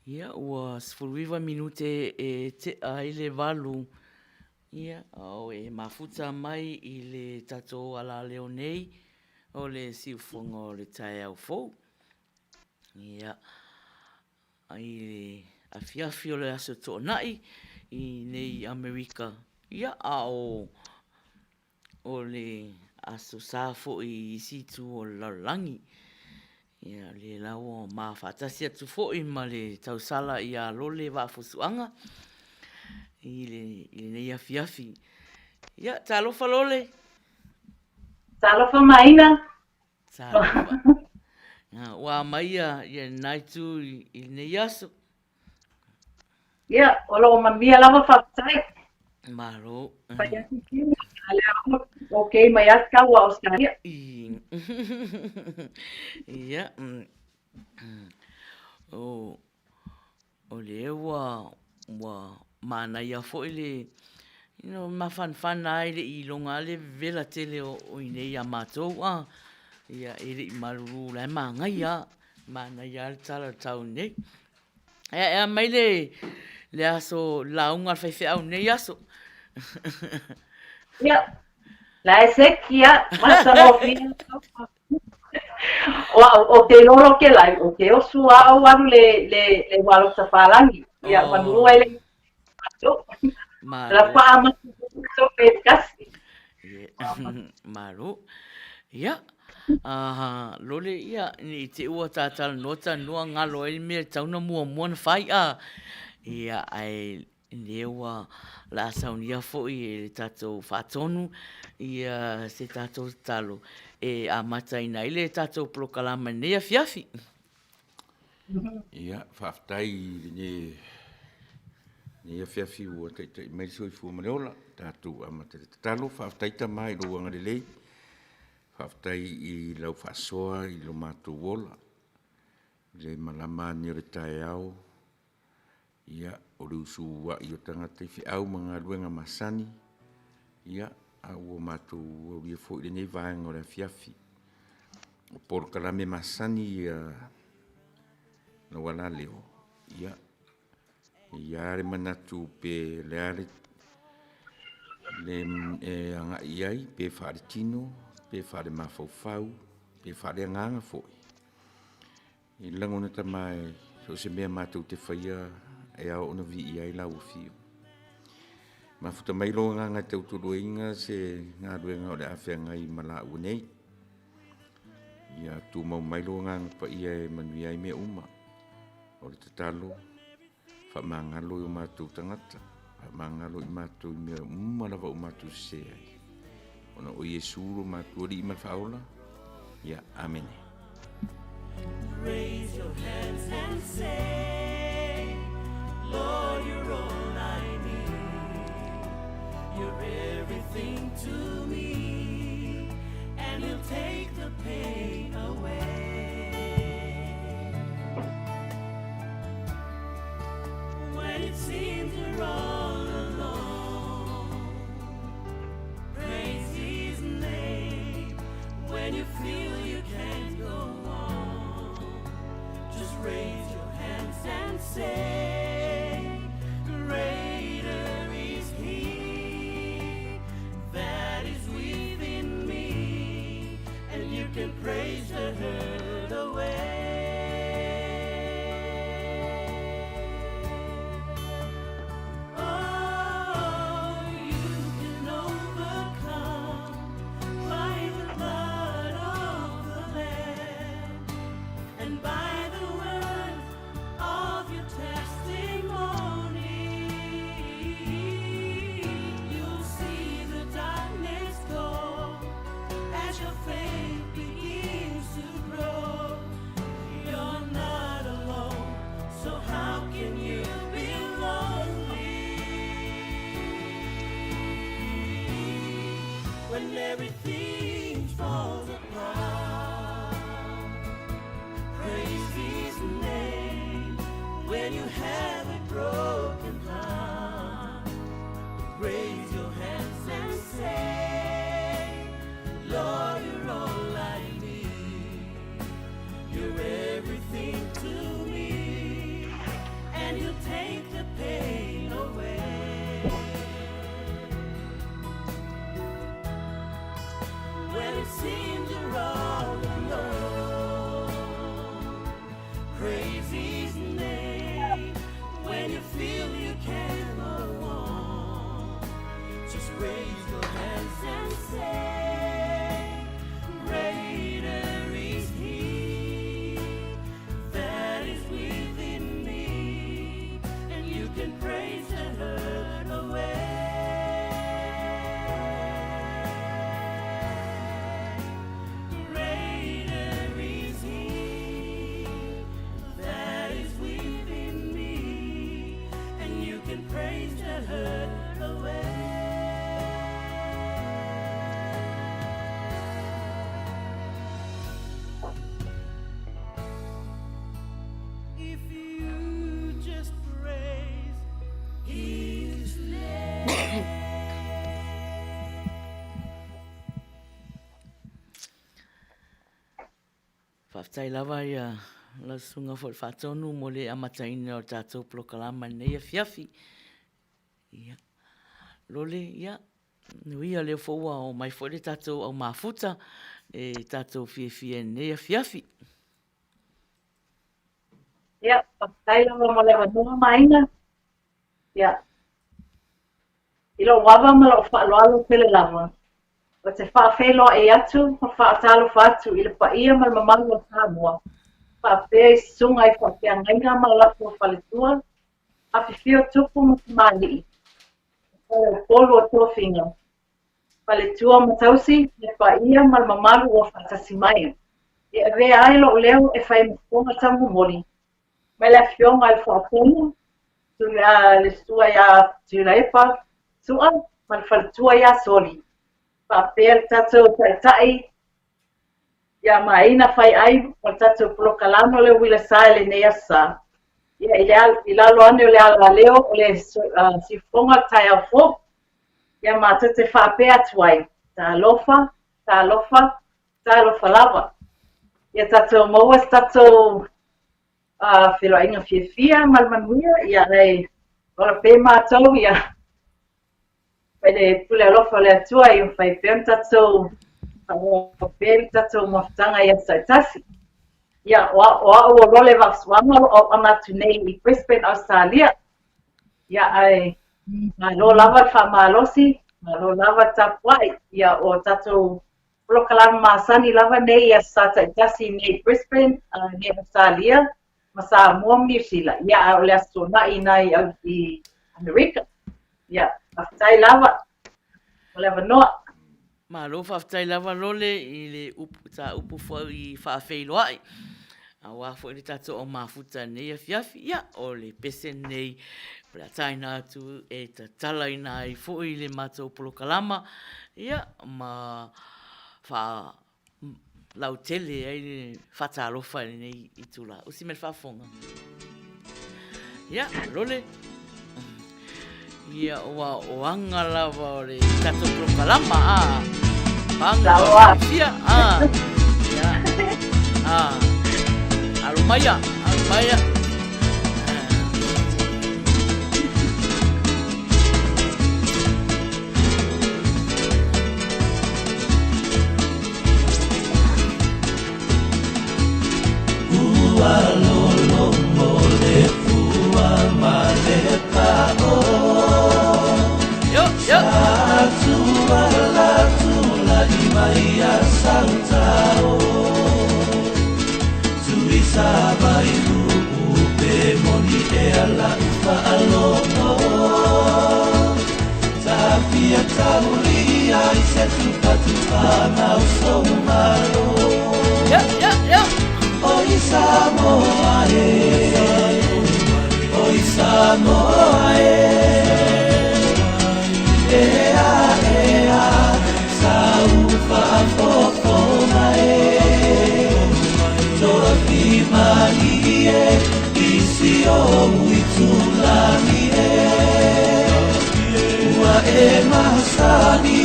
Ia, ua 19 minute e tea ai le valu, ia, o e mafuta mai i le tatou alaleo nei o le siufofoga o le taeao fou. Ia, i le afiafi o le Aso Toonai i nei Amerika, ia, a o o le Aso Sa foi i isi itu o le lalolagi. Ia, o lea la ua ma faatasi atu foi ma le tausala ia Lole Vaafusuaga i lenei afiafi. Ia, talofa Lole! Talofa Maina! Talofa. Ua amai ia lena itu i lenei aso. Ia, o lo o manuia lava faafetai. Malo. Fai atu kini, a lea ok mai atu kau a Australia. Ia, o, o lea ua, ua manaia foi le, you know, mafanafana ai le iloga le vevela tele o i inei ia matou a. Ia, e le i malulu la e manaia a. Manaia a le tala o le tau nei. Ea ea mai le, le aso lauga a le faifeau nei aso. Ia, la e seki ia, matagofie. O au, o te lolo ke lai, o te osu a au alu le, le, le walo tafalagi. Ia, oh. manua ele. Malo. La pa ama so pe kasi. Malo. Ia, Aha, lole ia, ni te ua tātalanoa tanoa ngalo ai le mea tau na muamua na whai a. Ia, ai, lea ua la saunia foi e le tātou whātonu ia se tātou tatalo e amataina ai le tātou polokalama nei afiafi. Ia, faafetai i lenei, lenei afiafi ua taitai mai le soifua ma le ola, tatou amata i le tatalo. Faafetai Tama i lou agalelei, faafetai i lau faasoa i lo matou ola, i le malama ane o le taeao, Ia, o le usuua'i o tagata i feau ma galuega masani, ia, a ua matou aulia foi i lenei vaega o le afiafi. O polokalame masani ia lau alaleo, ia, e i ai le manatu pe o le a le, le e agai i ai, pe faaletino, pe faalemafaufau, pe faaleagaga foi. I lagona tama e so o se mea matou te faia e ao ona viia ai lau afio. Mafuta mai lou agaga e tautualuaina se galuega o le a feagai ma laua nei. Ia tumau mai lou Agaga Paia e manuia ai mea uma. O le tatalo, faamagalo i o matou tagata, faamagalo i matou i mea uma lava ua matou sese ai. Ona o Iesu lo matou Alii ma le Faaola. Ia, amene. Raise your hands and say, Lord, you're all I need. You're everything to me, and he'll take the pain away. When it seems you're all alone, praise his name. When you feel you can't go on, just raise your hands and say, Greater is he that is within me, and you can praise the hurt away. Oh, you can overcome by the blood of the Lamb and by the words of your testimony. You'll see the darkness go as your faith begins to grow. You're not alone, so how can you be lonely when everything falls apart? Praise His name when you have a broken heart. Raise your hands and say, Lord, you're all I need. You're everything to me, and you'll take the pain away. When it seems you're all alone, praise His name. When you feel you can't go on, just raise your hands and say, Greater is He that is within me, and you can praise the hurt away. Greater is He that is within me, and you can praise the hurt away. If you just praise His name. Faafetai lava ia lau susuga foi le faatonu mo le amataina o le tatou polokalama i lenei afiafi. Ia, Lole, ia, nuia lea foi ua oo mai foi le tatou au mafuta e tatou fiafia i lenei afiafi. Ia, faafetai lava mo le avanoa Maina. Ia, i lou ava ma lou faaaloalo tele lava, ou te faafeiloai atu ma faatalofa atu i le paia ma le mamalu o Samoa, faapea i susuga i faafeagaiga ma latou faletua, afifio tupu ma tamalii, faleupolu o tofiga, faletua ma tausi, le paia ma le mamalu ua faatasi mai. E avea ai lou leo e fai ma fofoga taumomoli mai le Afioga i le Faatonu, le Susuga ia Tuilaepa Su'a ma le faletua ia Soli, faapea le tatou Taitai ia Maina Faiai ma le tatou polokalame o le Uila Sa i lenei aso sa. Ia, i, le, i lalo ane o le alaleo o le uh, siufofoga le taeao fou, ia matou te faapea atu ai, talofa, talofa, talofa lava. Ia tatou maua se tatou uh, feiloaiga fiafia ma le manuia, ia ae ola pea mātou, ia mai le pule alofa o le Atua ia mafai pea ona tatou faaauau pea le tatou mafutaga i aso taitasi. Ia, o, o au o Lole Vaafusuaga o lo o auauna atu nei i Brisbane, Ausetalia. Ia, ae malo lava le faamalosi, malo lava le tapuai, ia o tatou Polokalame masani lava nei i Aso Sa taitasi i nei i Brisbane, nei Ausetalia, ma Samoa ma Niu Sila. Ia, a o le Aso Toonai ina i, i Amerika. Ia, faafetai lava mo le avanoa. Malo faafetai lava Lole i le upu, ta upu foi faafeiloai. Aua foi le tatou au mafuta i lenei afiafi, ia, o le pese lenei o le a taina atu e tatalaina ai foi le matou polokalama, ia, ma faa lautele ai le faatalofa i lenei itula. Usi mai le faafofoga. Ia, Lole. Ia, ua o aga lava o le tatou polokalama, a. Panga o fia, a. Ia, a. Alo maia, alo maia. Ua lolomo le pua ma le pao. Yo, yo. Sa tuala tulai mai a sautao. Tui sa vai lu'u pe moni ea la'u fa'alogo. Tafia taulia i se tupatupaga o sou malo. Yo, yo, yo. Oi Samoa e, oi Samoa e. Ea, ea, sau faafofoga e. Toafimalie i si ou itulagi e. Ua e masani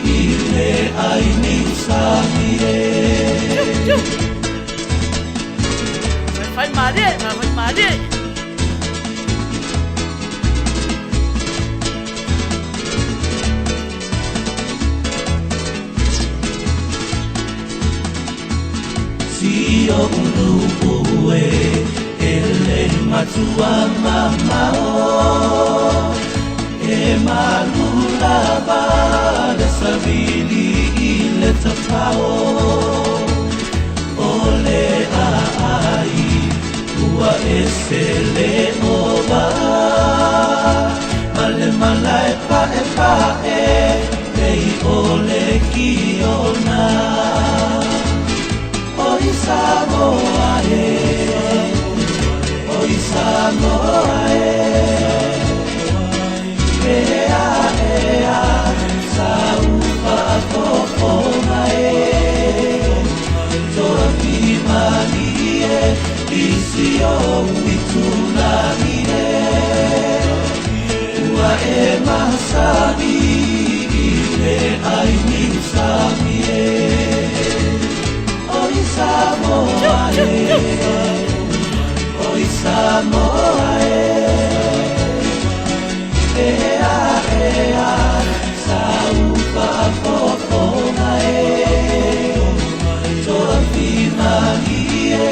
i le ai niusami e. Fai malie, fai malie. Si o'u nu'u e, e le matua mamao. E malu lava le savili i le tafao. O le a'ai ua ese le ova. Ma le malae pa'epa'e pei o le kiona. Oi Samoa e, oi Samoa e. Ea, ea, sau faafofoga e. Toafimalie i si ou itulagi e. Ua e masani i le ai niusami e. Oi Samoa e, oi Samoa e. Ea, ea, sau faafofoga e. Toafimalie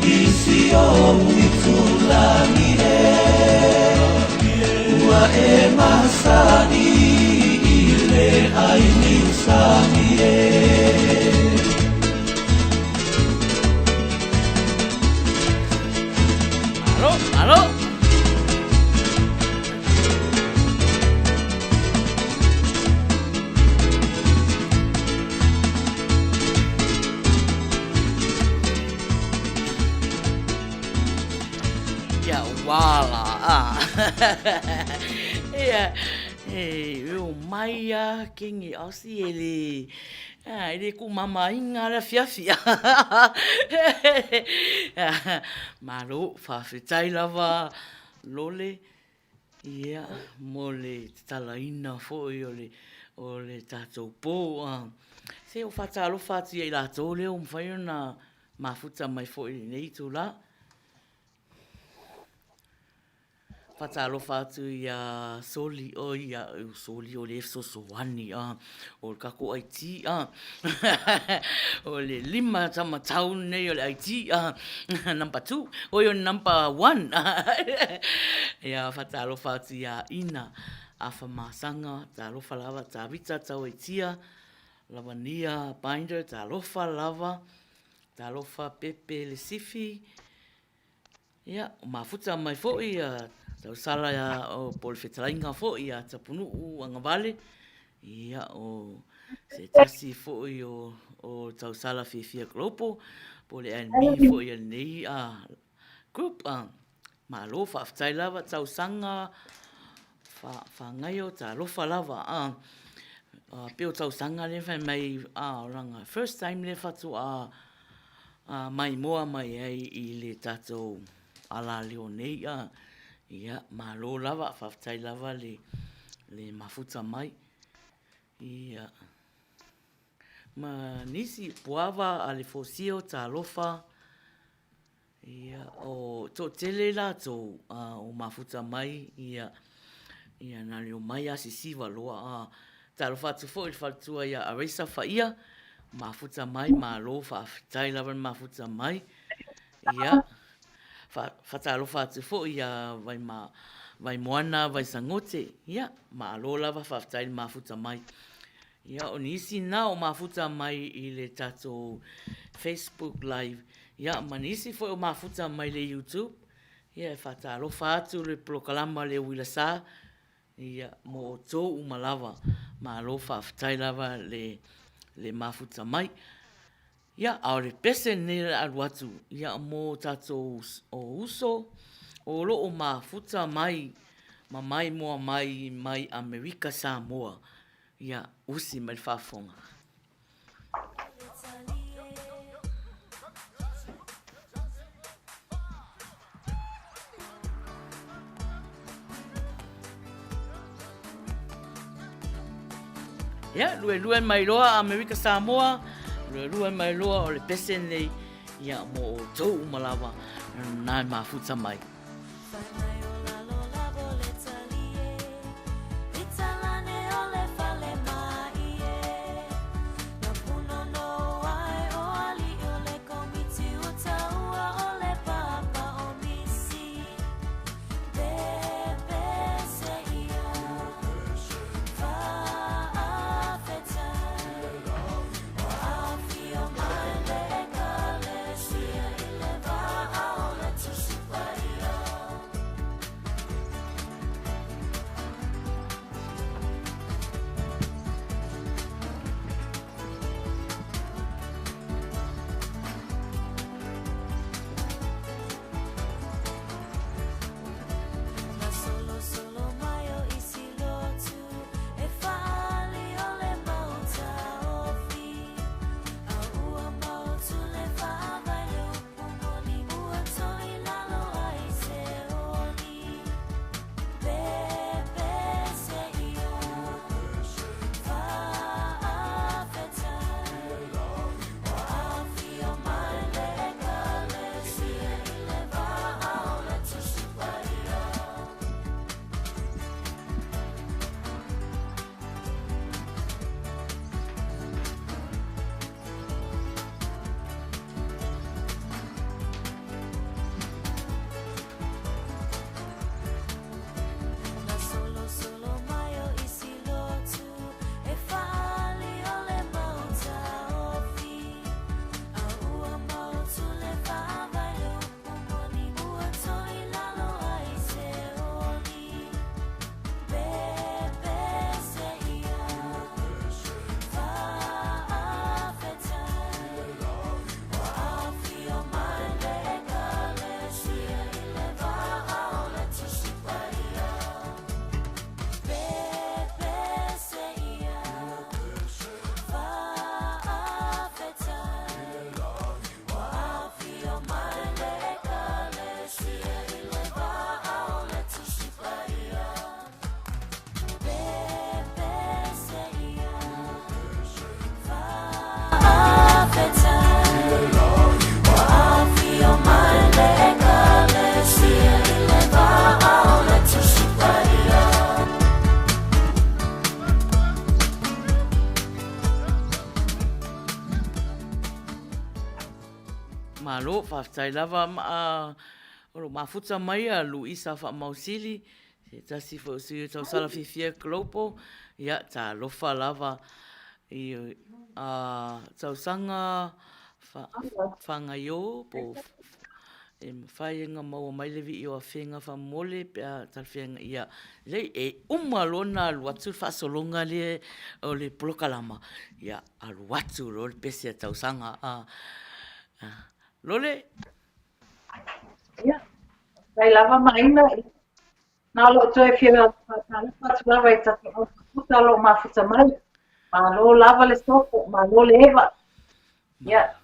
i si ou itulagi e. Ua e masani i le ai niusami e. Alo, alo. Ia wala a. Ia e o mai a kengi asi e le a e le ku mama inga le afiafi. Malo whawhetai lava lole ia mo le tatalaina foi o le o le tatou po a. Se o whataalofa atu ia i latou lea ua mafai ona mafuta mai foi i lenei itula. Faatalofa atu ia Soli, oi ia Soli o lea e fesoasoani a, o le tatou IT a, o le lima taumatau lenei o le IT a, number two, oi o le number one. Ia faatalofa atu ia Ina Afamasaga, talofa lava Tavita Tauaitia. Lavania Binder, talofa lava, talofa Pepe Lesifi, ia, mafuta mai foi ia tausala ia o po o le fetalaiga foi ia Tapunuu Agavale, ia o se tasi foi o o tausala fiafia kolopo, po o le admin foi a lenei a group a malo faafetai lava tausaga whangaio talofa lava a pei o tausaga lea fai mai a lana first time lea faatoa a maimoa mai ai i le tatou alaleo nei a ia malo lava faafetai lava le le mafuta mai ia ma nisi puava a le fosio talofa Ia, o toatele latou o mafuta mai, ia, ia na le omai a sisiva loa. A, talofa atu foi i le faletua ia Aresa Faia, mafuta mai, malo faafetai lava le mafuta mai. Ia, fa, fatalofa atu foi ia Vaima, Vaimoana Vaisagote, ia, malo lava faafetai le mafuta mai. Ia, o nisi na o mafuta mai i le tatou Facebook Live, ia, ma nisi foi o mafuta mai le YouTube, ia, e faatalofa atu le polokalama le Uila Sa, ia, mo outou uma lava. Malo faafetai lava le, le mafuta mai. Ia, a o le pese lenei o le a alu atu, ia, mo tatou o uso o lo o mafuta mai ma maimoa mai mai Amerika Samoa. Ia, usi mai le faafofoga. Ia, luelue mai loa Amerika Samoa, luelue mai loa o le pese nei, ia, mo outou uma lava, na e mafuta mai. Malo, faafetai lava ma o lo mafuta mai a Luisa Faamausili, se tasi foi o sui o tausala fiafia Global, ia talofa lava. Ioe. A tausaga whangaio po e mawhai nga maua mai le vii o afenga whamole pe a talafeaga ia lei e uma loa na alu atu le faasologa lea o le polokalama ia alu atu loa le pese a tausaga a Lole. Ia, faafetai lava Maina. Na o lou toe fia faatalofa atu lava i tatou au mafuta o lo o mafuta mai. Malo lava le sopo, malo le eva. Ia.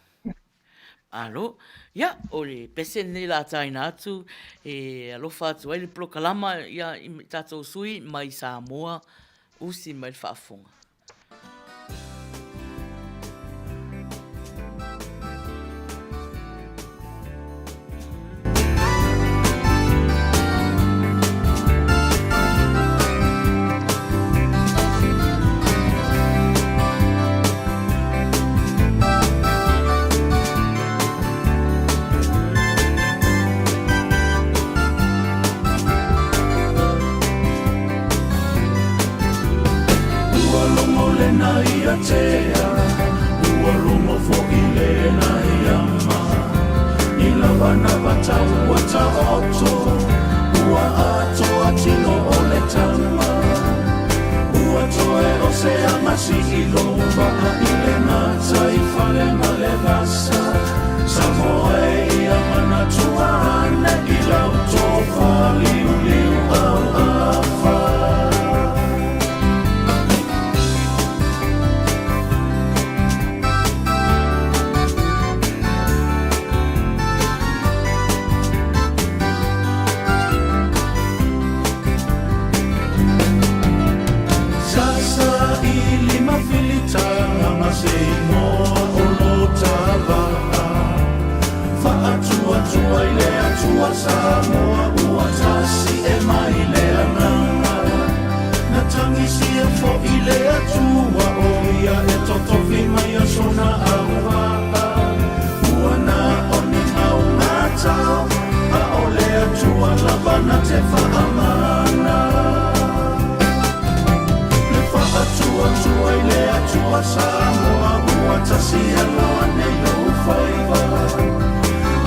Malo. Ia, o le pese lenei la taina atu e alofa atu ai le polokalama ia i tatou sui mai Samoa, usi mai le faafofoga. Ua logo lena ia tea, ua logo foi lena ia ma. I lava na vata ua taoto, ua atoa tino o le tama. Ua toe o se amasi i lou vaa i le gata i fale ma le vasa. Samoa e ia manatua ane i lau tofa liuliu auafa. Sasa i lima filitaga ma se igoa o lo ta vaa. Faatuatua i le Atua Samoa ua tasi e mai le agaga. Na tagisia foi le Atua o ia e totofi mai a sona auvaa. Ua na o ni mau matao, a o le Atua lava na te faamana. Le faatuatua i le Atua Samoa ua tasi aloa nei lou faiva.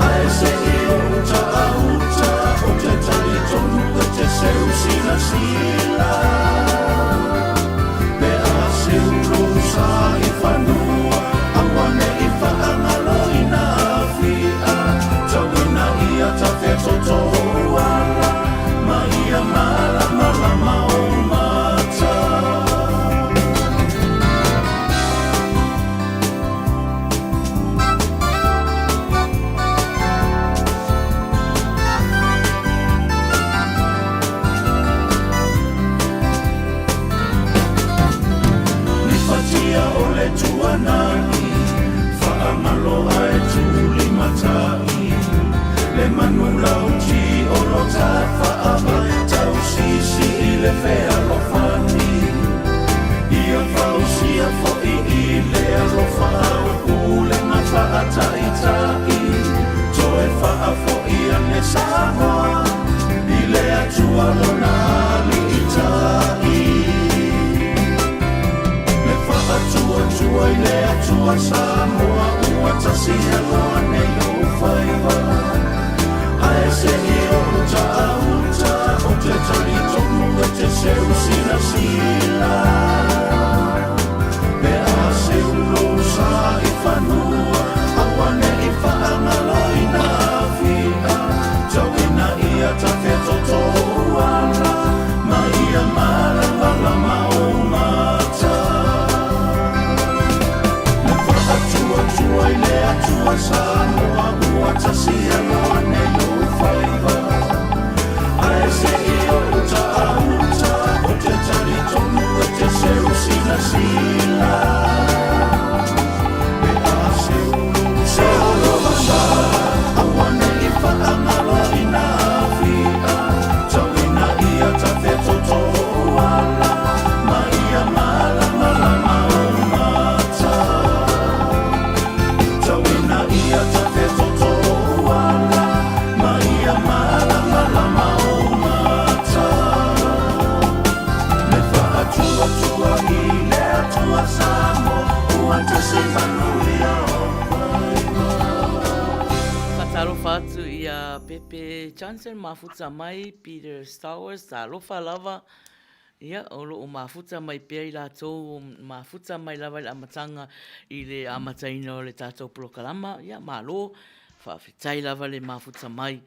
Ae se i uta a uta o te talitonu e te seu silasila. Pe a seu lou sa i fanua, aua ne i faagaloina afia. Tauina ia tafea toto ou ala, ma ia malamalama ou mata. Ni fatia o le tuanai, faamalo ae tulimatai. Le manu lauti o lo tafaava, tausisi i le fealofani. Ia fausia foi i le alofa au pulega faataitai. Toe faafoi ane Samoa i le Atua lona aliitai. Le faatuatua i le Atua Samoa ua tasi aloa nei lou faiva. Ae se i uta a uta o te talitonu e te seu silasila. Pe a seu lou sa i fanua, aua ne i faagaloina afia. Filipe Johnson mafuta mai, Peter Stowers, talofa lava, ia, o lo o mafuta mai pea i latou, mafuta mai lava i le amataga i le amataina o le tatou polokalama, ia, malo, faafetai lava le mafuta mai.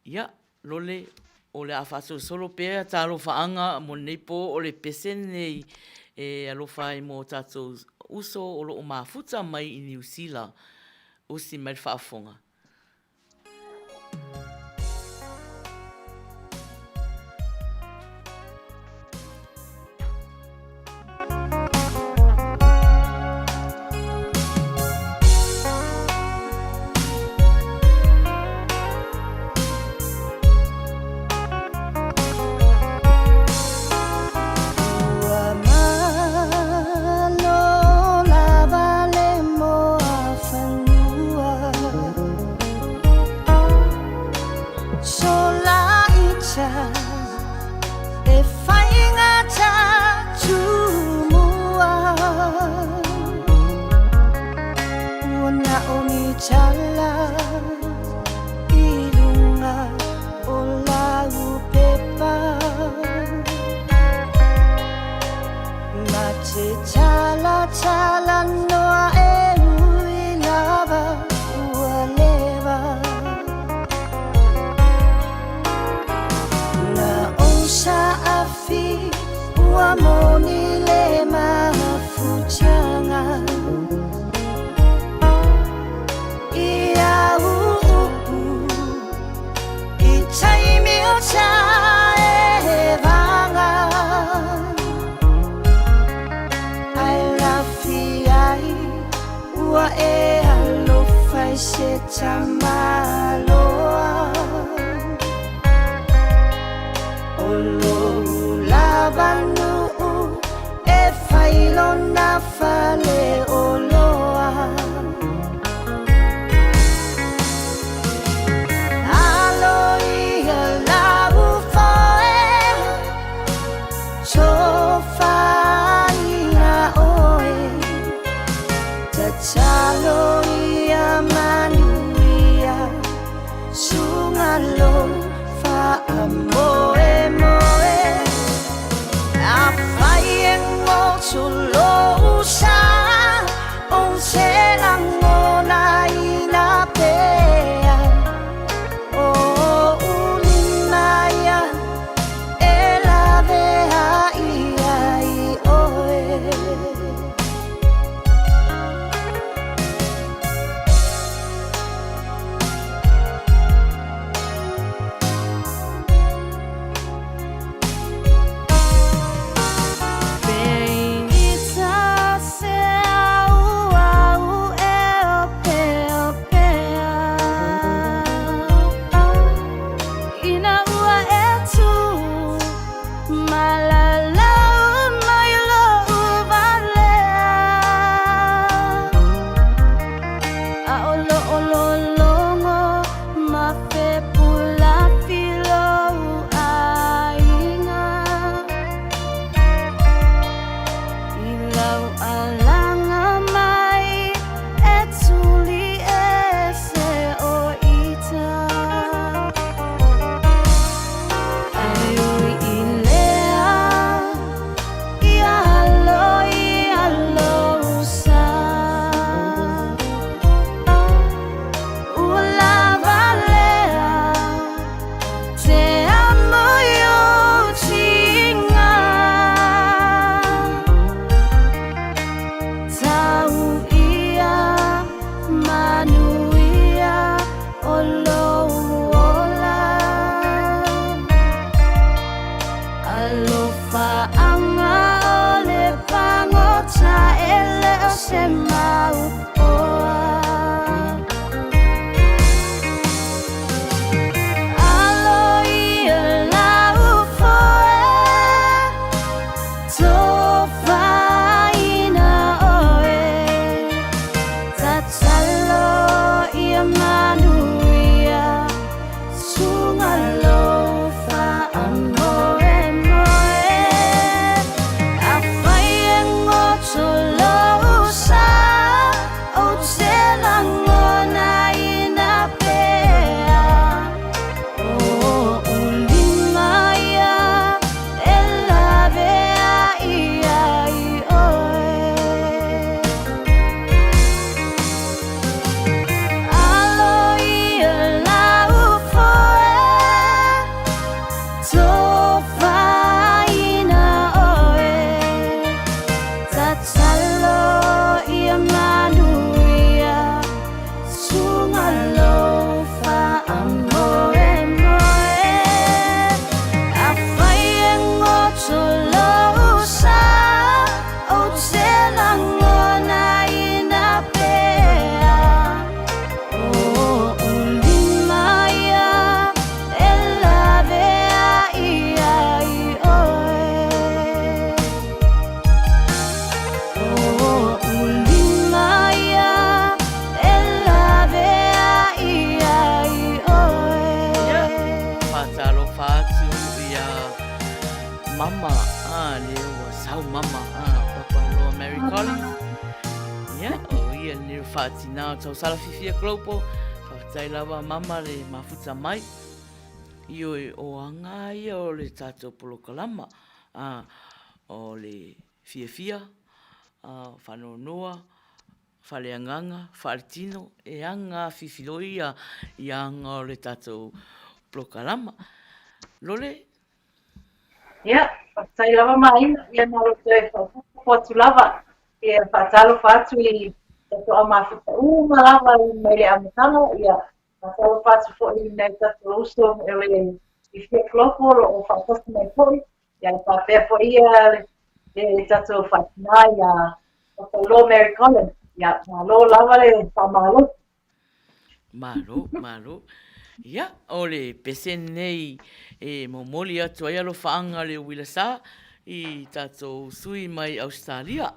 Ia, Lole, o le a faasolosolo pea talofaaga mo lenei po, o le pese lenei e alofa ai mo tatou uso o lo o mafuta mai i Niu Sila. Usi mai le faafofoga. mama, a, lea ua sau mama, a, Papa Loa Mary Collins. Ia, o ia lenei o faatinā o Tausala Fiafia Global. Faafetai lava mama le mafuta mai. Ioe, o aga ia o le tatou polokalama, a, o le fiafia, a, faanoanoa, faaleagaga, faaletino, e aga fifiloi ia i aga o le tatou polokalama. Lole? Ia, faafetai lava Maina, ia na o toe faaopoopo atu lava, ia faatalofa atu i tatou au mafuta uma lava mai le amataga, ia faatalofa atu foi i nai tatou uso o le Fiafia Global o lo o faatasi mai foi, ia e faapea foi ia le tatou faatinā ia Papa Mary Collins, ia malo lava le faamalosi. Malo, malo. Ia, o le pese nei e momoli atu ai alofaaga le uila sa i tatou sui mai Ausetalia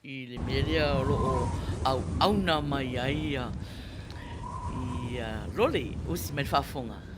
i le mea lea o lo o auauna mai ai ia, ia lole, usi mai le faafofoga.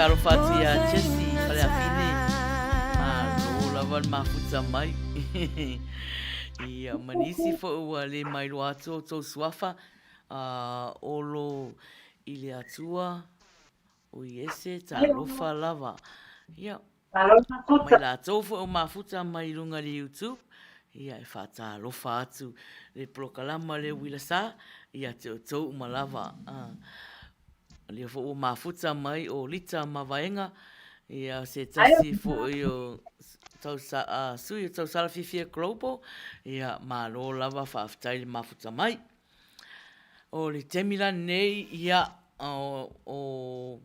faatalofa atu ia Jesse Faleafine. Malo lava le mafuta mai. Ia, ma nisi foi ua le mailoa atu outou suafa, Olo i le Atua, o Iese, talofa lava. Ia, mai latou foi o mafuta mai i luga i le YouTube, ia e faatalofa atu le polokalama le uila sa ia te outou uma lava. O lea foi ua mafuta mai o Lita Mavaega, ia se tasi foi o sui o Tausala Fiafia Global, ia malo lava faafetai le mafuta mai. O le taimi la lenei, ia, o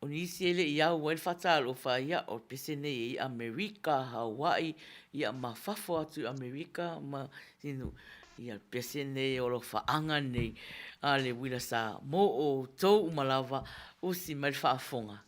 nisi e le i au ai le faatalofa, ia, o le pese nei i Amerika, Hawaii, ia ma fafo atu i Amerika ma isi nuu. Ia, le pese nei o alofaaga nei a le uila sa mo outou uma lava, usi mai le faafofoga.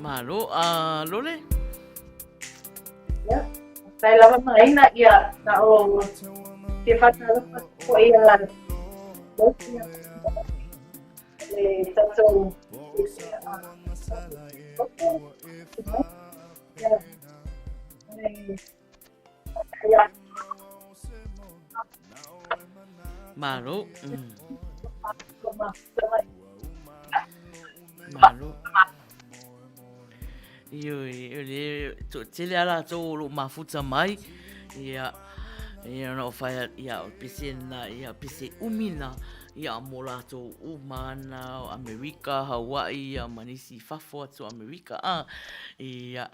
Malo, a Lole? Ia, faafetai lava Maina, ia, na o fia faatalofa atu foi ia le tatou Malo. Malo. Ioe, o le toatele a latou o lo o mafuta mai, ia, ia na o whai, ia, o pese na, ia, pese umi na, ia, mo latou uma ana, o Amerika, Hawaii, ia, ma nisi i fafo atu o Amerika, a, ia,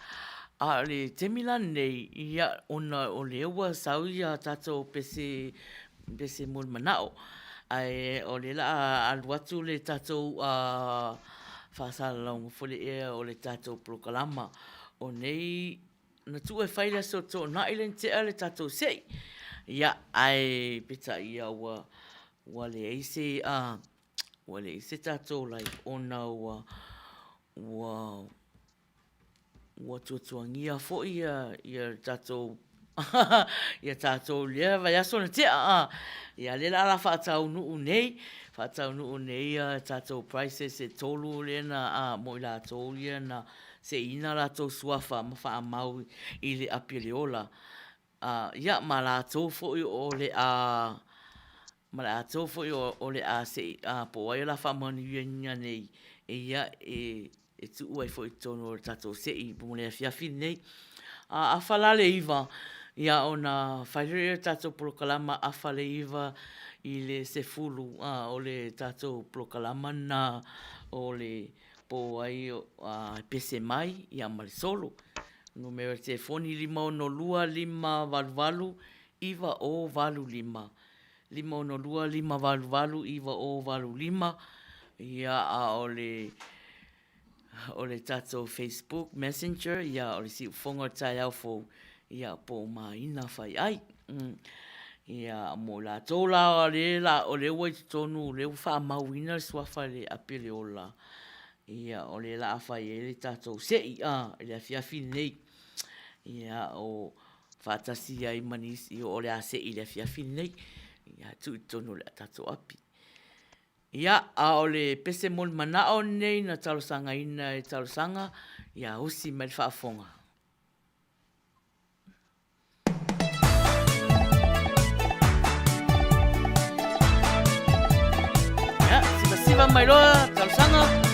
a o le taimi la nei, ia, ona o lea ua sau ia tatou pese, pese mo le manao, ae o lea o le a alu atu le tatou faasalalauga foi lea o le tatou polokalama o nei na tuu e fai i le Aso Toonai lea na tea le tatou se'i. Ia, ae peitai ia ua ua leai se ua leai se tatou live ona ua ua Ua tuatuagia foi ia tatou ia tatou i lea vaiaso na tea a. Ia lea la a faataunuu nei, faataunuu nei ia tatou prizes e tolu lea na mo i latou ia na seiina latou suafa ma faamau i le api o le ola. Ia ma latou foi o le a ma latou foi o le a se i po o ai o le a faamanuiaina nei ia e tuu ai foi i totonu o le tatou se'i mo le afiafi lenei. A afa la le 9:00, ia ona fai loa lea o le tatou polokalama afa le 9:00 i le 10:00, o le tatou polokalama lena o le po o ai e pese mai ia ma le solo. Numera o le telefoni 562 588 9085. 562 588 9085 ia a o le o le tatou Facebook Messenger ia o le siufofoga o le taeao fou ia po o Maina Faiai. Ia mo i latou la o lea o lea ua i totonu o lea ua faamauina le suafa i le api o le ola ia o lea o le a fai ai le tatou se'i i le afiafi lenei. Ia o faatasi ai ma nisi o le a se'i i le afiafi lenei, ia tuu i totonu o le tatou api. Ia, a o le pese moni manao lenei na talosagaina e talosaga, ia usi mai le faafofoga. Ia, sivasiva mai loa talosaga.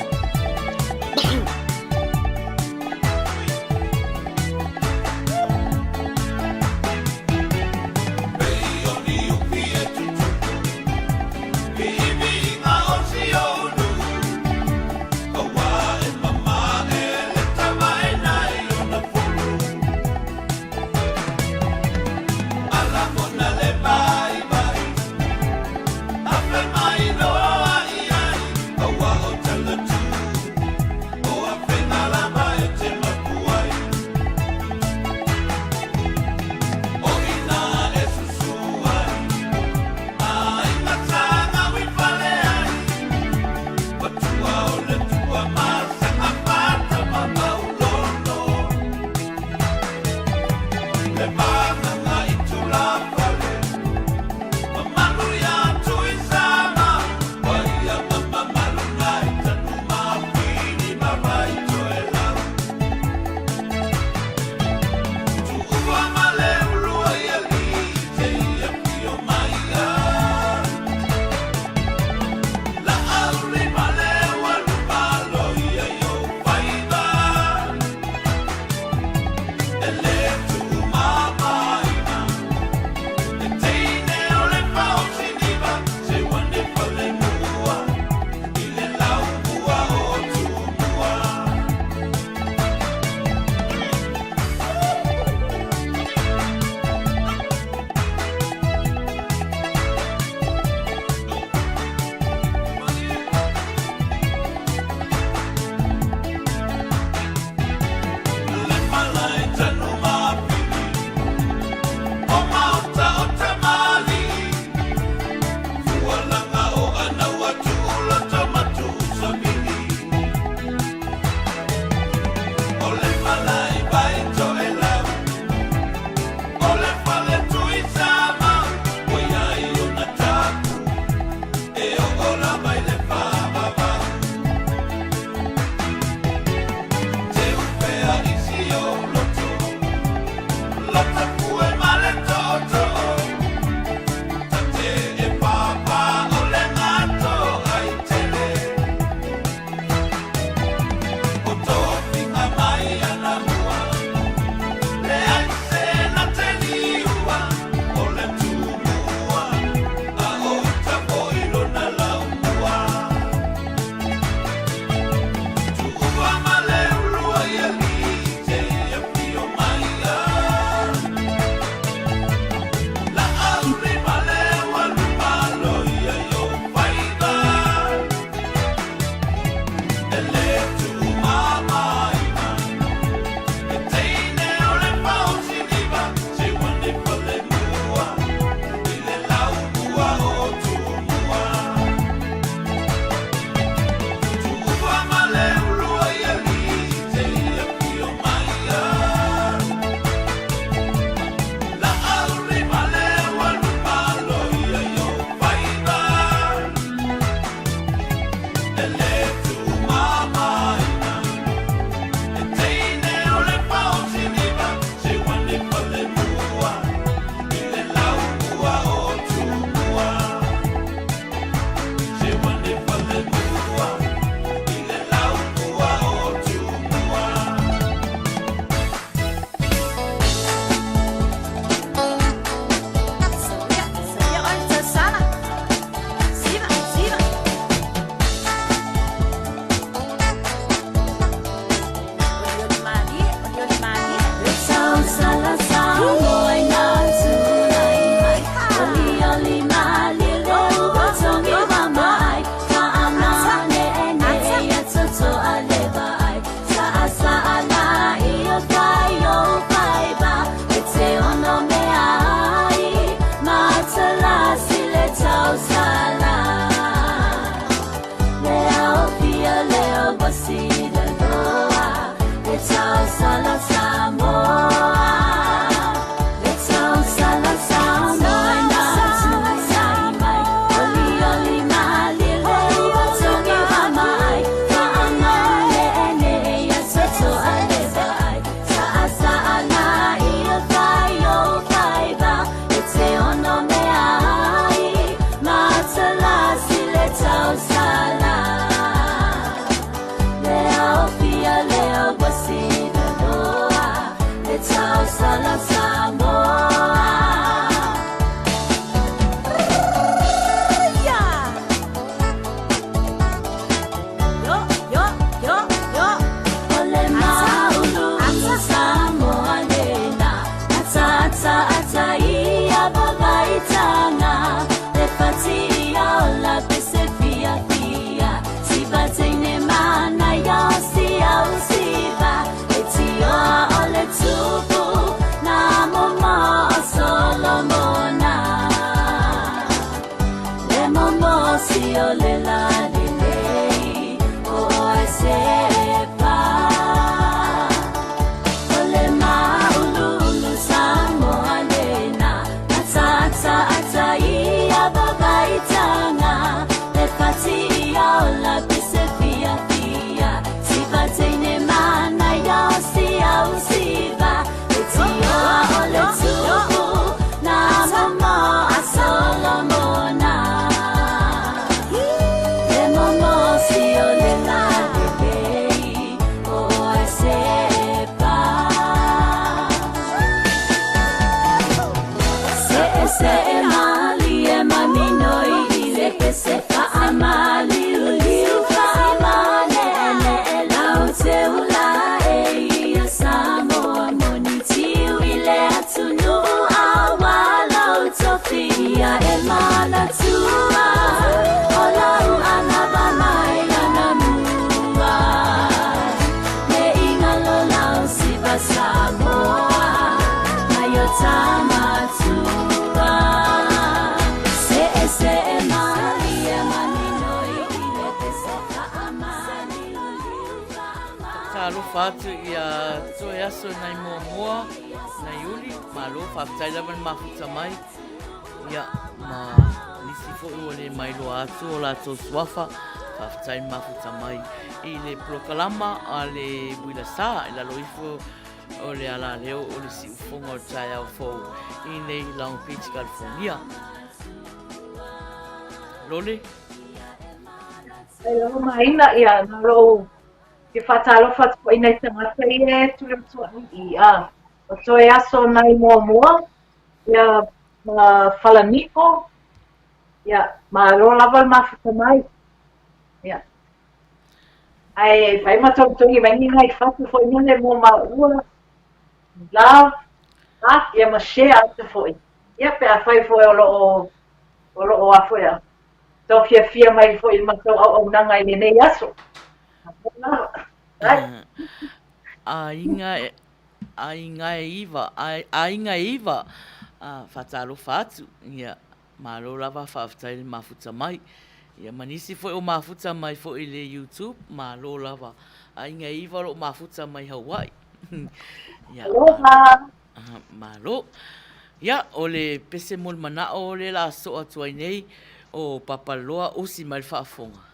Talofa atu i a toe aso nai muamua, nai uli, malo, faafetai lava le mafuta mai. Ia, ma nisi foi ua le mailoa atu o latou suafa, faafetai le mafuta mai i le polokalama a le Uila Sa i lalo ifo o le alaleo o le siufofoga o le taeao fou i nei Long Beach, California. Lole? Ai lava maina ia na lou ke whātalofa atu foi nei tangata ia e tui atu ai i a o toe aso nai muamua ia ma falaniko ia malo lava le mafuta mai ia Ae fai ma togitogi mai ni nai fatu foi nele mo maua love ha ia ma share atu foi ia pe afai foi o loo o loo a foi a tau fiafia mai foi i le matou auaunaga i lenei aso. Aiga aiga e iva aiga e iva faatalofa atu ia Malo lava faafetai le mafuta mai. Ia ma nisi foi o mafuta mai foi i le YouTube, malo lava. Aiga e iva o lo o mafuta mai Hawaii. Ia, Aloha! Malo. Ia, o le pese mo le manao lea la soo atu ai nei, o Papaloa usi mai le faafofoga.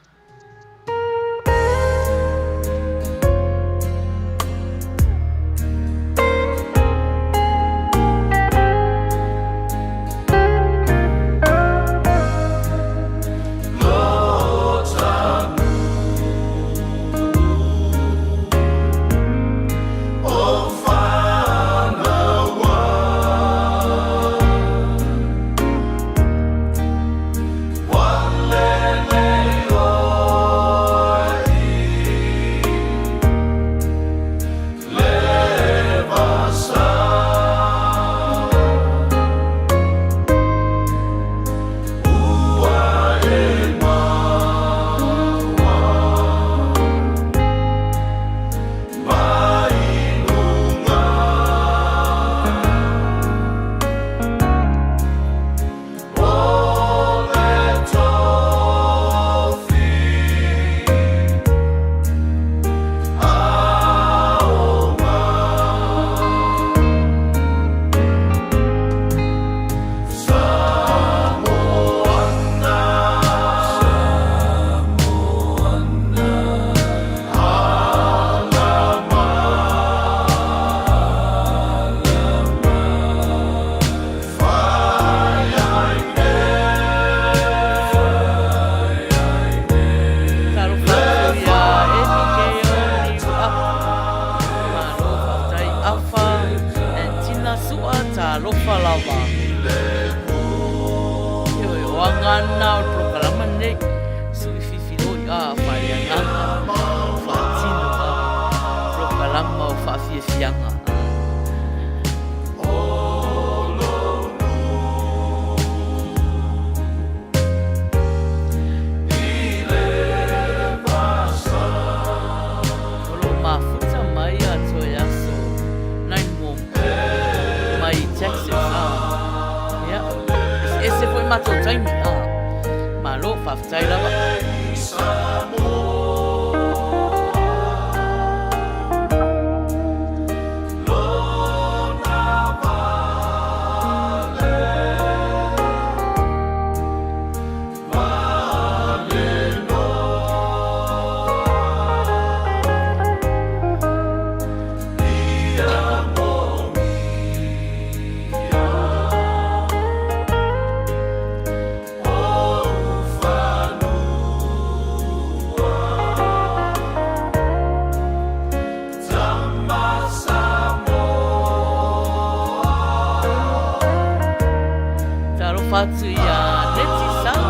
Talofa lava. Ioe, o aga na o le polokalama lenei. Sui fifiloi a faaleagaga, faatino a polokalama o faafiafiaga. O lo o mafuta mai a toe aso nai mo mai Texas a. Ia, eseese foi matou taimi a. Malo, faafetai lava. Talofa atu i a Neti Sau.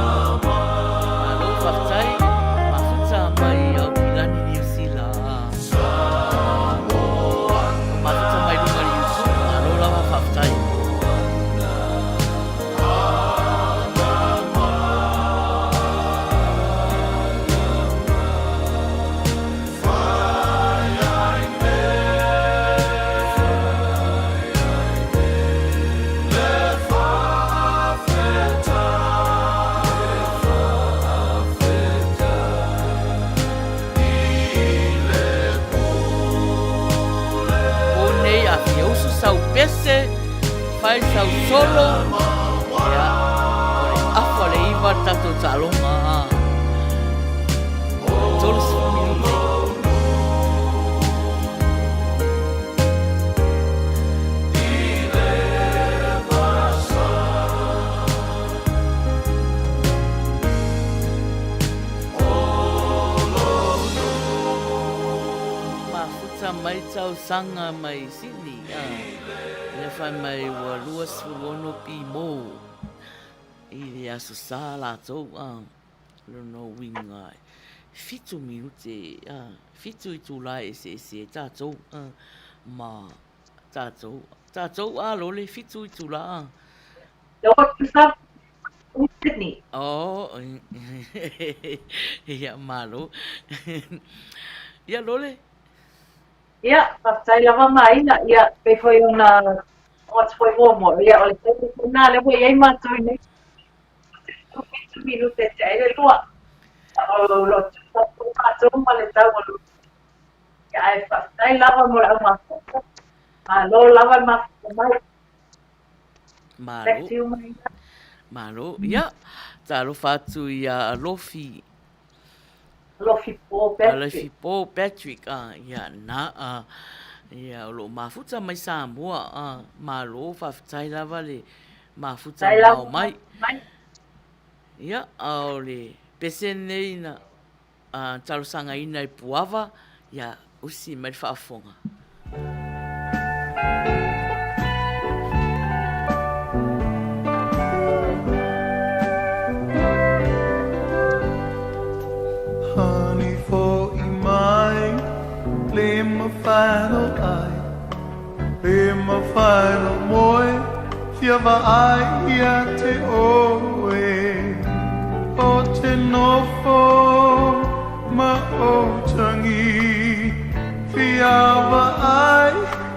Malo faafetai. Mafuta mai Aukilani Niu Sila. Mafuta mai luga i le YouTube. Malo lava faafetai. Po nei a fia usu sau pese, fai sau solo, ia, o le afa o le iva le tatou taaloga. 30 minute. Mafuta mai tausaga mai Sydney a lea fai mai ua 26 pimo i le Aso Sa latou a lona uiga e fitu minute a fitu itula e eseese ai tatou a ma tatou tatou a lole fitu itula a. Sydney. Oh, ia malo. Ia lole. Ia, faafetai lava Maina. Ia, pei foi ona oo atu foi muamua. Ia, o le taimi lena lea ua i ai matou i nei. Fitu minute tea ai le lua. O lo o tusa foi matou ma le tau o le Ia, ae faafetai lava mo le au mafuta. Malo lava le mafuta mai. Malo. Back to you, Maina. Malo. Ia, talofa atu ia Alofi. Alofi Paul Patrick. Alofi Paul Patrick, ah, ia, na, ah, ia, o lo o mafuta mai Samoa, ah, malo, faafetai lava le mafuta mao mai. Ia, a o le pese lenei na talosagaina e Puava, ia, usi mai le faafofoga. Honey fo'i mai le mafai no ai Le mafai no moe Fia vaai ia te oe O te nofo ma o tangi Fia vaai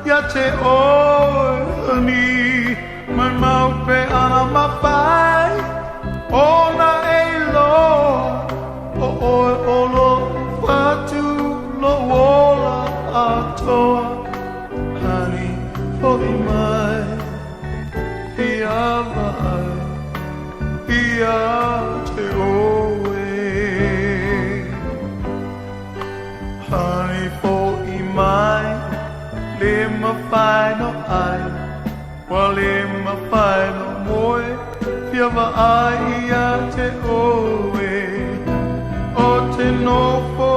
ia te oe Honey Mai mau pe ana mafai Ona e iloa O oe o lo fatu lou ola atoa Honey fo'i mai Fia vaai ia te oe Honey fo'i mai Le mafai no ai Ua le mafai no moe Fia vaai ia te oe O te nofo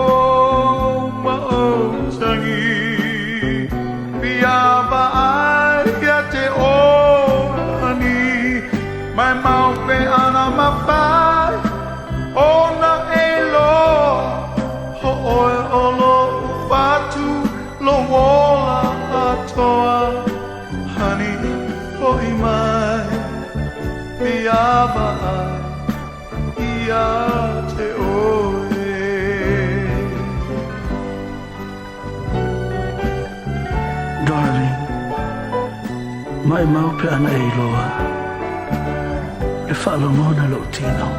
ma ou tangi Fia vaai ia te oe. vaai ia te oe. Darling, maʻimau pe ana e iloa le faalogona i lou tino.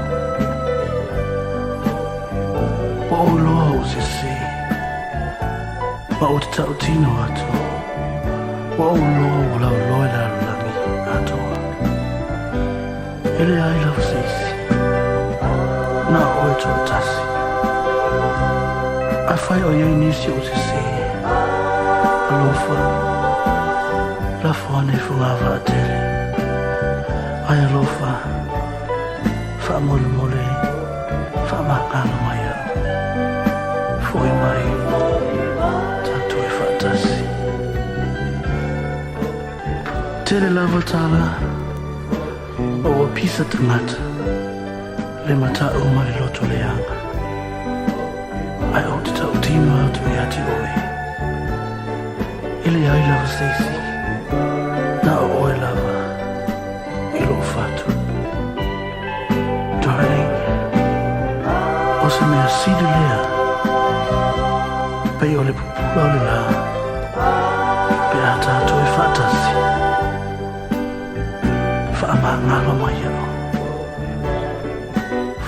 Ua ou iloa ua ou sese, ma ou te tautino atu, ua ou iloa ua lauloa i le lalolagi atoa. E leai lava se isi, na o oe toatasi. Afai o i ai nisi o sese, alofa, lafo ane i fogavaatele. Ai alofa, faamolemole, faamagalo mai au. Foi mai, tatou e faatasi. Tele lava tala ma ua pisa tagata le matau ma le loto leaga. Ae ou te tautino atu ia te oe, e leai lava se isi, na o oe lava i lou fatu. Darling, o se mea sili lea, pei o le pupula o le lā, pe a tātou e faatasi, faamagalo mai au,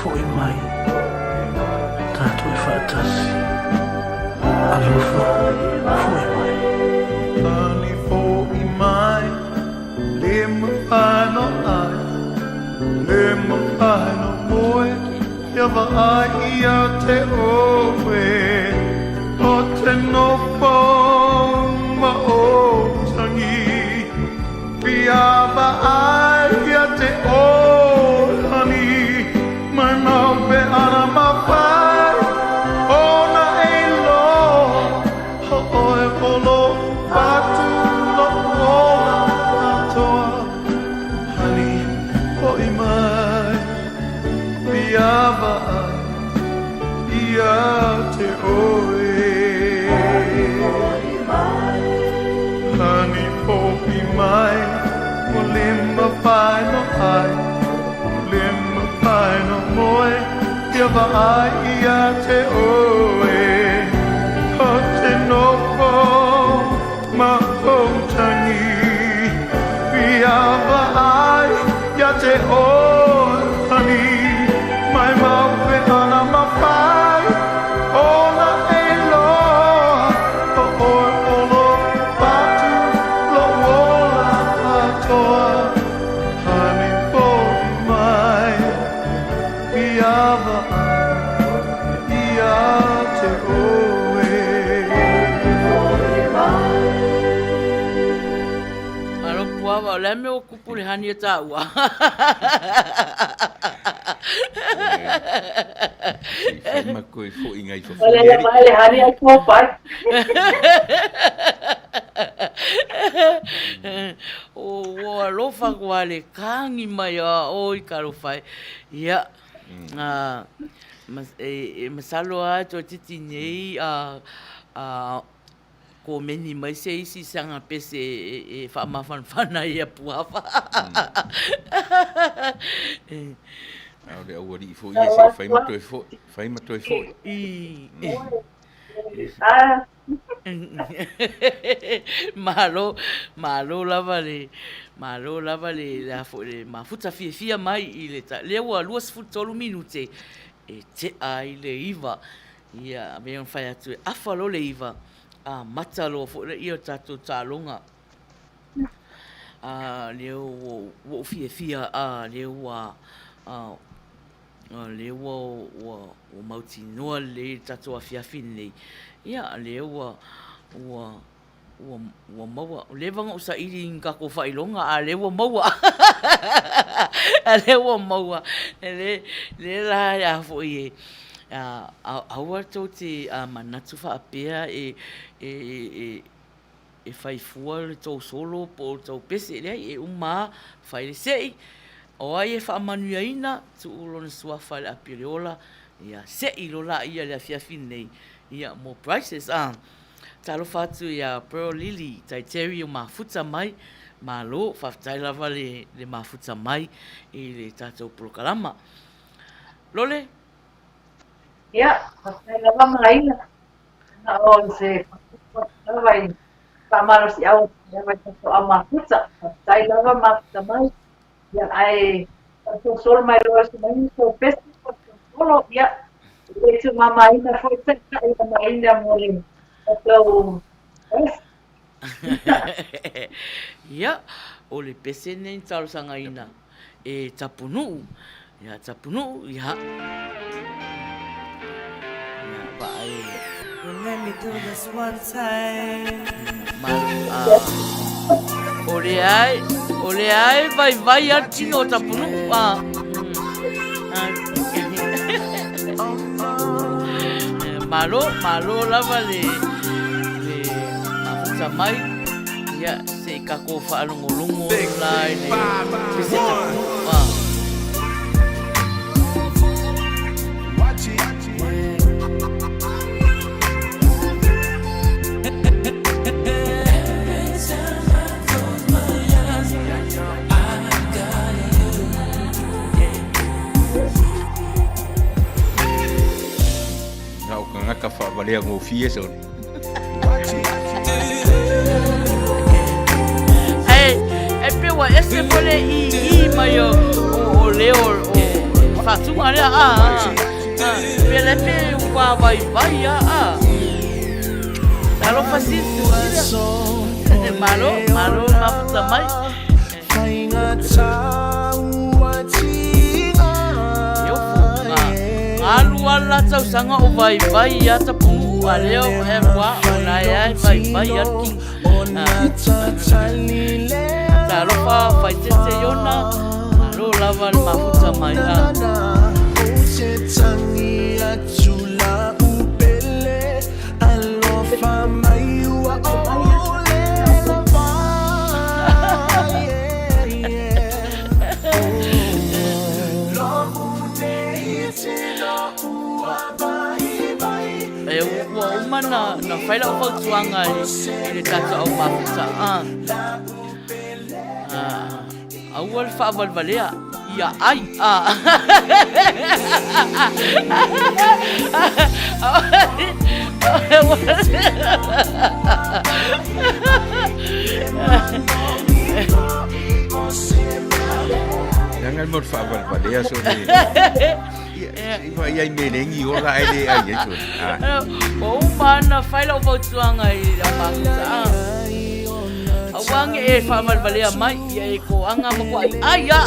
foi mai, tātou e faatasi, alofa, foi mai. Ani foʻi mai Le mafai no ai, le mafai no moe, Ia vaai ia te oe, O te nofo ma o tangi, Pia vaai ia te oe, honey, Mai mau pe ana mawhai, Ona e loa, Ho oe o lo fatu lo ola atoa, Honey, hoʻi mai, Pia vaai ia te oe. Honey, hoʻi mai, Ua le mafai no ai, Le mafai no moe, Ia vaai ia te oe, O te nofo ma ou tangi, Ia vaai ia te oe, honey, Mai mau pe ana mawhai, Ona e loa, O oe o lo patu, Lo ola atoa, Honey, hoʻi mai, Ia vaai ia te oe. Alo puava, o le a mea ua kupu le hani e tāua. Sei whai ma koe foʻi ngai O le fafuli ari. mai le hani ai kō pai. O ua alofa koa le kāgi mai a o i kalofa e. Ia, e masalo a toetiti nei a komeni mai se isi saga pese e faamafanafana ai ia Puava. A o le aualii foi ia se i fai ma toe foi, fai ma toe foi. Malo, malo lava le, malo lava le, le a foi le mafuta fiafia mai i le ta, lea ua 23 minute e tea ai le 9. Ia, me ona whai atu e afa lo le 9, a mata loa foi le ia o tatou taaloga. A, lea ua, ua ou fiafia, a, lea ua, a, O lea ua, ua, ua mautinoa lelei le tatou afiafi lenei, ia, lea ua, ua, ua, ua maua. Ua leva ona ou saili i ni tatou faailoga, a o lea ua maua. A lea ua maua. Le, le la a foi e, a, aua tou te manatu faapea e, e, e, e fai fua le tou solo po o le tou pese, leai, e uma lava, fai le sei, o ai e faamanuiaina, tuu lona suafa i le api o le ola, ia sei loa laia i le afiafi lenei, ia, mo prizes, a. Talofa atu ia Pearl Lily Taiteri o mafuta mai, Malo, faafetai lava le le mafuta mai i le tatou polokalama. Lole? Ia, faafetai lava Maina. Na o se faaopoopo atu lava i faamalosiau atu lava i tatou au mafuta. Faafetai lava mafuta mai. Ia, ae faasolosolo mai loa se mai sou pese faasolosolo. Ia, e le tuumamaina foi taitai o Maina mo le tatou pese. Ia, o le pese lenei na talosagaina e Tapunuu. Ia, Tapunuu, ia. Ia, vaai. Well, let me do this one time. O le ai, o le ai vai vai a tino o Tapunuu. Ah. Malo, malo lava le, le mafuta mai. Ia, se i kako whaalongolongo la i le pese tapu. Ah. Na o kangaka whaavalea ngofie sone. Hey, e pe ua ese foi le i i mai o, o, o leo o whatunga lea a a a pe le pe ua vai vai a a Talofa sisi Malo, malo mafuta mai. Alu ala tausaga o vaivai ia tapunuu a lea o e wa o la e ai vaivai a king. Talofa faitete iona, malo lava le mafuta mai a. E ua uma na, na whai lau fautuaga i, i le tatou au mafuta. Ah. Ah. Aua le faavalevalea ia ai. Ah. Leaga le mea o le faavalevalea sone. Ia, i vai ai me lengi ola ai le ai ai sone. Ah. Ua uma ona fai lau fautuaga i lau mafuta. Ah. Aua nge e faavalevalea mai, ia e koaga ma koa ai ai a.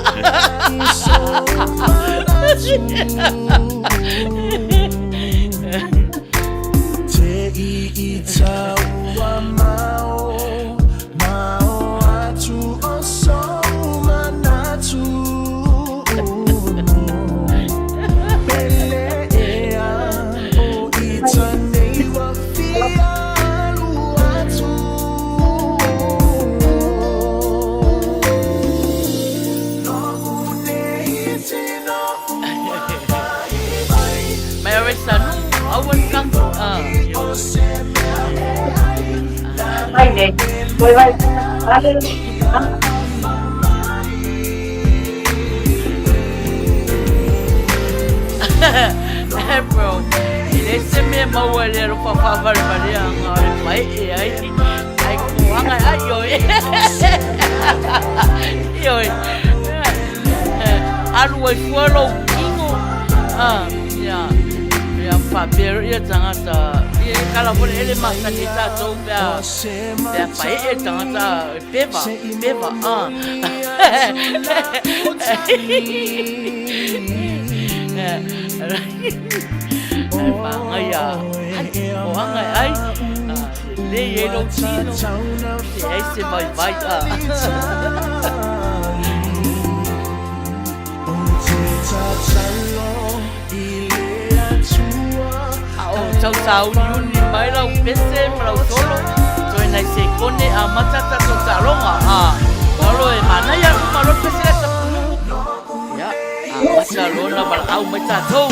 Mai are sanu, aua ni kang. Ah, Mai nei, koi vai, ale, Eh, bro, e le se mea maua le alofa whaavalevale a ngā e pai e ai, ai koanga ai oi. Oi. Alu ai fua lou kino. Ah, ia. Ia whapea ia tangata. Ia kala fole ele masani e tātou pea. Pea pai e tangata peva, peva, ah. Maangai a ai, koanga ai, lelei ai lou tino, leai se vaivai a. A o tau tāuniuni mai lau pese ma lau solo, toe nai sekone amata tatou taaloga, a alo e manaia uma loa le pese lea tapunuu. Ia, amata loa ona valaau mai tatou.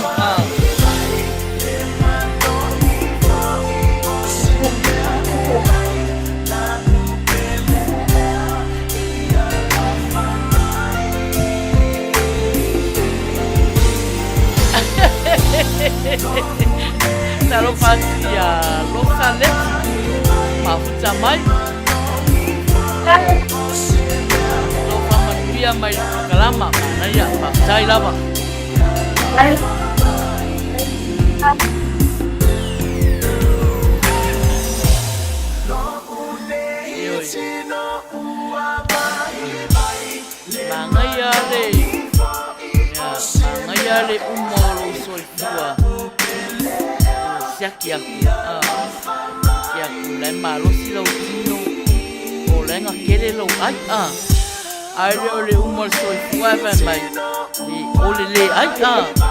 mafuta mai. Lo faamanuia mai le polokalama. Manaia, faafetai lava. Manaia le Manaia le uma o lou soifua Siaki aku Siaki aku la e malosi lou tino O la e gakele lou ai Ae le o le uma o le soifua e fai mai O le le ai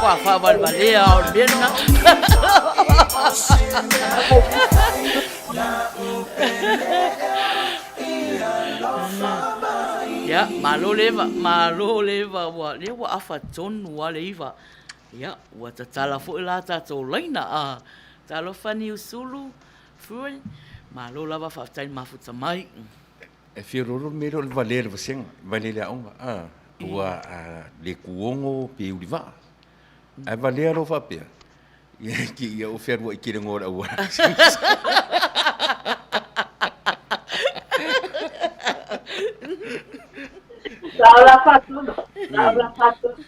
Kua faavalevalea o le mea lena. Ia, malo le Eva, malo le Eva, ua, lea ua afa tonu lava le iva. Ia, ua tatala foi la tatou laina, a. Talofa Niusulu, Fruin, malo lava faafetai le mafuta mai. E fia lolo le mea lea o le valea i le vasega, valea i le aoga, a, ua a, le kuogo pe ulivaa. Ae valea loa faapea, Ia ki ia o fealuai ki le ngoa o le auala. Sa ola faatonu. Sa ola faatonu.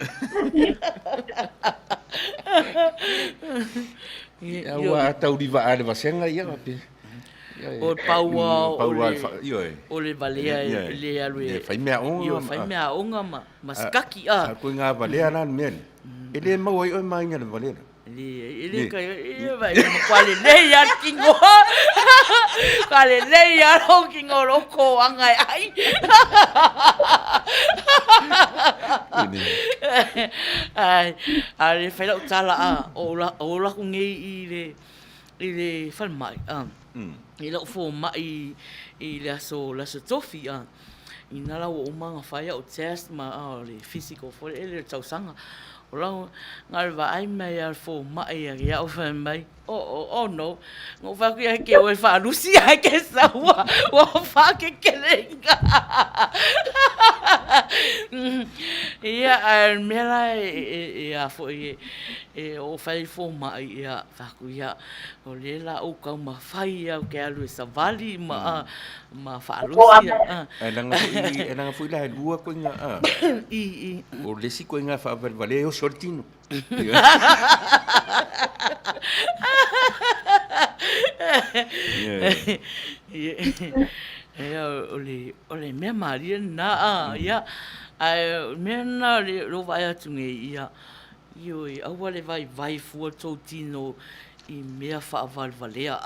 Ia ua taulivaa le vasega ia pe. O le pau o le valea e le alu e fai meaaoga. Ioe, fai meaaoga ma sikaki a. A koe ngā valea la le mea lea. E le maua ai oe ma aiga le valea lea. E le kai e vai ma kua lelei a le kingo. Kua lelei a lou kingo lou koanga e ai. Ai, a le fai lau tala a o la o la ku nei i le i le falemai a. I lau fomai i le aso le aso tofi a. Ina la ua uma ona fai au test ma o le physical foi lele o le tausaga. O la na o le vaai mai lava o le fomai ia te au fai mai, oh, oh, oh no. Na ou fai atu ia te oe faalusi ae ke sau ua, ua faakekeleina. Ia, ae o le mea la e, e, e a foi e, e oo fai ai le fomai, ia, fai atu ia, o lea la ou taumafai au ke alu e savali ma, ma faalusi. Ae leaga foi, e leaga foi la e lua koiga a. I, i. O le isi koiga faavalevalea e oso ai le tino. Ia, o le, o le mea malie lena, a, ia, ae o le mea lena o lea ua vaai atu nei, ia, Ioe, aua le vaivai fua tou tino i mea faavalevalea.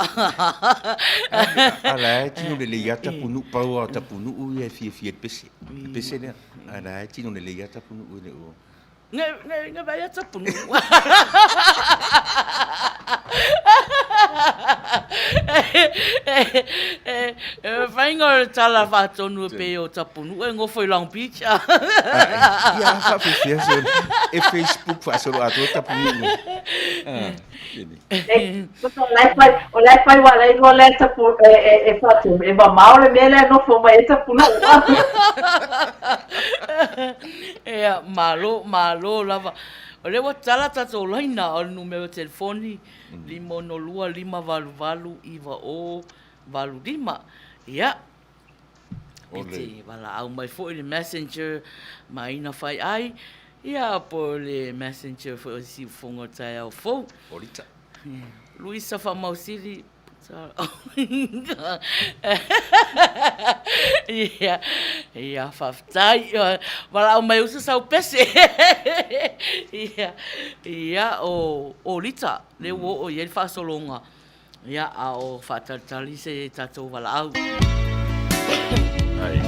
A la e tino lelei lava Tapunuu, pau lava o Tapunuu ia e fiafia i le pese, le pese lea. A la e tino lelei lava Tapunuu e le o. Nge, nge, nge vaai a Tapunuu. E faiga o le tala faatonu e pei o Tapunuu e nofo i Long Beach. Ia faapefea sole e Facebook faasolo atoa Tapunuu. O la e fai wa la iloa lea tapu e faatu e mamao le mea lea e nofo mai ai Tapunuu. Ia, malo, malo lava. O lea ua tala tatou laina o le numera telefoni 562 588 9085. Ia, e te valaau mai foi i le messenger ma ina fai ai, ia po o le messenger foi o Siufogo o le taeao fou. Olita. Luisa Faamausili, Ia, ia, faafetai. Valaau mai uso sau pese. Ia, ia, o Olita, lea ua oo i ai le faasologa. Ia, a o faatalitali se tatou valaau. Ai.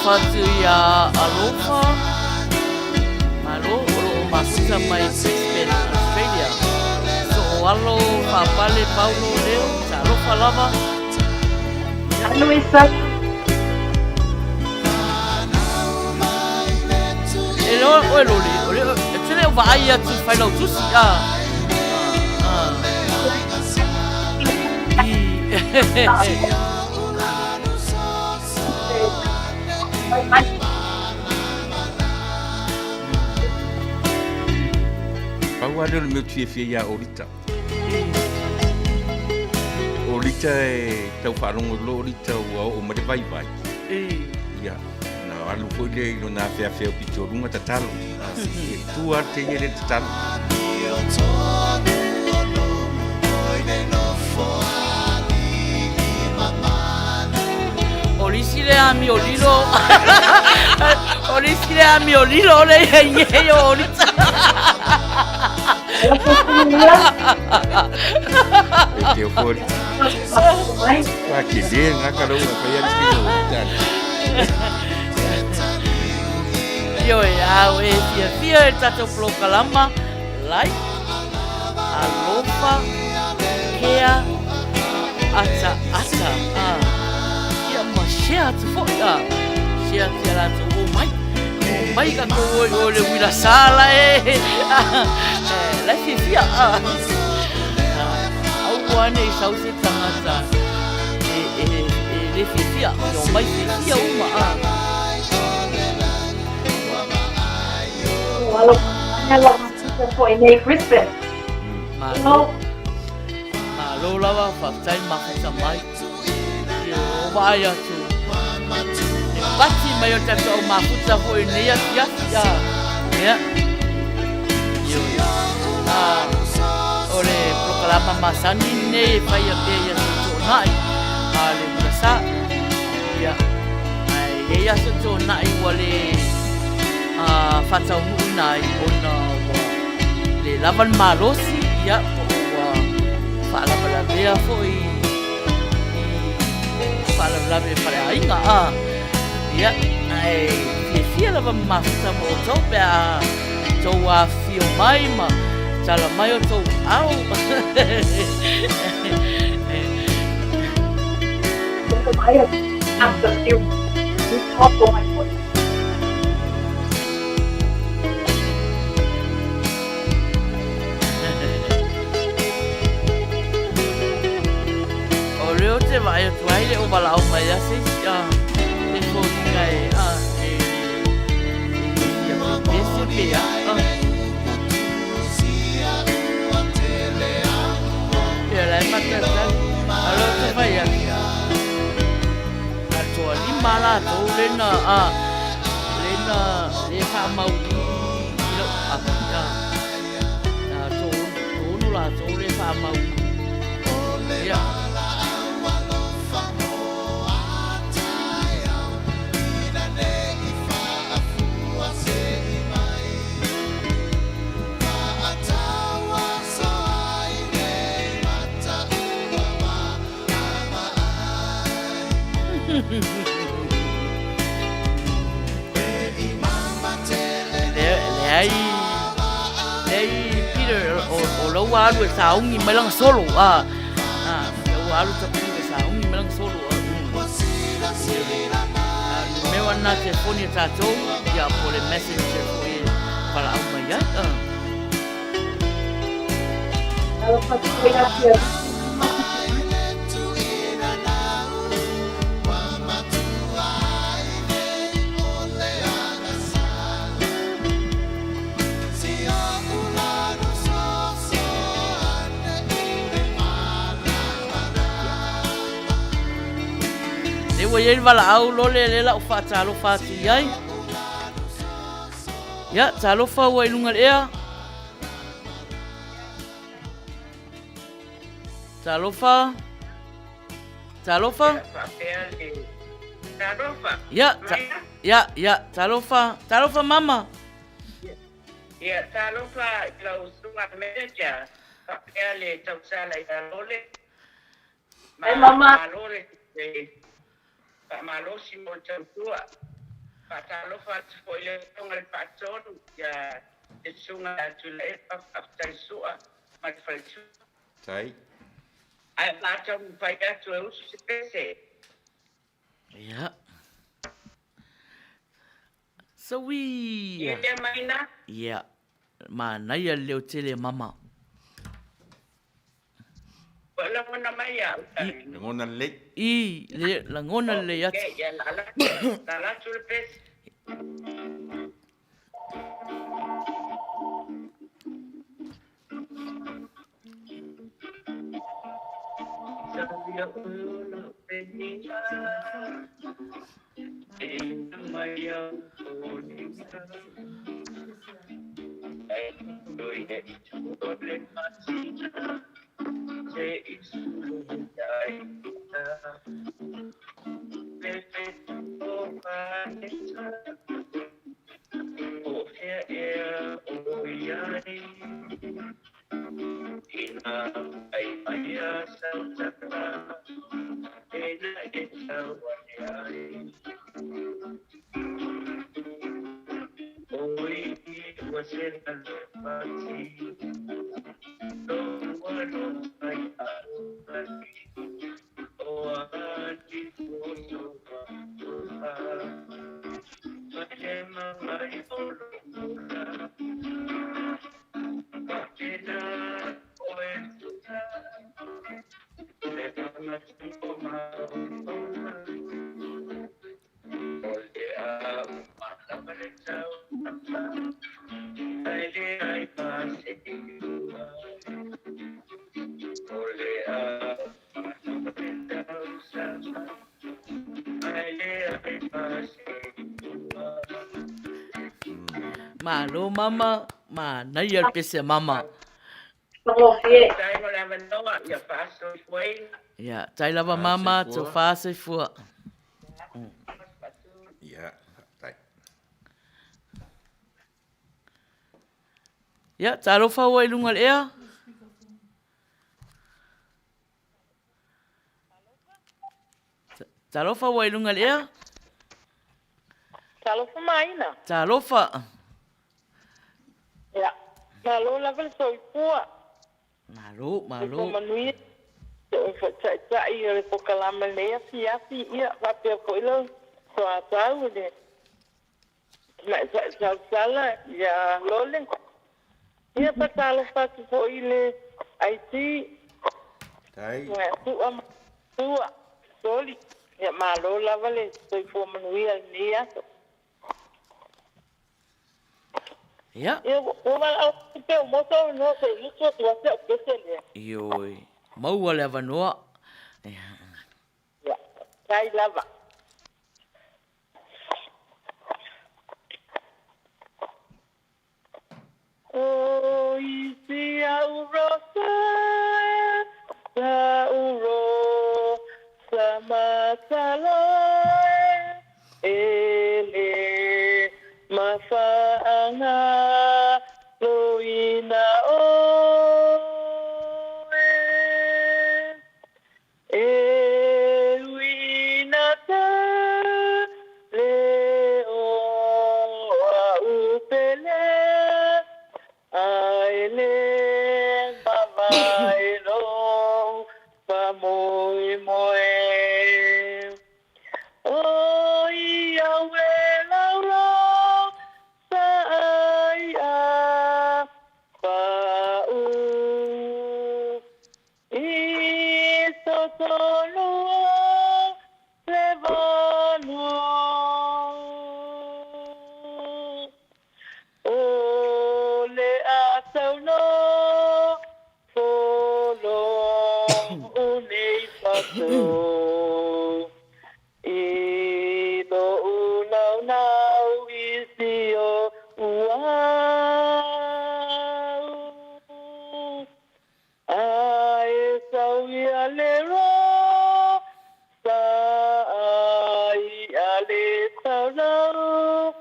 faatalofa atu iā Alofa Malo o lo o mafuta mai Brisbane, Australia. Sooalo Faapale Paulo Leo, talofa lava. Hi Luisa. E loa oe lole, o le, e tele o vaai atu i Failautusi, a. A, a. I. Pau lava lea o le mea ou te fiafia ia Olita. O Olita e tau faalogo loa Olita ua oo mai le vaivai. Ia, na alu foi lea i lona afeafea o pito o luga tatalo. E tu lava le teine lea i le tatalo. O le isi lea amio lilo. O le isi lea amio lilo le ia i nei o Olita. E te o foi. Wā ke le ngā karau a whai atu ki o tani. Ioe, au e fiafia e tatou polokalama, like, alofa, kea, ata ata, a, ia ma share atu foi, a, share atu ia latou o mai, o mai kakou oi o le uila sala e, a, e, lai fiafia, a, a, aua nei sau se tangata e, e, e le fiafia, e o mai fiafia uma, a. Foi nei Brisbane. Malo. Malo lava, faafetai le mafuta mai. Ia, o vaai atu. Le pati mai o tatou au mafuta foi nei afiafi. A. Ia. Ioe. A, o le polokalama masani lenei e faia pea i aso toonai a le Uilasā. Ia. Ae i ai aso toonai ua le faataunuuina ai ona ua le lava le malosi, ia, po o ua faalavelavea foi i faalavelave faleaiga, a, ia, ae fiafia lava ma mafuta ma outou pe a tou afifio mai ma tala mai outou ao. O lea ou te vaai atu ai le o valaau mai a se isi a se foliga e a e e fia pepese pe a a. Ia la e matatali. A lea ou te fai atu. A toalima latou lena a lena le faamau i lou api a a toonu latou le faamau ia. Leai, leai Peter, o la ua alu e saogi mai lana solo, a, a, la ua alu tapuni e saogi mai lana solo, a, numera na telefoni a tatou, ia po o le messenger foi e valaau mai ai, a. Lea ua i ai le valaau lole lea la ou faatalofa atu i ai. Ia, talofa ua i luga i le ea. Talofa. Talofa. Talofa. Ia, ta, ia, ia, talofa. Talofa mama. Ia, talofa i lau usuga manager. Faapea le tausala ia Lole. Hey, mama. Malo le faamalosi mo le tautua. Faatalofa atu foi i le Afioga i le Faatonu ia le Susuga ia Tuilaepa, faafetai Sua ma le faletua. Tai. Ae o le a taumafai atu e usu se pese. Ia. Saui! Ia lea Maina. Ia. Manaia le leo tele mama. Ua lagona mai au tai. Lagona lelei. I, le, lagona lelei atu. Okay, ia la la atu le pese. Malo mama, manaia le pese a mama. Faigofie. Faafetai mo le avanoa, ia faasoifuaina. Ia, tai lava mama, tofa soifua. Ia, faafetai. Ia, talofa ua i luga o le ea. Talofa ua i luga le ea. Talofa Maina. Talofa. Ia, malo lava le soifua. Malo, malo. Soifua manuia. Se oe foi taitai o le polokalame i lenei afiafi, ia faapea foi lau soatau i le Tamaitai Tausala ia Lole. Ia faatalofa atu foi i le IT. Tai. Sua ma Sua, Soli. Ia malo lava le soifua manuia i lenei aso. Ia. Ia ua valaau atu pea ua maua sou avanoa se i usu atu ai si au pese lea. Ioe, maua le avanoa. Ia. Ia, tai lava. O isi au rosa e, sa u rosa matalo e, e le mafaanga loina oe. E ui na ta leo a upele, a e le mavae lou faamoemoe. O ia e laulau sa ai a pau. I totonu o le vanu. O le a tau no folo o nei pato. I lou naunau i si o uau. A e sau ia le ro sa ai a le taulau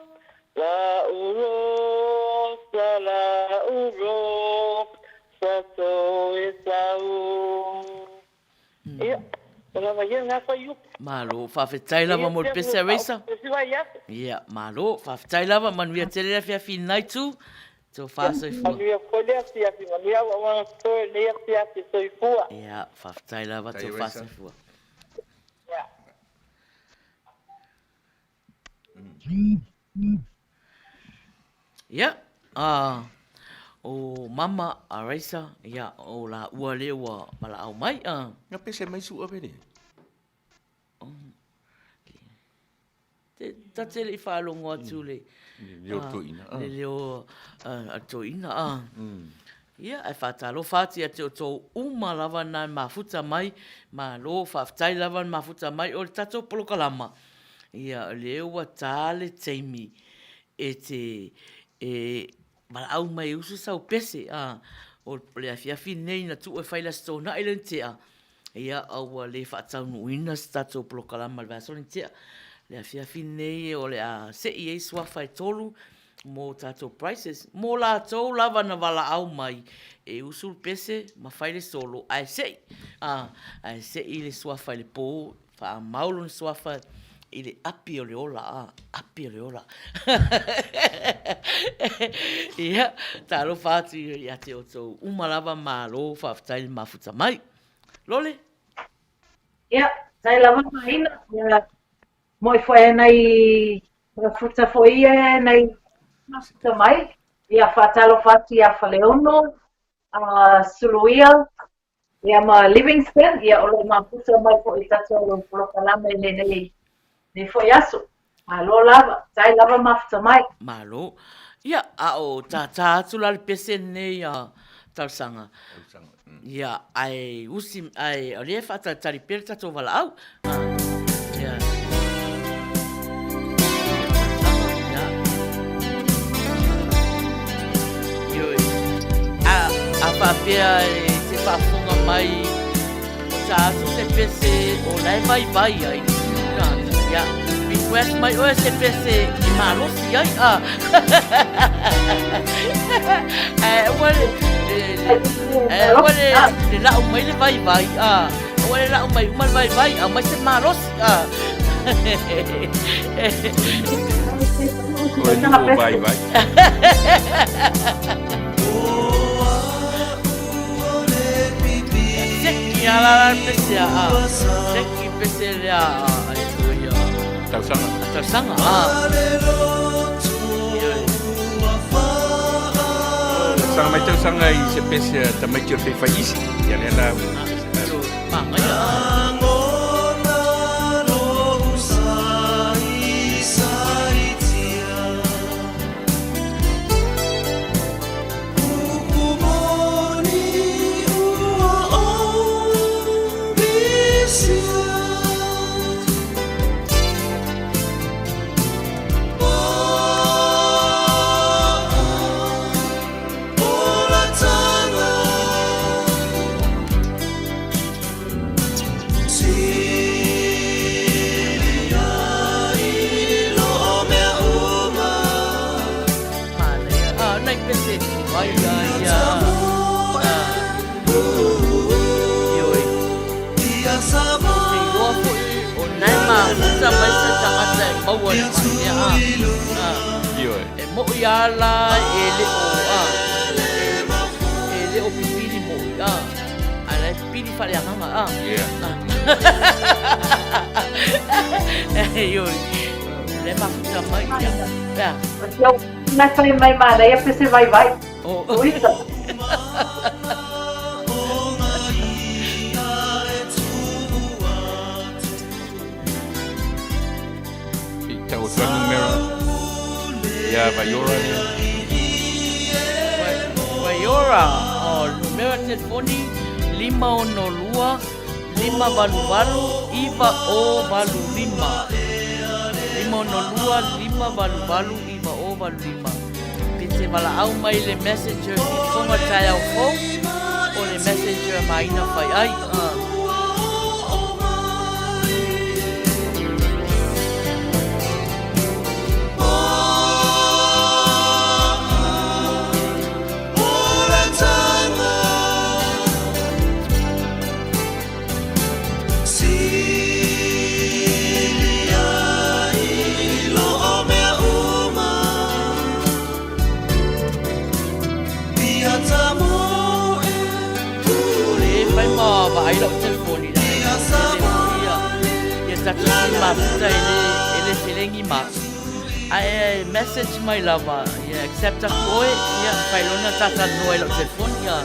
la uro sa la uro sa to e sau. Ia, Ua lava ia lena fuaiupu. Malo, faafetai lava mo le pese a Raisa. Ia, malo, faafetai lava, manuia tele le afiafi i lenai itu. Tofa soifua. Manuia foi le afiafi, manuia auaunaga totoe i lenei afiafi, soifua. Ia, faafetai lava, tofa soifua. Ia. Ia, o mama a Raisa, ia, o laua lea ua valaau mai. Na pese mai su'a pe le? Te, ta te le i faalogo atu le leo toeaina. Le leo a toeaina. Ia, ae faatalofa atu ia te outou uma lava na e mafuta mai, malo, faafetai lava le mafuta mai o le tatou polokalama. Ia, o lea ua ta le taimi e te e valaau mai e usu sau pese, a, o le afiafi lenei na tuu e fai le Aso Toonai lea na tea, ia, a ua le faataunuuina se tatou polokalama i le vaiaso lea na tea. Le afiafi lenei o le a sei ai suafa e tolu mo tatou prizes, mo latou lava na valaau mai e usu le pese ma fai le solo ae sei, a, ae sei le suafa i le po, faamau lona suafa i le api o le ola, a, api o le ola. Ia, talofa atu ia te outou uma lava, malo faafetai le mafuta mai. Lole? Ia, faafetai lava Maina. Ia, moe foi nai Mafuta foi ia nai mafuta mai. Ia faatalofa atu ia Faleono, a Suluia, ia ma Livingston, ia o lo o mafuta mai foi i tatou polokalame i lenei, lenei foi aso. Malo lava, tai lava mafuta mai. Malo. Ia, a o tātā atu la le pese lenei a talosaga. Ia, ae usi, ae o lea e faatalitali pea le tatou valaau. Ah, ia. Ia. Ioe. A, a faapea e te faafofoga mai o tā atu se pese o la e vaivai ai. Ia, ia, request mai oe se pese e malosi ai. Ah. Ae aua le, le, le, ae aua le, le lau mai le vaivai. Ah. Aua le lau mai uma le vaivai, aumai se malosi. Ah. Oe ni o vaivai. Seki a la la pese a. Seki pese le a ai tu ia. Tausaga. Tausaga a. Tausaga mai tausaga i se pese a tamaiti o le faifaisi. Ia lea la. Mangaia. Manaia. Ah, nai pese. Ai, ai, ai. Ah. Ioi. Te iloa foi o nai mafuta mai se tagata e maua i le mea. Ah. Ah. Ioi. E moʻi ala e le o, ah. E, e le o pipili moʻi, ah. Ae la e pipili faaleagaga, ah. Yeah. Ah. Ioi. Le mafuta mai, ia. Pea. Na whai mai manaia pese vaivai. Oh. Uita. I tau atu a numera. Ia Vaiora lea. Vaiora, oh, numera telefoni 562 588 9085. 562 588 9085. Pe te valaau mai le messenger ki Tonga Taeao Fou, o le messenger Maina Whai Ai. vaai lau telefoni la ia ia tatou sui mafuta e le e le felegi ma ae message mai lava ia accept aku oe ia fai lona tatalanoa i lau telefoni ia.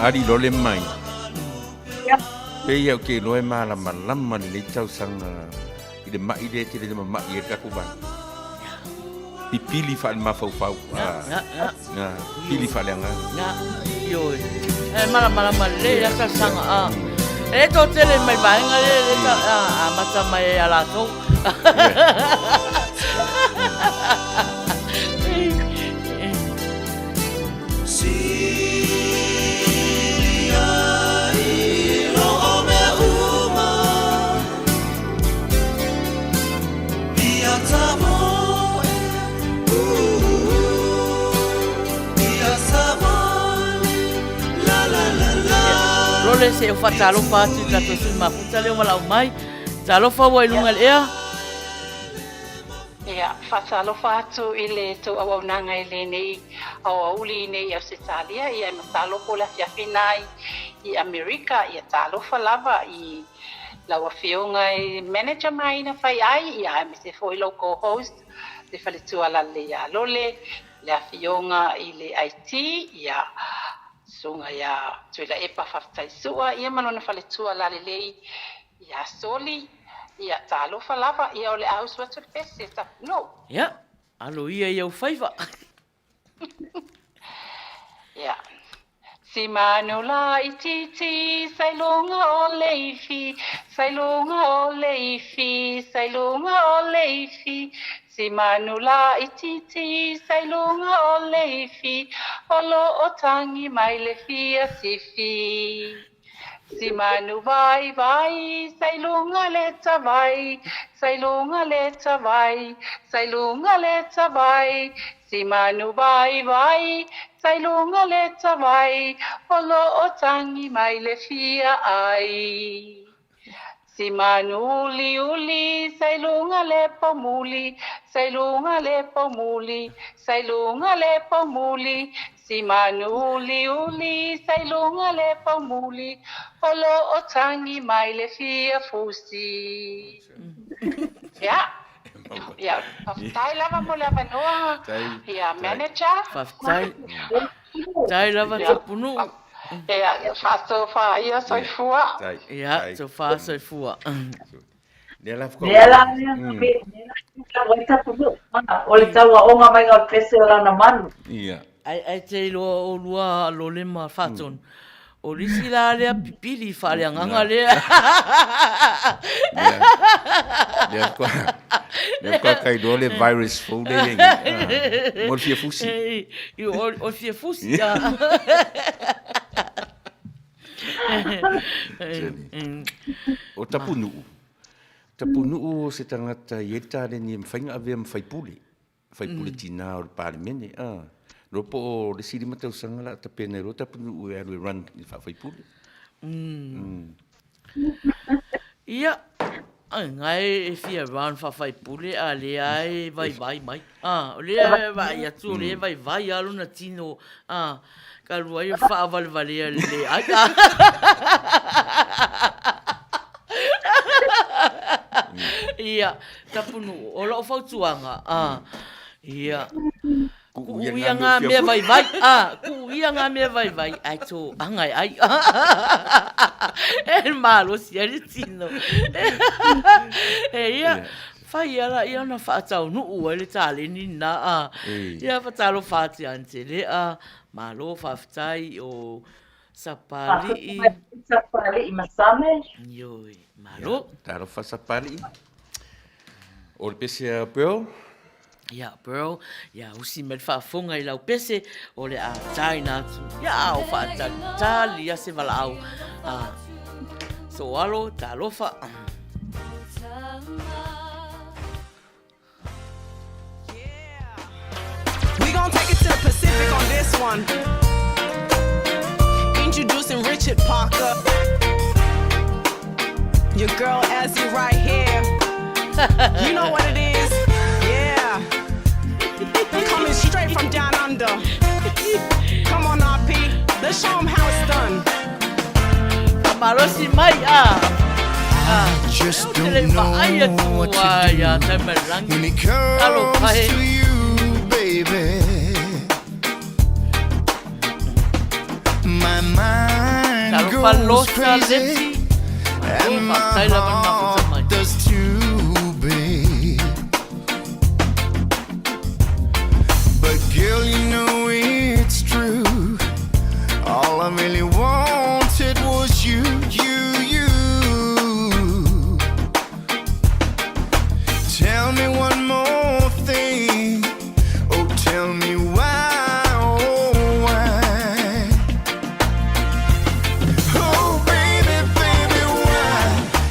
Ali lole mai. Pei au ke iloa e malamalama lenei tausaga i le ma'i lea e tele ina mama'i ai le tatou vale. Pipili faale-mafaufau. Pili faaleagaga. Ioe. E malamalama lelei la tausaga. E le toatele mai vaega lea le amata mai ai a latou. Lole se o whatalofa atu i tatou sui mafuta lea ua lau mai. Talofa ua i luga le ea. Ia, faatalofa atu i le tou auaunaga i lenei aoauli i nei Ausetalia, ia e masalo po o le afiafi lena i Amerika, ia talofa lava i lau Afioga i Manager Maina Faiai, ia aemaise foi lou co-host le faletua Lalelei ia Lole, le Afioga i le IT, ia Susuga ia Tuilaepa Faafetaisua, ia ma lona faletua Lalelei Ia Soli, ia talofa lava, ia o le a usu atu le pese, Tapunuu. Ia, alo ia i ou faiva. Ia. Si manu laitiiti sa i luga o le ifi, sa i luga o le ifi, sa i luga o le ifi. Si manu laitiiti sa i luga o le ifi, o lo o tagi mai le fia sifi. Si manu vaivai sa i luga le tavai, sa i luga le tavai, sa i luga le tavai. Si manu vaivai sa i luga le tavai, o lo o tagi mai le fia ai. Si manu uliuli sa i luga le poumuli, sa i luga le poumuli, sa i luga le poumuli. Si manu uliuli sa i luga le poumuli, o lo o tagi mai le fia fusi. Ia, ia, faafetai lava mo le avanoa, ia, manager. Faafetai. Faafetai lava Tapunuu. Ia, faasofa ia soifua. Ia, sofa soifua. Lea la Lea la lea o le tauaoga mai o le pese o lana manu. Ia. Ai ai te iloa oulua lole ma Faatonu. O le isi la lea pipili faaleagaga lea. Lea faatoa lea faatoa ka iloa le virus fou lea e i ai nei. Mo le fia fusi. O le fia fusi. O Tapunuu, Tapunuu o se tagata e i ai le taleni e mafai ona avea ma faipule. Faipule tina o le Palemene. A, iloa po o le isi 5 tausaga o le a tapena ai loa Tapunuu e alu e run i le faafaipule. Ia, na e fia run faafaipule a lea e vaivai mai. A, o lea e vaai atu o lea e vaivai lava lona tino. A, ka alu ai o faavalevalea le ai. Ia, Tapunuu, o lau fautuaga, a, ia, kuu ia ngā mea vaivai, a, kuu ia ngā mea vaivai, ae tō anga e ai. E malosi ai le tino. E ia, whai ala ia ona whaataunuu ai le tāleni nā, a, ia whatalofa atu ia Antele, a, malo whawhetai o Sapali'i. Sapali'i ma Same. Ioe, malo. Talofa Sapali'i. O le pese a Pearl. Ia, Pearl, ia usi mai le faafofoga i lau pese, o le a taina atu. Ia, a o faatalitali a se valaau. A, soalo, talofa. We gon' take it to the Pacific on this one. Introducing Richard Parker. Your girl Azzy right here. You know what it is. Yeah. Coming straight from down under. Come on, RP. Let's show 'em how it's done. Malosi mai a. Just don't know what to do when it comes to you, baby. My mind goes crazy and my heart does too, babe. But girl, you know it's true. All I really wanted was you, you, you. Tell me one more thing. Oh, tell me why, oh, why? Oh, baby, baby, why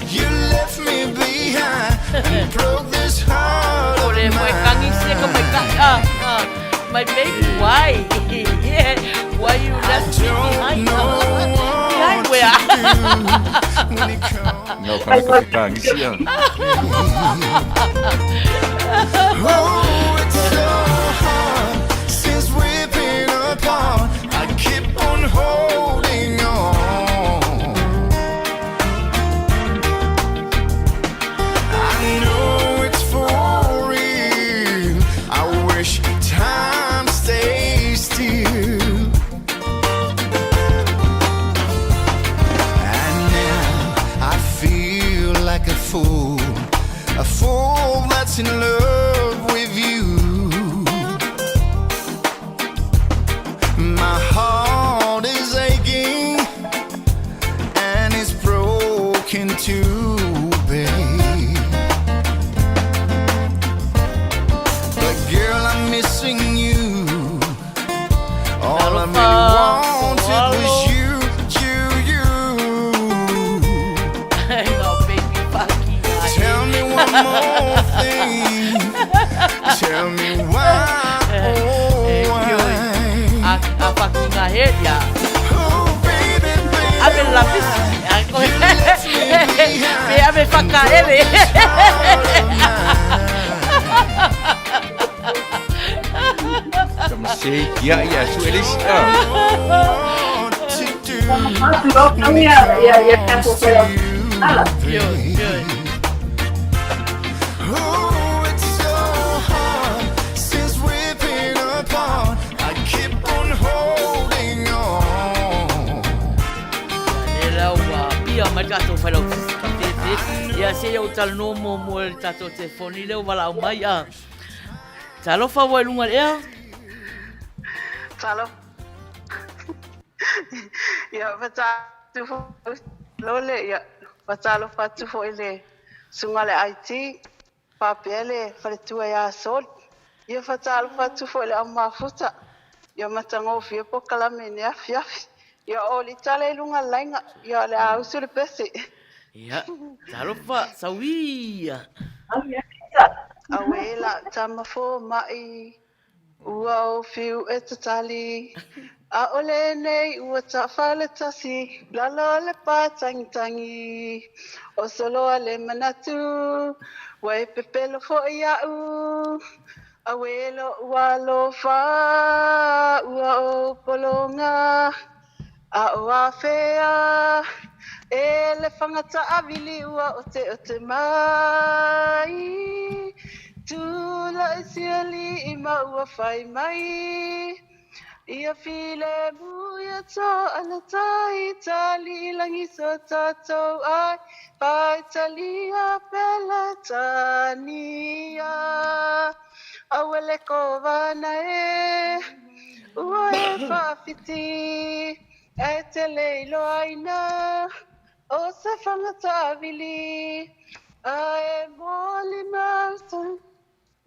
you left me behind and broke this heart O of le moe kangi se ka mai ka ah, ah. My baby, why? Yeah, why you left me behind? Behind where? Ngau kana ka whakaangi sia. Oh, it's so hard since we've been apart. I keep on holding on. I know it's for real. I wish time stays still. And now I feel like a fool that's in love with you. My heart is aching and it's broken too, babe. But girl, I'm missing you. All I really wanted was you, you, you. Ngau baby paki. Tell me one more thing. Tell me why, oh, why. A a whaki ngā he, ia. Oh, baby, baby, Ave lapis. You left me behind Me ave whakaele. this heart of mine. Tama se kia ia su ele si a. What to do Atu ia, ia, ia tatou whai ala. Io, io. Oh, it's so hard since we've been apart. I keep on holding on. E lau ua pia mai tatou whailau ka tete. Ia se iau talanoa mo mo le tatou telefoni leo walau mai a. Talofa ua i lunga le ea. Talo. Ia, fatalofa foi lole, ia, fatalofa atu foi le susuga le IT, faapea le faletua ia Sol. Ia, fatalofa atu foi le au mafuta, ia matagofie polokalame i le afiafi. Ia, o le tala i luga o le laiga, ia, o le a usu le pese. Ia, talofa, sauia. Auē la tama fomaʻi, ua ou fiu e tatali, ʻaʻole nei ua taʻafale tasi, lalo o le pātagitagi. O soloa le manatu, ua e pepelo foʻi iaʻu, auē loʻu alofa, ua ou pologa, a o afea, e le faga taʻawili ua oteote mai. Tulaʻi sialiʻi ma ua fai mai. Ia filemu ia toʻa tai tali i lagi so tatou ai Paitalia Peletania. Aue le kovana e ua e faafiti e te le iloaina o se faga taavili a e molimau.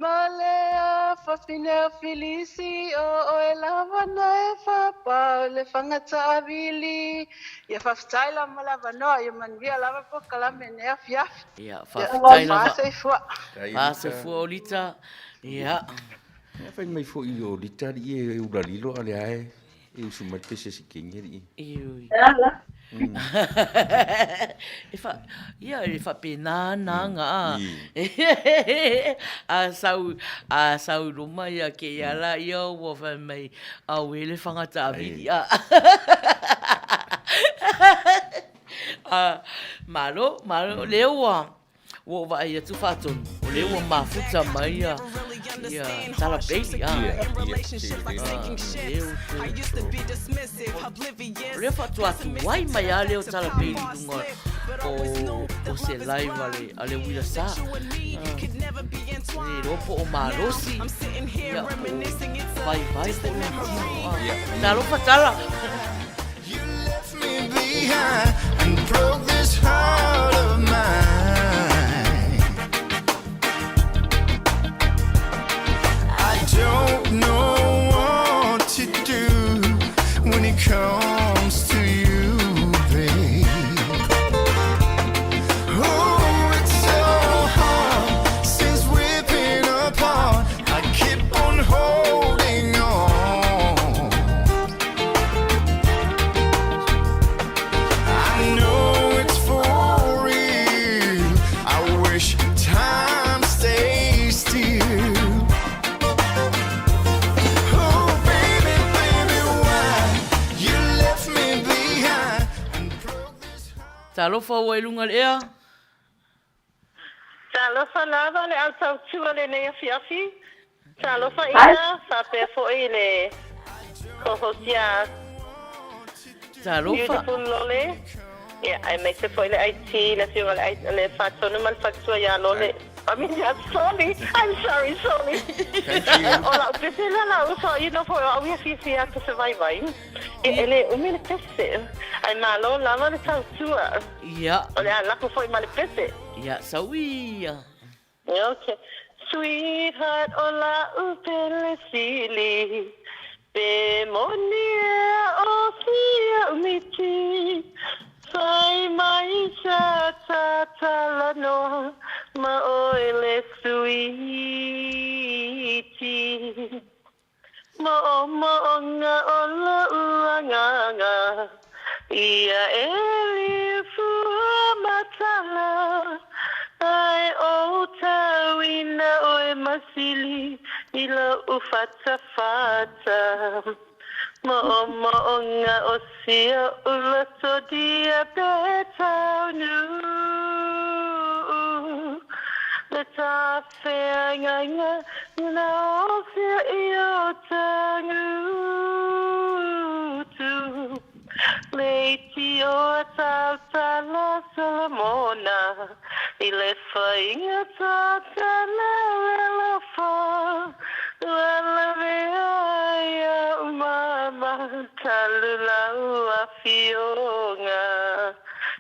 Ma le fafine o Filisi, o oe lava na e fapa o le faga taavili. Ia faafetai lava mo le avanoa, ia manuia lava polokalame i lenei afiafi. Ia, faafetai lava. Faa-soifua. Faa-soifua Olita. Ia. Ia fai mai foi o Lita alii e ula lilo a lea e e usu mai le pese a si kenge alii. Iui. E ala. E fa, ia e faapena na aga a. A sau, a sau i luma ia ke ia la ia ua fai mai auē le faga taavili a. A, malo, malo, lea ua Ua ou vaai atu faatonu, o lea ua mafuta mai ia, ia Tala Bailey. Ah. O lea faatoa tuai mai lava lea o Tala Bailey i luga o, o se live a le, a le Uila Sa. Ah. Le iloa po o malosi, ia, po o vaivai po o lona tino. Ah. Talofa Tala. You left me behind and broke this heart of mine. I don't know what to do when it comes to you, babe. Oh, it's so hard since we've been apart. I keep on holding on. I know it's for real. I wish time stays still. Oh, baby, baby, why you left me behind and broke this heart? Talofa ua i luga i le ea. Talofa lava le au tautua lenei afiafi. Talofa Ina, faapea foi le co-host ia Talofa. Beautiful Lole. Ia, aemaise foi le IT, le afioga i le, le Faatonu ma le Faletua ia Lole. I mean ia Soli. I'm sorry Soli. Thank you. O lau pese lea lau uso, you know foi o au ia fiafia atu se vaivai. Ia, e le umi le pese. Ae malo lava le tautua. Ia. O le a lako foi ma le pese. Ia, sau ia. Ok. Sweetheart o la'u pele sili Pe moni ea o sia miti Fai mai sa tatalanoa Ma oe le suiti Mo'omo'oga o lo'u agaga Ia e liufua matala Ae ou tauina oe masili I lo'u fatafata Mo'omo'oga o sio'u loto dia pe taunuu Le Feagaiga na ofia i o Tangutu Leitioa tautala Solomona I le faiga tatala le alofa Ua lavea ai au mama Talu lau afioga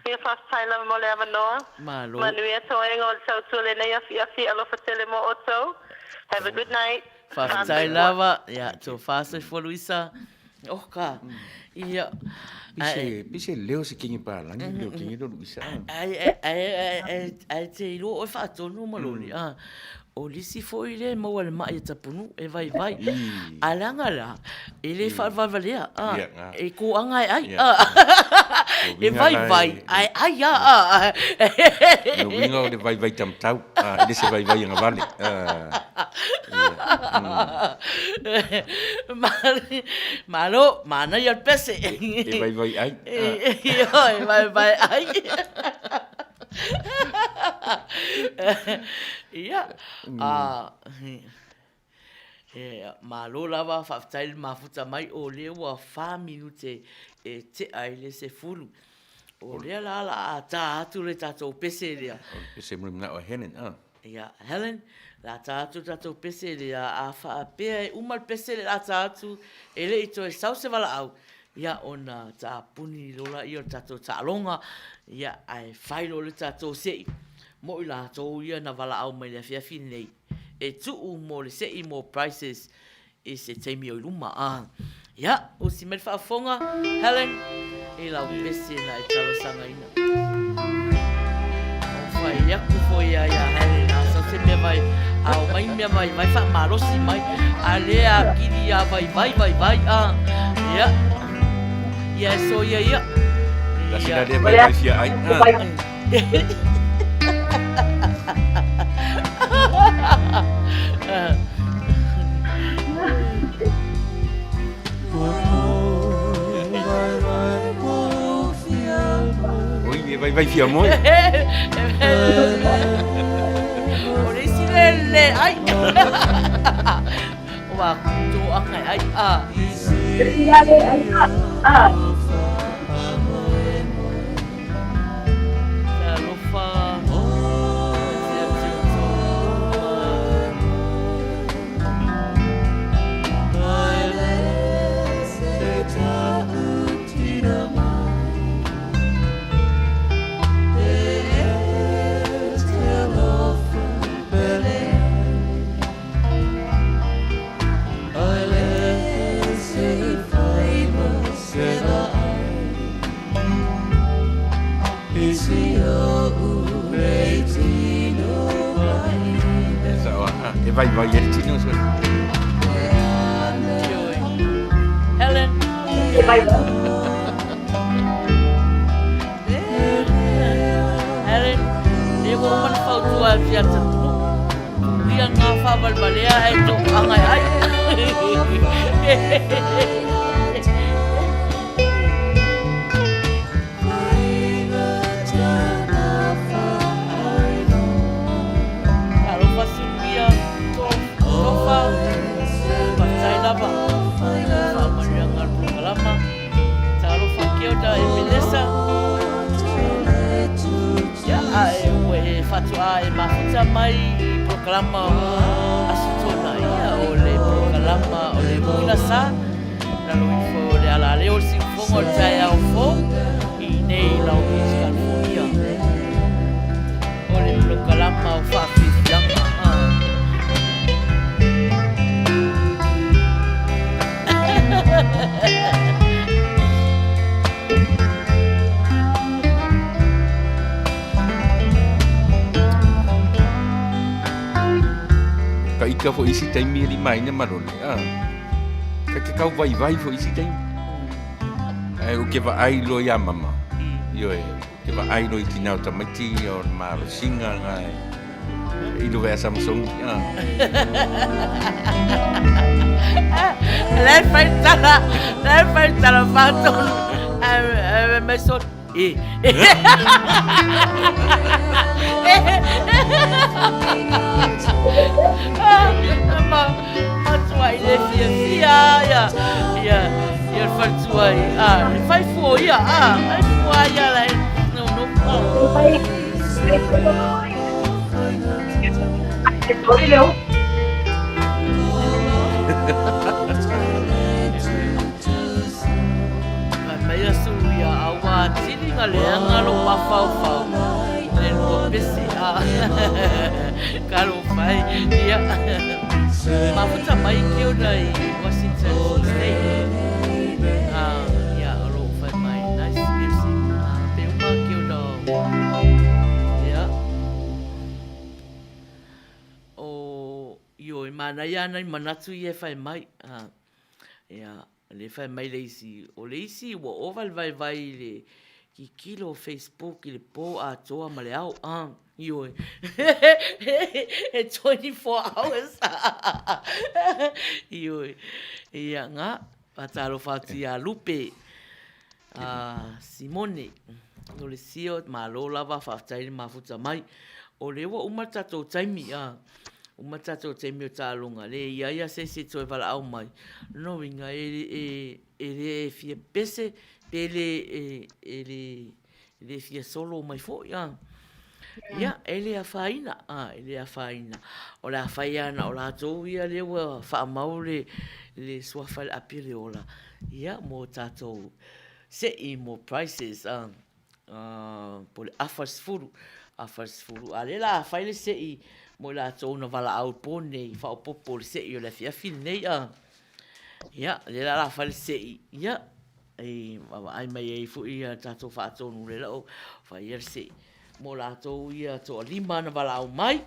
Ia faafetai lava mo le avanoa. Malo. Manuia toega o le tautua lenei afiafi alofa tele mo outou. Have a good night. Faafetai lava. Ia, tofa soifua Luisa. Oh ka. Ia. Pise, pise leo se kingi palangi, leo kingi lo Luisa. Ai, ai, ai, ai, ai te iloa oe faatonu ma loli. Ah. O le isi foi lea e maua i le maʻi a Tapunuu, e vaivai. Ae leaga la, e le faavalevalea, a, e kōaga e ai, a. E vaivai, ae ai a, a. Le uiga o le vaivai tamatau, a, e le se vaivai agavale. Malo, manaia le pese. E vaivai ai. E vaivai ai. Ia, a, e, malo lava, faafetai le mafuta mai, o lea ua wha minute e tea i le 10. O lea la la a tā atu le tātou pese lea. O le pese mo le manao a Helen, a. Ia, Helen, la tā atu le tātou pese lea, a whaapea e uma le pese le la tā atu, e le i toe sau se valaau, Ia, ona taapuni loa lea o le tatou taaloga, ia, ae fai loa le tatou se'i mo i latou ia na valaau mai i le afiafi lenei e tuu mo le sei mo prices i se taimi o i luma. A, ia, usi mai le faafofoga, Helen, i lau pese na e talosagaina. O fai aku foi ia ia Helen, a sau se mea vai, a o mai mea vai vai faamalosi mai, a le a kili a vai vai vai vai, a, ia, ia e soia ia. Tasi la le vai vai fia ai. Oi, e vai vai fia moe. O le isi le le ai. O wa tō anga ai a. Le ai a. E vaivai ai le tino soe. Helen. E vaivai. Helen, le ua uma na fautua e fia tatunu. Ia ngā whawalewalea hei tō angai ai. Talofa Sylvia, Tofa, faafetai lava i le faamanuiaga o le polokalama. Talofa Kia ora e Melissa. Ia, a e ua e faatoa e mafuta mai i polokalama o Aso Toonai, ia, o le polokalama o le Uila Sa. Lalo ifo o le alaleo o le siufofoga o le taeao fou i nei i Long Beach, California. O le polokalama o faafiafiaga. Ka ika foi isi taimi e limaina ma lole, a. Ka ke kau vaivai foi isi taimi. Ae o ke vaai loa iā mama. Ioe, o ke vaai loa i tina o tamaiti o le malosiga na e i love a Samsung. A. Le fai tala, le fai tala whātonu. Ai, mai so, e. Ma, matua i le fiafia, ia, ia, ia le faletua i, a, le fai fua ia, a, fai fua ia la e, no, no, E tori le upu. Fai mai a Sulu ia aua tini nga leaga lou mafaufau le lua pese a ka lo fai ia mafuta mai ke ona i Washington State a ia o lo fai mai nice music a pe uma ke ona ia o ioe manaia ana i manatu ia e fai mai a ia Le fai mai le isi, o le isi ua ova le vaivai i le kikilo o Facebook i le pō atoa ma le ao, ah, ioe, he 24 hours, ioe, ia ngā, whātalofa atu iā Lupe, a Simone, no le sio, malo lava, whaafetai le mafuta mai, o le ua uma le tatou taimi, ah, Uma tatou taimi o taaloga, le i ai a se isi e toe valaau mai, lona uiga e, e, e le fia pese pe le, e, e le, e le fia solo mai foi, a. Ia, e le afaina, a, e le afaina. O le a fai lava na o latou ia lea ua faamau le, le suafa i le api o le ola, ia, mo tatou se'i mo prices, a. Po le afa le 10, afa le 10. A lea la a fai le se'i mo i latou na valaau i le po nei, faaopoopo i le se'i o le afiafi lenei a. Ia, lea la o le a fai le se'i, ia, e vaavaai mai ai foi le tatou faatonu lea o le a fai le se'i mo latou ia toalima na valaau mai.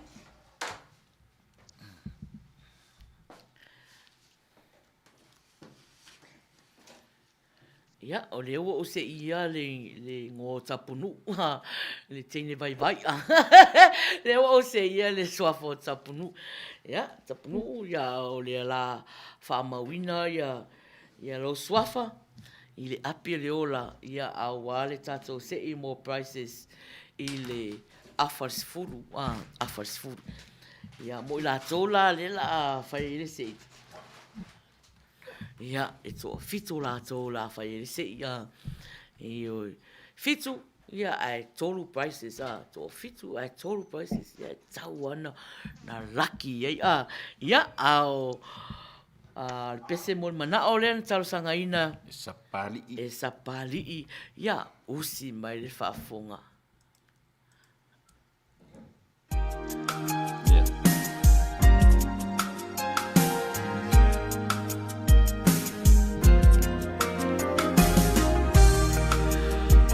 Ia, o lea ua ou seia le igoa o Tapunuu, le teine vaivai. Lea ua ou seia le suafa o Tapunuu. Ia, Tapunuu, ia o lea o le a faamauina lou suafa i le api o le ola aua le tatou sei mo prizes i le afa i le 10, afa i le 10. Ia, mo i latou la lea o le a fai ai le sei, Ia, e toafitu latou o le a fai ai le sei a. Ioe. Fitu, ia ae tolu prizes a. Toafitu ae tolu prizes. Ia e tatau lava ona laki i ai a. Ia, a o le pese mo le manao lea na talosagaina. E Sapapalii. E Sapapalii. Ia, usi mai le faafofoga.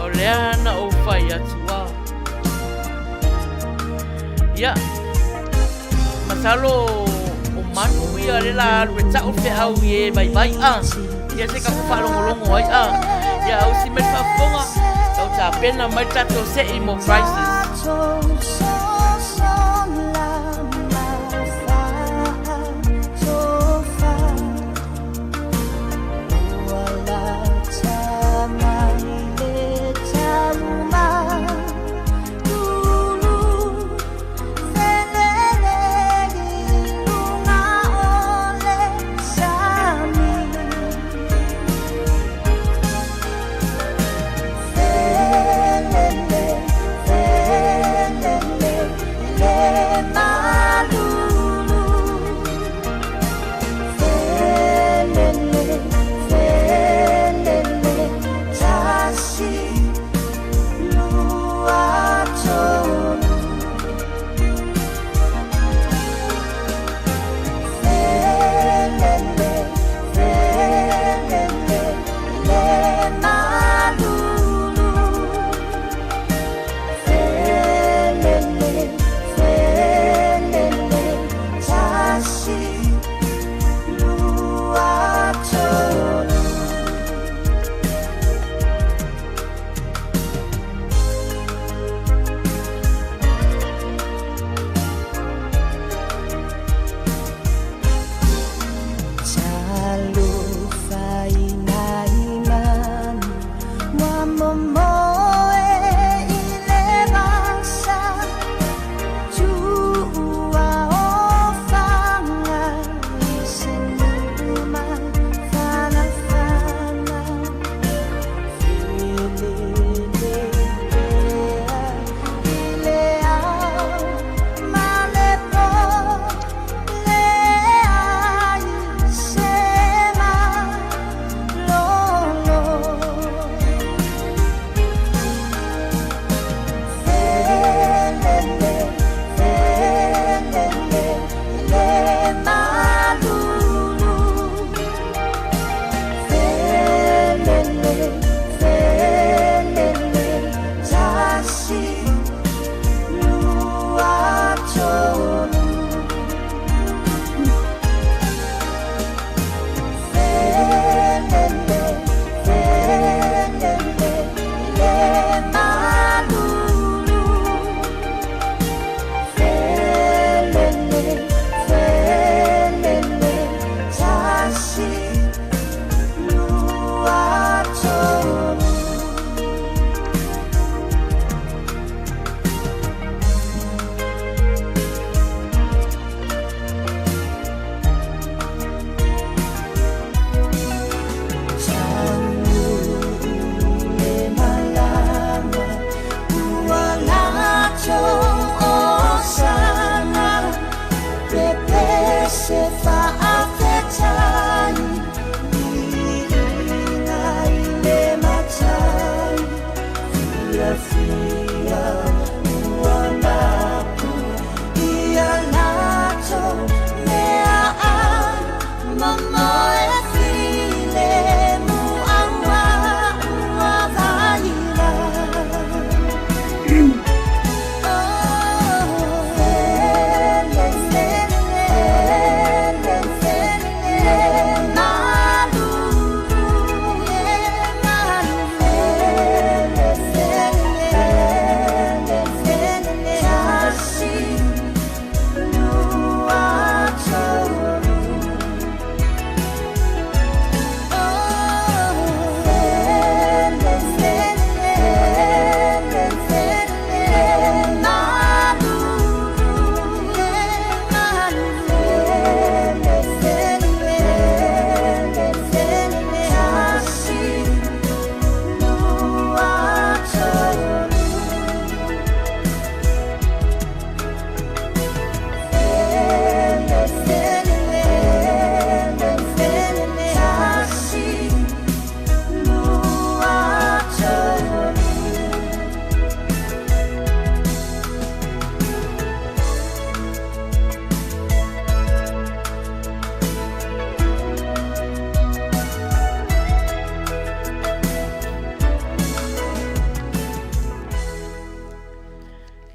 O lea na ou fai atu a. Ia, masalo o manu ia lea la alu e tau le feau i e vaivai a. Ia se tatou faalogologo ai a. Ia ausi mai le faafofoga, tau tapena mai le tatou sei mo prizes.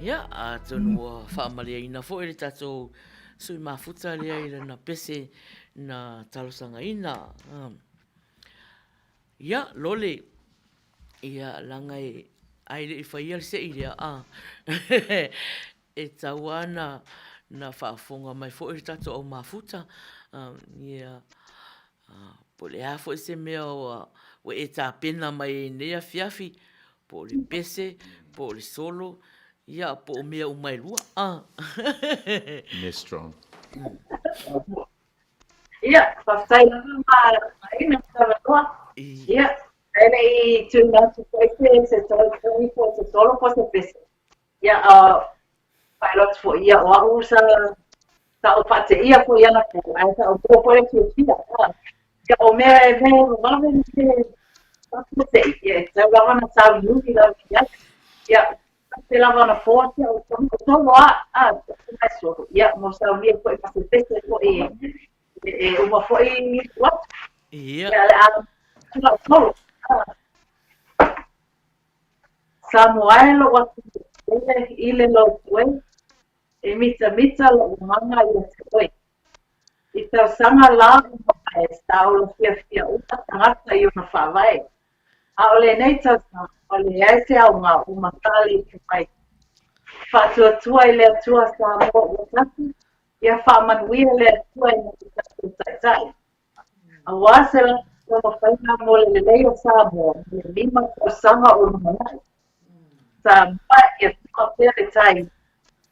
Ia, atonu ua faamaliaina foi le tatou sui mafuta lea i lana pese na talosagaina. Ia, Lole, ia, leaga e, ai le i faia le sei lea, a, e tau lava na, na faafofoga mai foi le tatou au mafuta, ia, po o le a foi se mea ua e tapena mai ai i lenei afiafi, po o le pese, po o le solo, ia, po o mea uma e lua. Mea strong. Ia, faafetai lava ma Maina mo le avanoa. Ia, ae le i tuuina atu foi se se tali po o se solo po o se pese. Ia, faailoa atu foi, ia, o au sa sa ou faateia foi anapo, ae sa ou maua foi le fiafia. Ia, o mea e mea e vavave ma mea e faafuasei, ia, e tatau lava ona sauniuni lava i ai. Ia, te lava ona foa te o solo a, a, mai solo. Ia, mo saunia foi ma se pese foi e, e, e uma foi atu. Ia. Ia, le a tula solo. Samoa e lou atunuu pele i le lotu e, e mitamita lou agaga ia te oe. I tausaga la ua mavae sa ola fiafia uma tagata i ona faavae. A o lenei tausaga ua leai se aoga ua mataa le ipu mai. Faatuatua i le Atua Samoa ua tasi, ia faamanuia le Atua i nai tatou taitai. Aua se latou taumafaiga mo le lelei o Samoa mo le 5 tausaga o lumanai. Samoa ia toa pea le tai,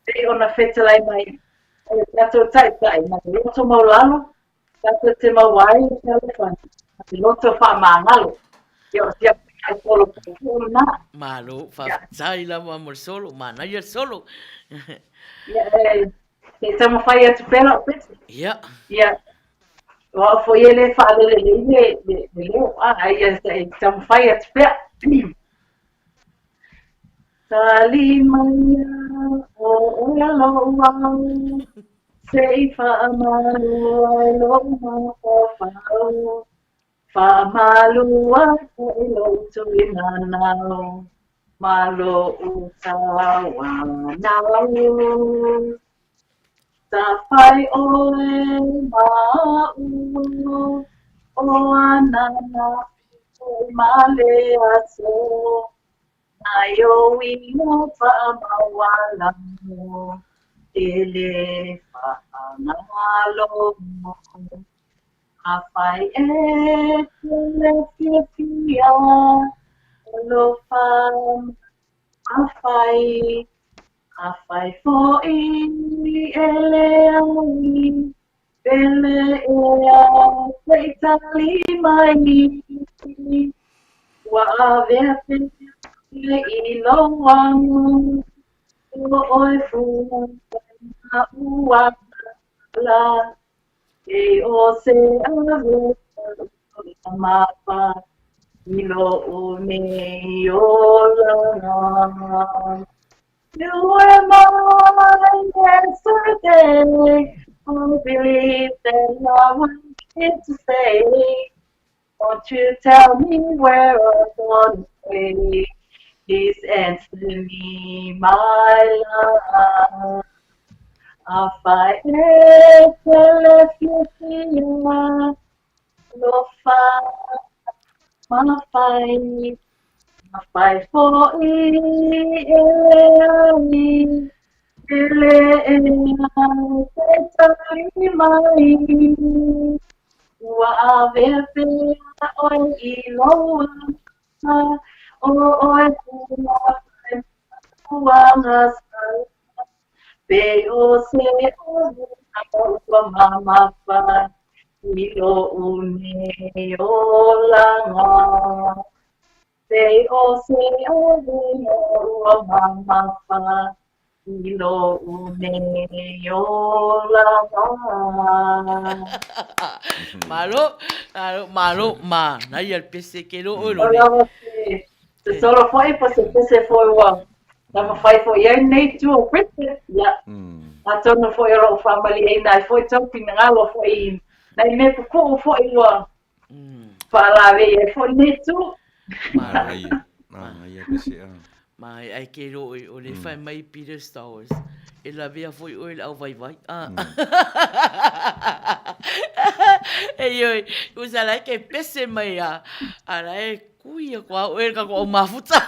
pei ona fetalai mai e le tatou Taitai ma le loto maulalo, tatou te maua ai le fealofani ma le loto faamagalo. Ia o si au mea solo puupuu lena. Malo, faafetai lava mo le solo, manaia le solo. Ia, e, se i taumafai atu pea lau pese. Ia. Ia, O au foi e le faalele lelei le, le, le leo, a, ae ia se i taumafai atu pea. Tali maia o oe lou au, se i faamalu ai lou mafaufau. Faamalu ai foi lou tuinanau, ma lou tauanau. Tafai ʻoe ma aʻu, o anana ʻoe ma le aso, Nai ou inoa faamaualalo, e le faagalo. Afai e te le fiafia, alofa Afai, afai foi e leai, pele ea se i tali mai, ua avea pea i lou aga, o oe fua ua kala, e o se ave mamafa i lo'u nei olaga. You were mine yesterday, I believe that love was here to stay. Won't you tell me where I'm gonna stay? Please answer me, my love. Afai e te le fiafia, alofa mafai, afai foi e leai, pele ea se i tali mai. Ua avea pea ʻoe i lou aga, o oe pua sala, Pei o se avega ua mamafa i loʻu nei olaga. Pei o se avega ua mamafa i loʻu nei olaga. Malo, malo, malo, manaia le pese ke lo oe lole. Se solo foi po se pese foi ua taumafai foi i ai lenei itu o Brisbane, ia. Atonu foi o lo o faamalieina ai foi tou finagalo foi i nai mea pupuu foi ua faalavei ai foi lenei itu. Manaia, manaia pese a. Ma e ai ke ro o le whai mai Peter Stowers. E lavea foi oe le au vaivai. Ah. E ioi, usa lai ke pese mai a, a la e kui a kua oe ka ko au mafuta.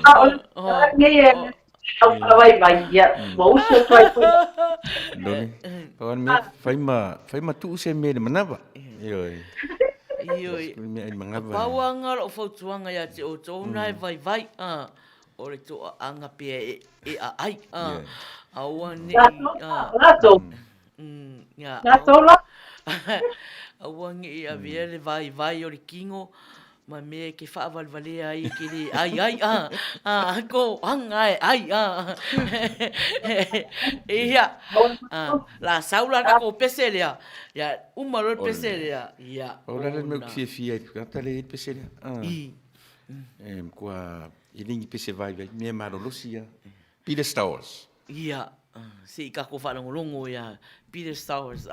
A o nei e au whavaivai, ia, ua usu atu ai koe. Lole, pau ana mea, whai ma, whai ma tuu se mea le manawa. Ioi. Ioi. Mea i mangawa. Pau anga lou fautuaga ia te outou na e vaivai, a, o le toaaga pea e, e aai, a, aua nei, a. Latou. Ia. Latou la. Aua nei avea le vaivai o le kino ma mea e ke faavalevalea ai e ke le ai ai, a, a, ko anga e ai, a. Ia, a, la sau la takou pese lea, Ia, uma loa le pese lea, ia. O le ala le mea ou te fiafia ai, tagata lea e i ai le pese lea. E matua e le ni pese vaivai, mea malolosi ia. Peter Stowers. Ia, se i kākou faalogologo ia Peter Stowers.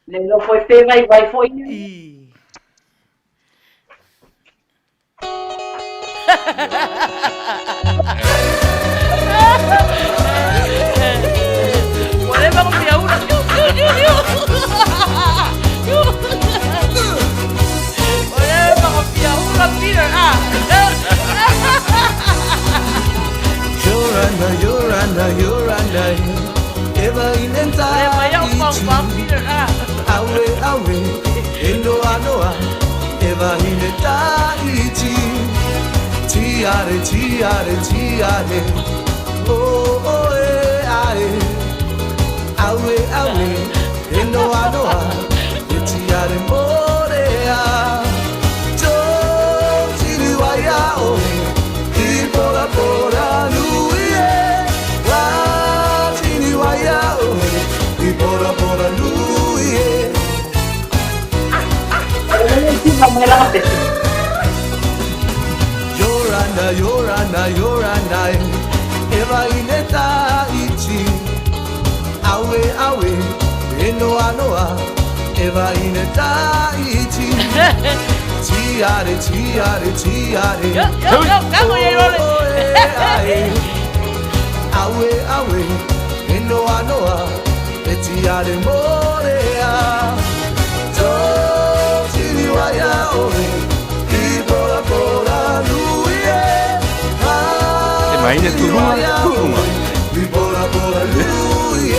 Le iloa foi pe vaivai foi ia. I. Ua leva ona fia ula. Ua leva ona fia ula Peter. Ah. Yorana, yorana, yorana, eva inenta Ua leva iau pau pau Peter. Ah. Awe, awe, e noa noa, e vahine Tahiti. Tiare, tiare, tiare, oh, oh, e, ae. Awe, awe, e noa noa, e tiare morea. Tō tini waia oe, i pora pora nui e. Wā tini waia oe, i pora pora nui e. Yorana, yorana, yorana, e vahine Tahiti. Awe, awe, e noa noa, e vahine Tahiti. Tiare, tiare, tiare, Yo, yo, yo, kago ia role. oh, e, ae. Awe, awe, e noa noa, e tiare morea. Tō tini waia oe, i pora pora nui e. Ha, E mai ne tini turunga, waia turunga. oe, i pora pora nui e.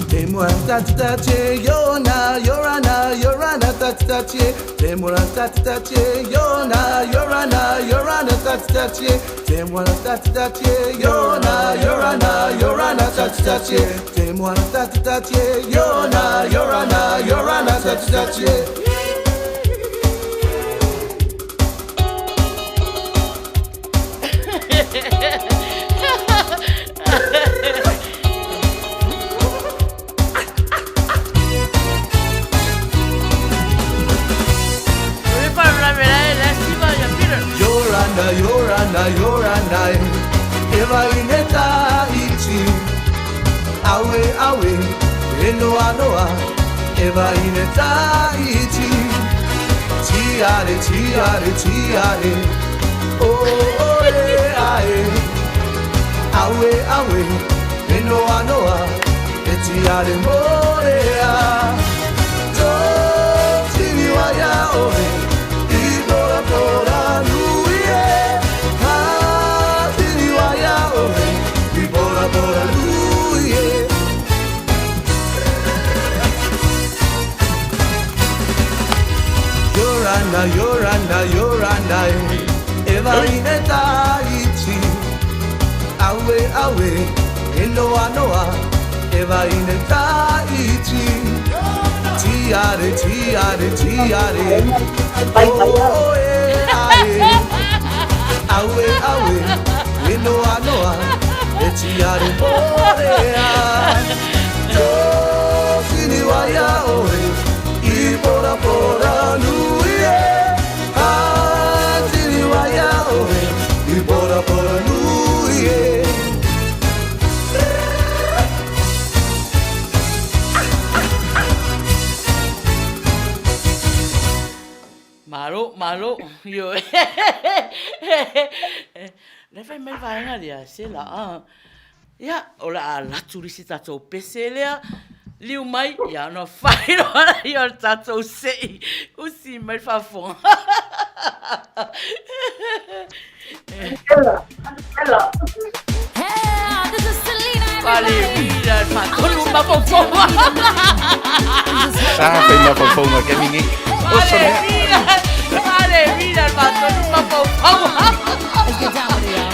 Te mua tatatie, yorana, yorana, yorana tatatie. Te mua tatatie, yorana, yorana, yorana tatatie. Te mua tatatie, yorana, yorana, yorana tatatie. Te mua tatatie, yorana, yorana, yorana tatatie. O le faalavelave la e le siva ia Peter. Yorana, yorana, yorana, e vahine Tahiti. Awe, awe, e noa noa, e vahine Tahiti. Tiare, tiare, tiare, oh, oh, e, ae. Awe, awe, e noa noa, e tiare morea. Tō tini waia oe, i pora pora nui e. Ha tini waia oe, i pora pora nui e. Yorana, yorana, yorana, e vahine Tahiti. Awe, awe, e noa noa, e vahine Tahiti. Tiare, tiare, tiare, oh, oh, e, ae. Awe, awe, e noa noa, e tiare morea. Tō tini Malo, malo, ioe. Le fai mai vaega lea, se la a. Ia, o le a alu atu le isi tatou pese lea, liu mai, ia ona fai loa lea o le tatou sei, usi mai le faafofoga. Fale vila le faatonu mafaufauga. Sa fai mafaufauga kemi nei. Oso Fale mea. vila, fale vila le faatonu mafaufauga. Let's get down with it, y'all.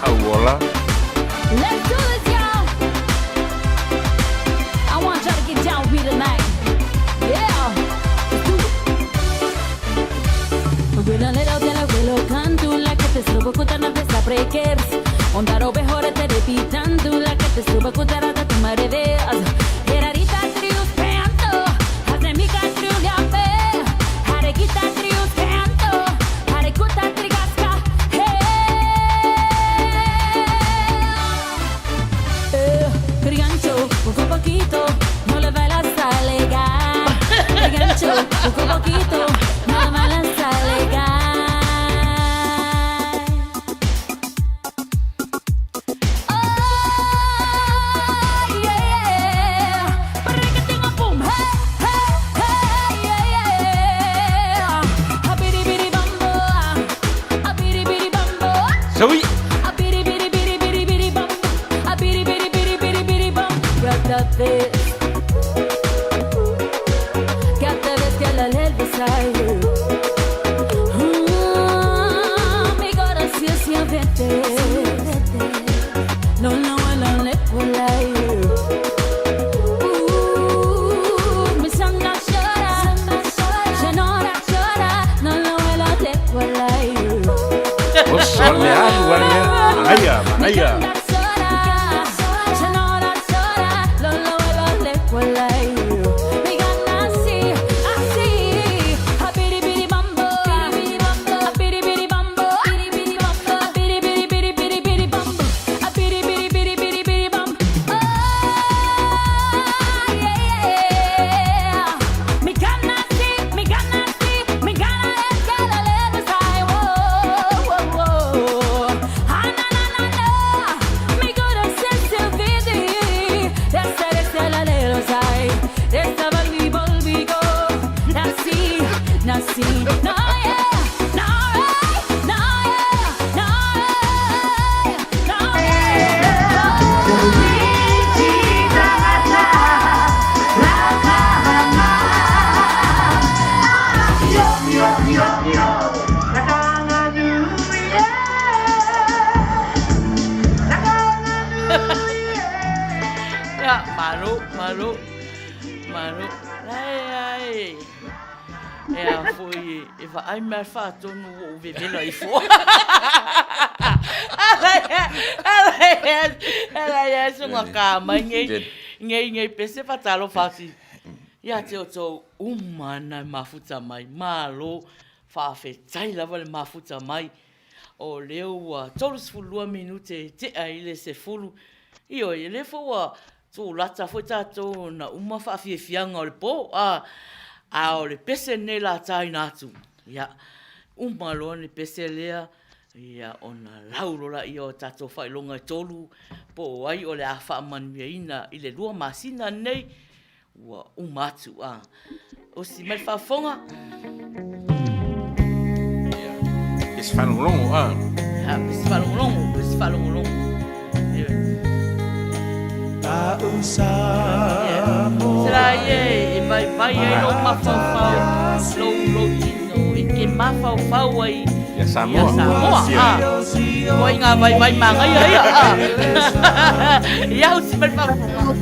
Auola. Let's do this, y'all. I want y'all to get down with me tonight. Yeah. Let's do it. Poco poquito, no le bailas a alegar. Trigancho, poco poquito, no le bailas a alegar. Oh, yeah. Parrecatinga, boom, hey, hey, hey, yeah, yeah. A biri biri bambo, a biri biri bambo. Saui. A biri biri biri biri biri bum. A biri biri biri biri biri bum. Got this. Got the best, got la beside you. Mi corazón se vete. No, no, no, le Mi sangre llora, llora, llora. No, no, no, le Oso le alu ale mea. Manaia, manaia. Malo, malo, malo. Ai, ai. E a foi, e vaai mai le faatonu ua ou vevela ifo. Ala ia songa ka mai nei, nei, nei pese fatalofa atu ia te outou uma ana e mafuta mai. Malo, faafetai lava le mafuta mai. O lea ua 32 minute e tea i le 10. Ioe, o lea foi ua tulata foi tatou na uma faafiafiaga o le po, a, a o le pese lenei la taina atu. Ia, uma loa le pese lea, ia, ona lau loa laia o tatou faailoga e tolu, po o ai o le a faamanuiaina i le 2 masina lenei, Ua uma atu a. Osi mai le faafofoga. Pese faalogologo a. Ha, pese faalogologo, pese faalogologo. Sera ie e vai vai ai lou mafaufau, lou lou tino e te mafaufau ai Ia Samoa. Ia Samoa. Ah. Koa i ngā vaivai māngaia ia. Ah. Ia usi mai le faafofoga.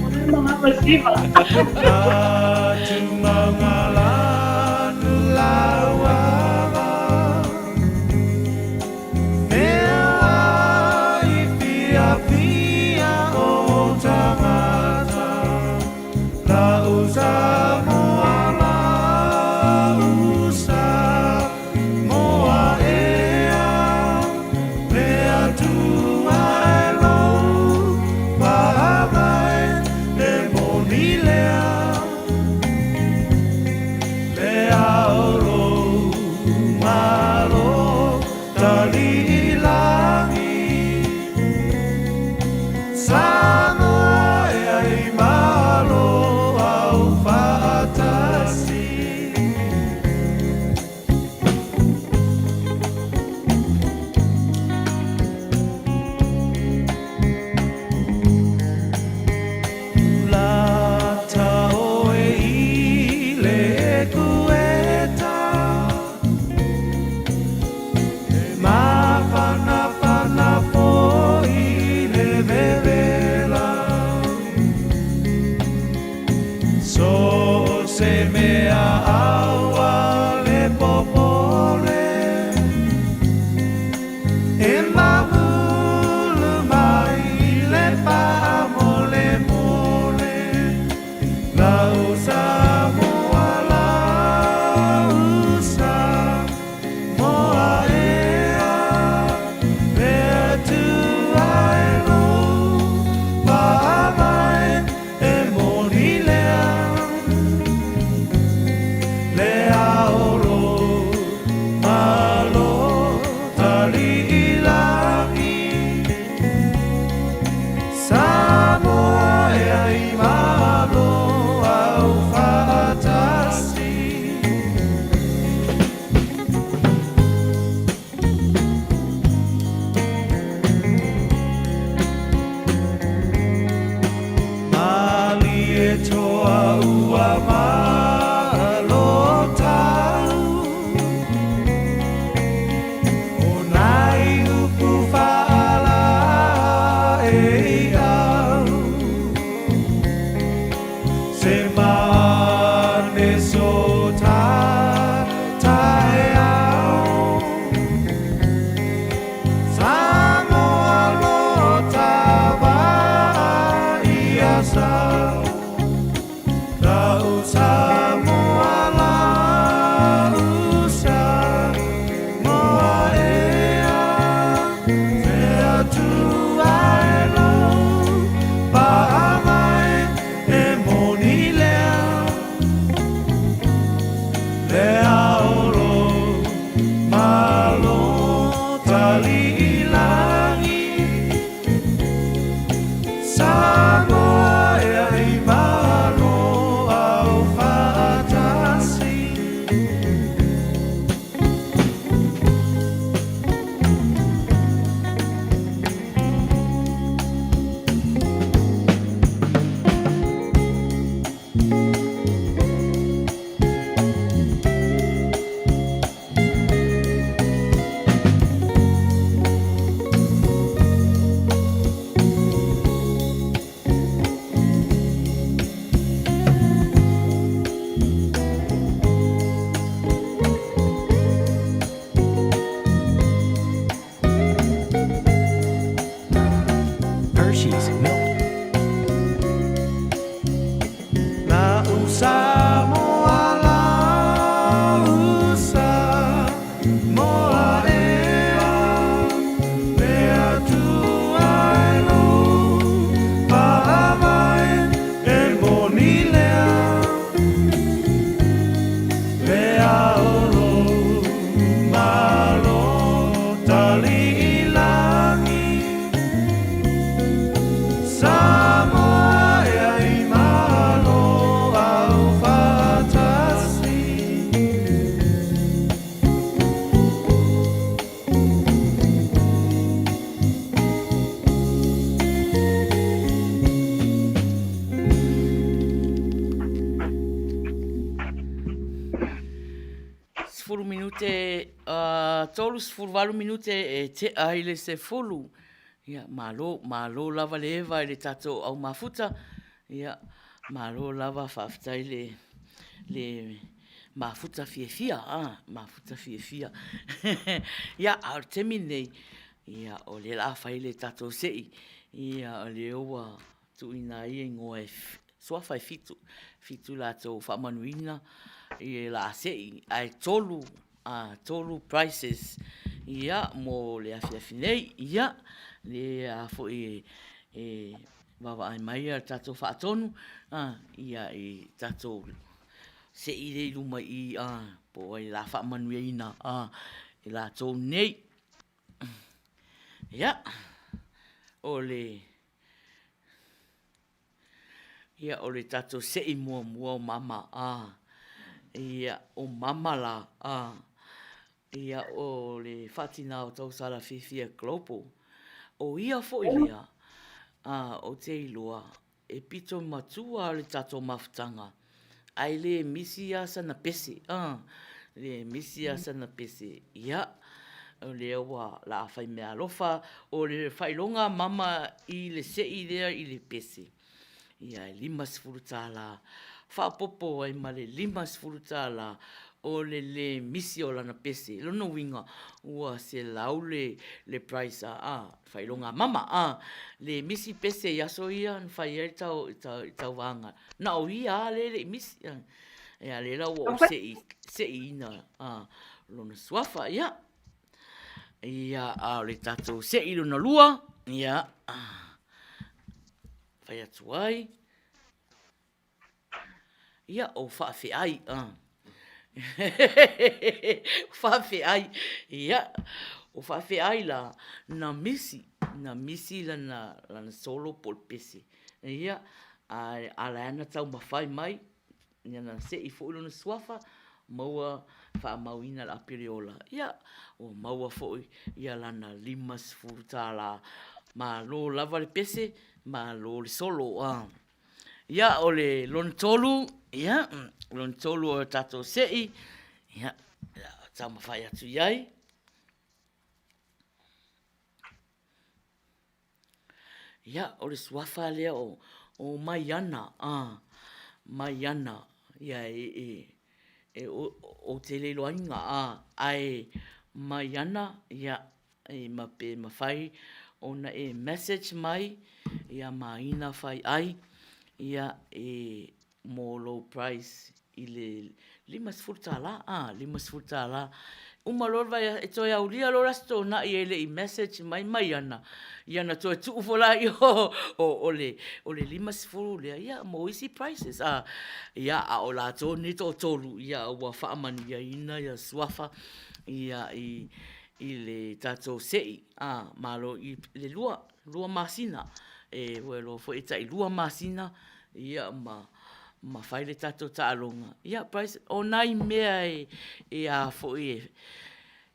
minute, 38 minute e tea ai le 10. Ia, malo, malo lava le eva i le tatou au mafuta. Ia, malo lava, faafetai le, le mafuta fiafia, a, mafuta fiafia. Ia, a o le taimi lenei, ia, o lea o le a fai le tatou sei. Ia, o lea ua tuuina ai igoa e suafa e fitu, fitu latou faamanuina i la sei, ae tolu, a, tolu prizes, ia, mo le afiafi nei. Ia, le a foi e vaavaai mai a tatou faatonu, a, ia, i tatou sei lea i luma i i, a, po o ai la faamanuiaina, a, i latou nei. Ia, o le Ia, o le tatou sei muamua o mama, a, ia, o mama la, a, ia, o le faatina o Tausala Fiafia Global. O ia foi lea, a, ou te iloa, e pito matua le tatou mafutaga, ae le misi lava sana pese, a, le misi lava sana pese. Ia, o lea ua la fai meaalofa, o le faailoga a mama i le sei lea i le pese, ia e $50 faaopoopo ai ma le $50 o le le misi o lana pese. O lona uiga, ua $100 le price a le faailoga a mama, a le misi pese i aso ia na fai ai le tauvaga, na o ia lava lea e le i misi. Ia lea la ua ou sei, seiina lona suafa, ia. Ia, a o le tatou sei lona lua, ia, fai atu ai, ia, o faafeai, a. Faafeai, ia, o faafeai la, na misi, na misi lana, lana solo po o le pese, ia, ae ala ai ona taumafai mai, Ia na sei foi lona suafa, maua faamauina le api o le ola. Ia, ua maua foi ia lana $50. Malo lava le pese, malo le solo. Ia, o le lona tolu, ia, lona tolu o tatou sei, ia, taumafai atu i ai. Ia, o le suafa lea o, o Maiana, a, Maiana, ia e, e, e, ou te le iloaina, a, ae Maiana, ia, e ma, pe mafai ona e message mai ia Maina Faiai, ia, e, mo lou price i le $50, a, $50. Uma loa le vaiaso, e toe aulia loa le Aso Toonai e le i message mai Maiana, ia ona toe tuu foi lea o, o le $50 lea, ia, mo isi prices, a. Ia, a o latou nei toatolu, ia ua faamanuiaina ia suafa ia i le tatou sei, a, malo i le lua, lua masina. E ua iloa foi e tai lua masina ia ma ma fai le tatou taaloga. Ia price, o nai mea e e a foi e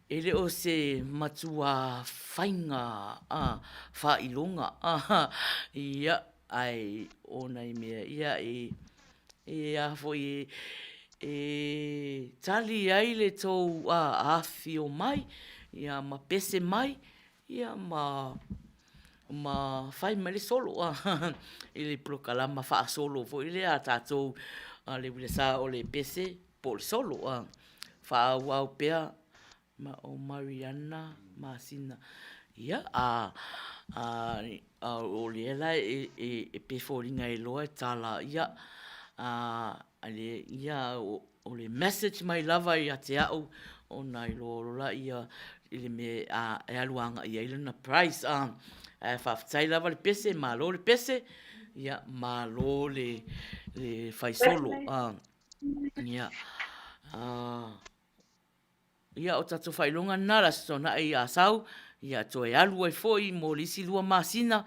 e le o se matua faiga a faailoga a ia ae o nai mea ia e e a foi e e tali ai le tou afifio mai ia ma pese mai Ia ma ma fai mai le solo i le polokalama faasolo foi lea a tatou a le uilasa o le pese po o le solo. Faaauau pea ma o Mariana Masina. Ia, a a o lea la e pei e foliga e iloa e tala ia a ia o le message mai lava ia te au ona iloa loa lea i le mea e alu agai i ai lana price. Ae faafetai lava le pese, malo le pese, ia malo le fai solo. Ia, ia o tatou faailoga lena, le Aso Toonai a sau, ia toe alu ai foi mo le isi lua masina,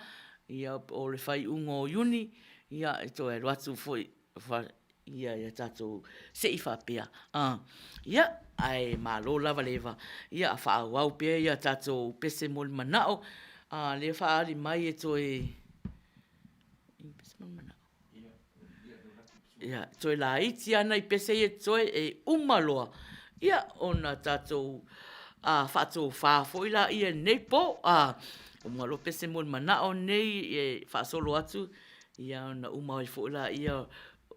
ia o le faaiuga o Iuni, ia e toe alu atu foi ia ia tatou sei faapea. Ia, ae malo lava le eva, ia faaauau pea ia tatou pese mo le manao, lea faaali mai e toe, pese mo le manao. Ia, toe laiti lava nai pese ia e totoe e uma loa. Ia, ona tatou faatofa foi laia i lenei po. Ua malo pese mo le manao lenei e faasolo atu, ia ona uma ai foi laia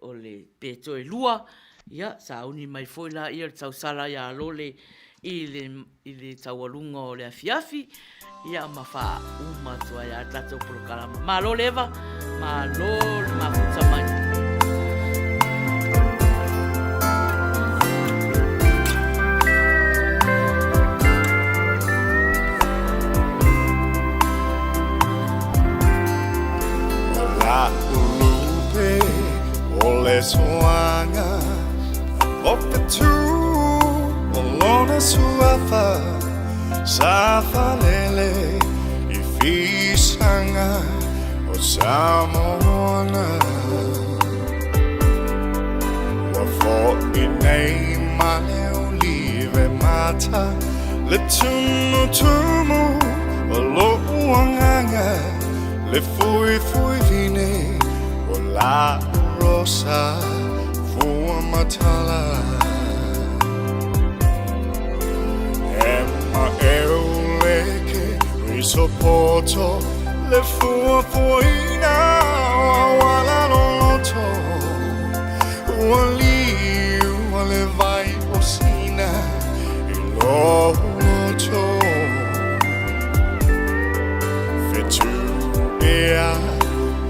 o le pe toe lua, ia sauni mai foi laia o le tausala ia Lole i le taualuga o le afiafi, ia ma faauma atu ai lava le tatou polokalama. Malo le eva, malo le mafuta mai. O le soaga o fetu o lona suafa Sa falele i fisaga o Samoana. Ua fo'i nei ma le olive mata le tumutumu o lo'u agaga, le fuifui vine o la'u rosa fua matala. E maʻeuleke risopoto le fuafuaina o auala loloto ua liu a le vai o Sina i lou loto. Fetu ea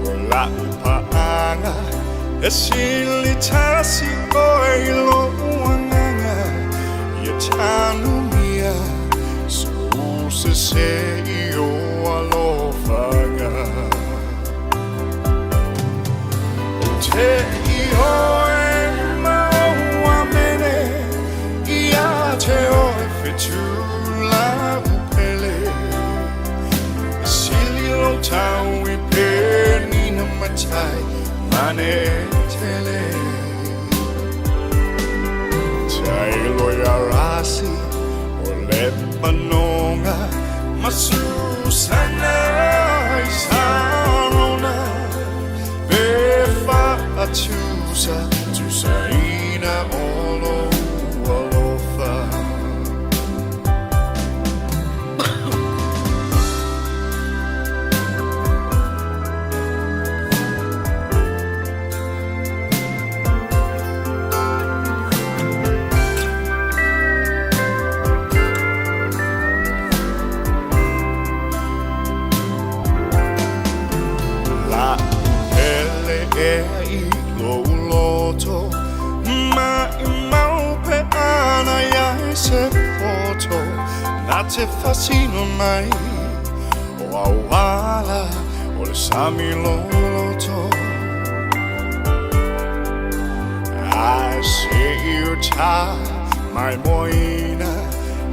o la'u paaga e sili tasi oe i lo'u agaga ia tanumia sou sese i ou alofaga. Ou te ioe ma ou amene ia te oe fetu la'u pele. E sili lou tau i penina matai mane tele. Tailo ia rasi o Lepanonga ma Susana i Sarona pe faatusa tusaina o lou alofa. La'u pele ea i lou loto Maʻimau pe ana ia e se poto Na te fasino mai o auala o le sami loloto Ae se i uta mai moina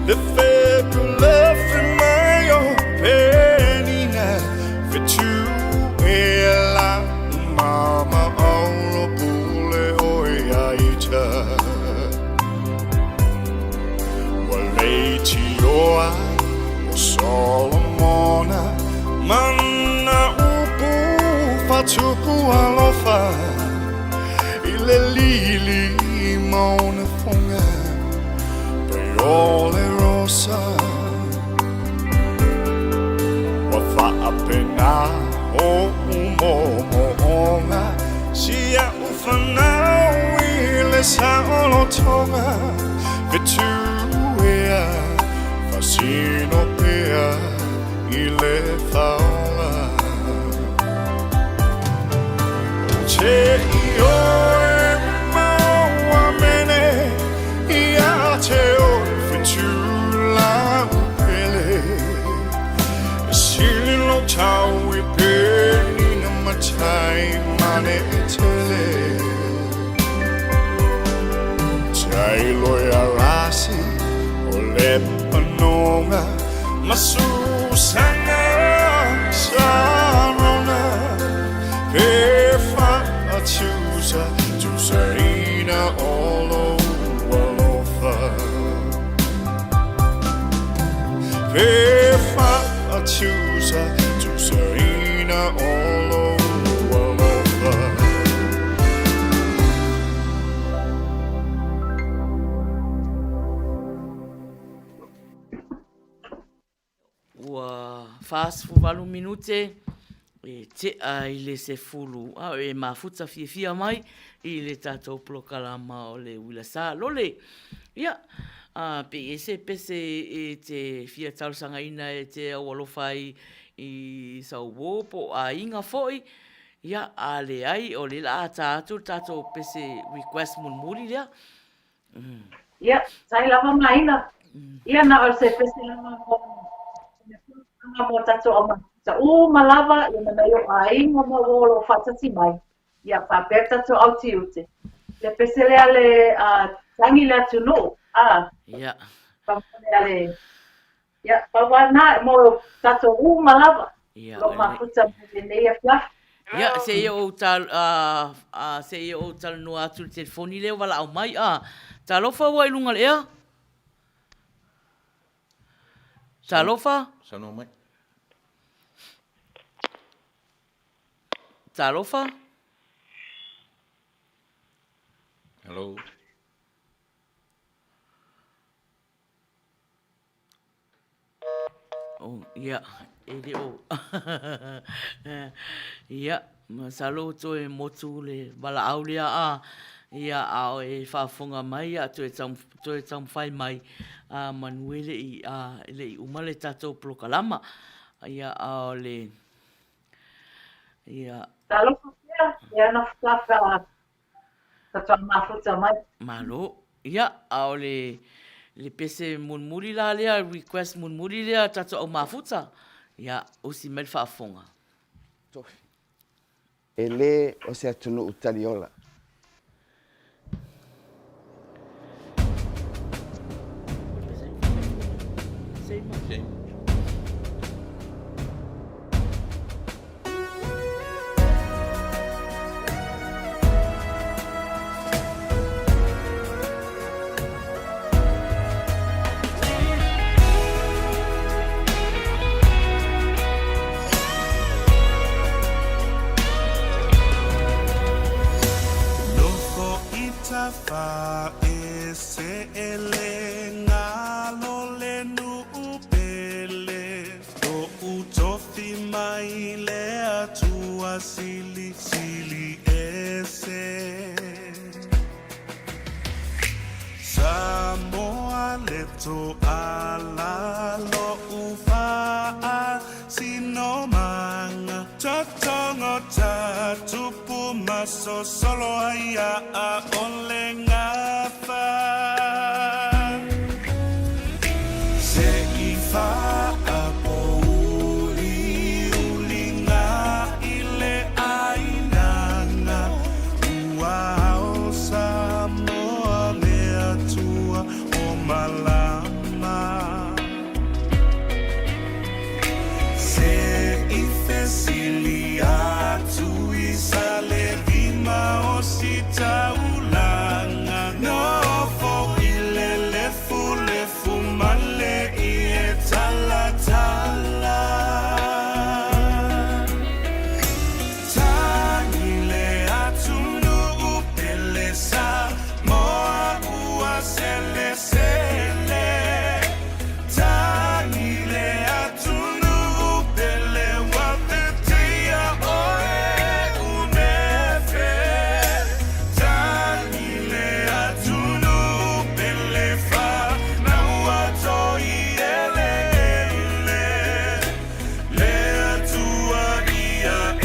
le fepulefe mai o penina fetu e la mama auro pule o ia ita. Ua leitioa o Solomona ma na upu faatupu alofa i le lili ma ona foga pei o le rosa. Ua faapena o'u moomooga si a'u fanau i le saolotoga fetu ea fasino pea i le faola. Ou te ioe ma ou amene ia te oe fetu la'u pele. E sili lou tau i penina matai mane e tele. Tailo ia rasi o Lepanonga ma Susana Sarona pe faatusa tusaina o lou alofa. Pe faatusa tusaina o lou alofa. 48 minute e tea i le 10, a e mafuta fiafia mai i le tatou polokalama o le Uila Sa Lole. Ia, a, pe i ai se pese e te fia talosagaina e te aualofa ai i sau uo po o aiga foi, ia, a leai, o lea la a ta atu le tatou pese request mulimuli lea. Ia, sai lava maina. Ia na o se pese lava mo le tulaga mo tatou au mafuta uma lava, ia ma nai ou aiga ma uo o lo o faatasi mai. Ia faapea tatou au tiute. Le pese lea le uh, tangi le atunuu. Ah. Ia. Pamone le Ia, pau lava lena mo tatou uma lava. Ia, Lo mafuta mo lenei afiafi. Ia, se i ou tal, se i ou talanoa atu i le telefoni lea ua valaau mai. A, talofa ua i luga o le ea? Talofa? Saunoa mai. Talofa? Hello. Oh, ia, e le o. Ia, masalo toe motu le valaau lea a, ia, a o e faafofoga mai, ia, toe tau, toe taumafai mai, a, manu e le i, a, e le i uma le tatou polokalama. Ia, a o le, ia. Talofa pea, e ana whakawha Faatoa mafuta mai. Malo. Ia, a o le, le pese mulimuli la lea, request mulimuli lea tatou au mafuta. Ia, usi mai le faafofoga. Tofi. E le o se atunuu taliola. Nofo i tafa e seele ngalo le nuu pele Lo'u tofi mai le Atua silisili ese Samoa le toala lo'u faasinomaga Totogo ta tupu masosolo ai a ʻole gafa Se i faapouli-uliga i le ʻāinaga Ua ao Samoa le Atua o malama Se i fesili atu i Salevima o Sitaulaga Nofo i le lefulefu ma le ie talatala Tagi le atunuu pele Samoa ua selesele Tagi le atunuu pele ua feteia oe unefe Tagi le atunuu pele whanau toi eleele Le Atua ia e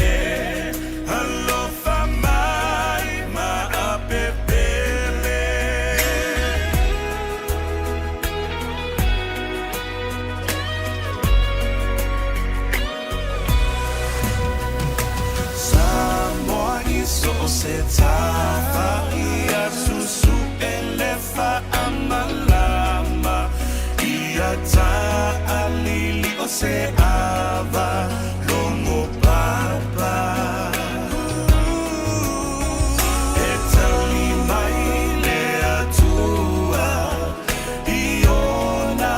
alofa mai ma apepele. Samoa i so o se tafa ia susu'e le faamalama ia taalili o se ava logo papa E tali mai le Atua i ona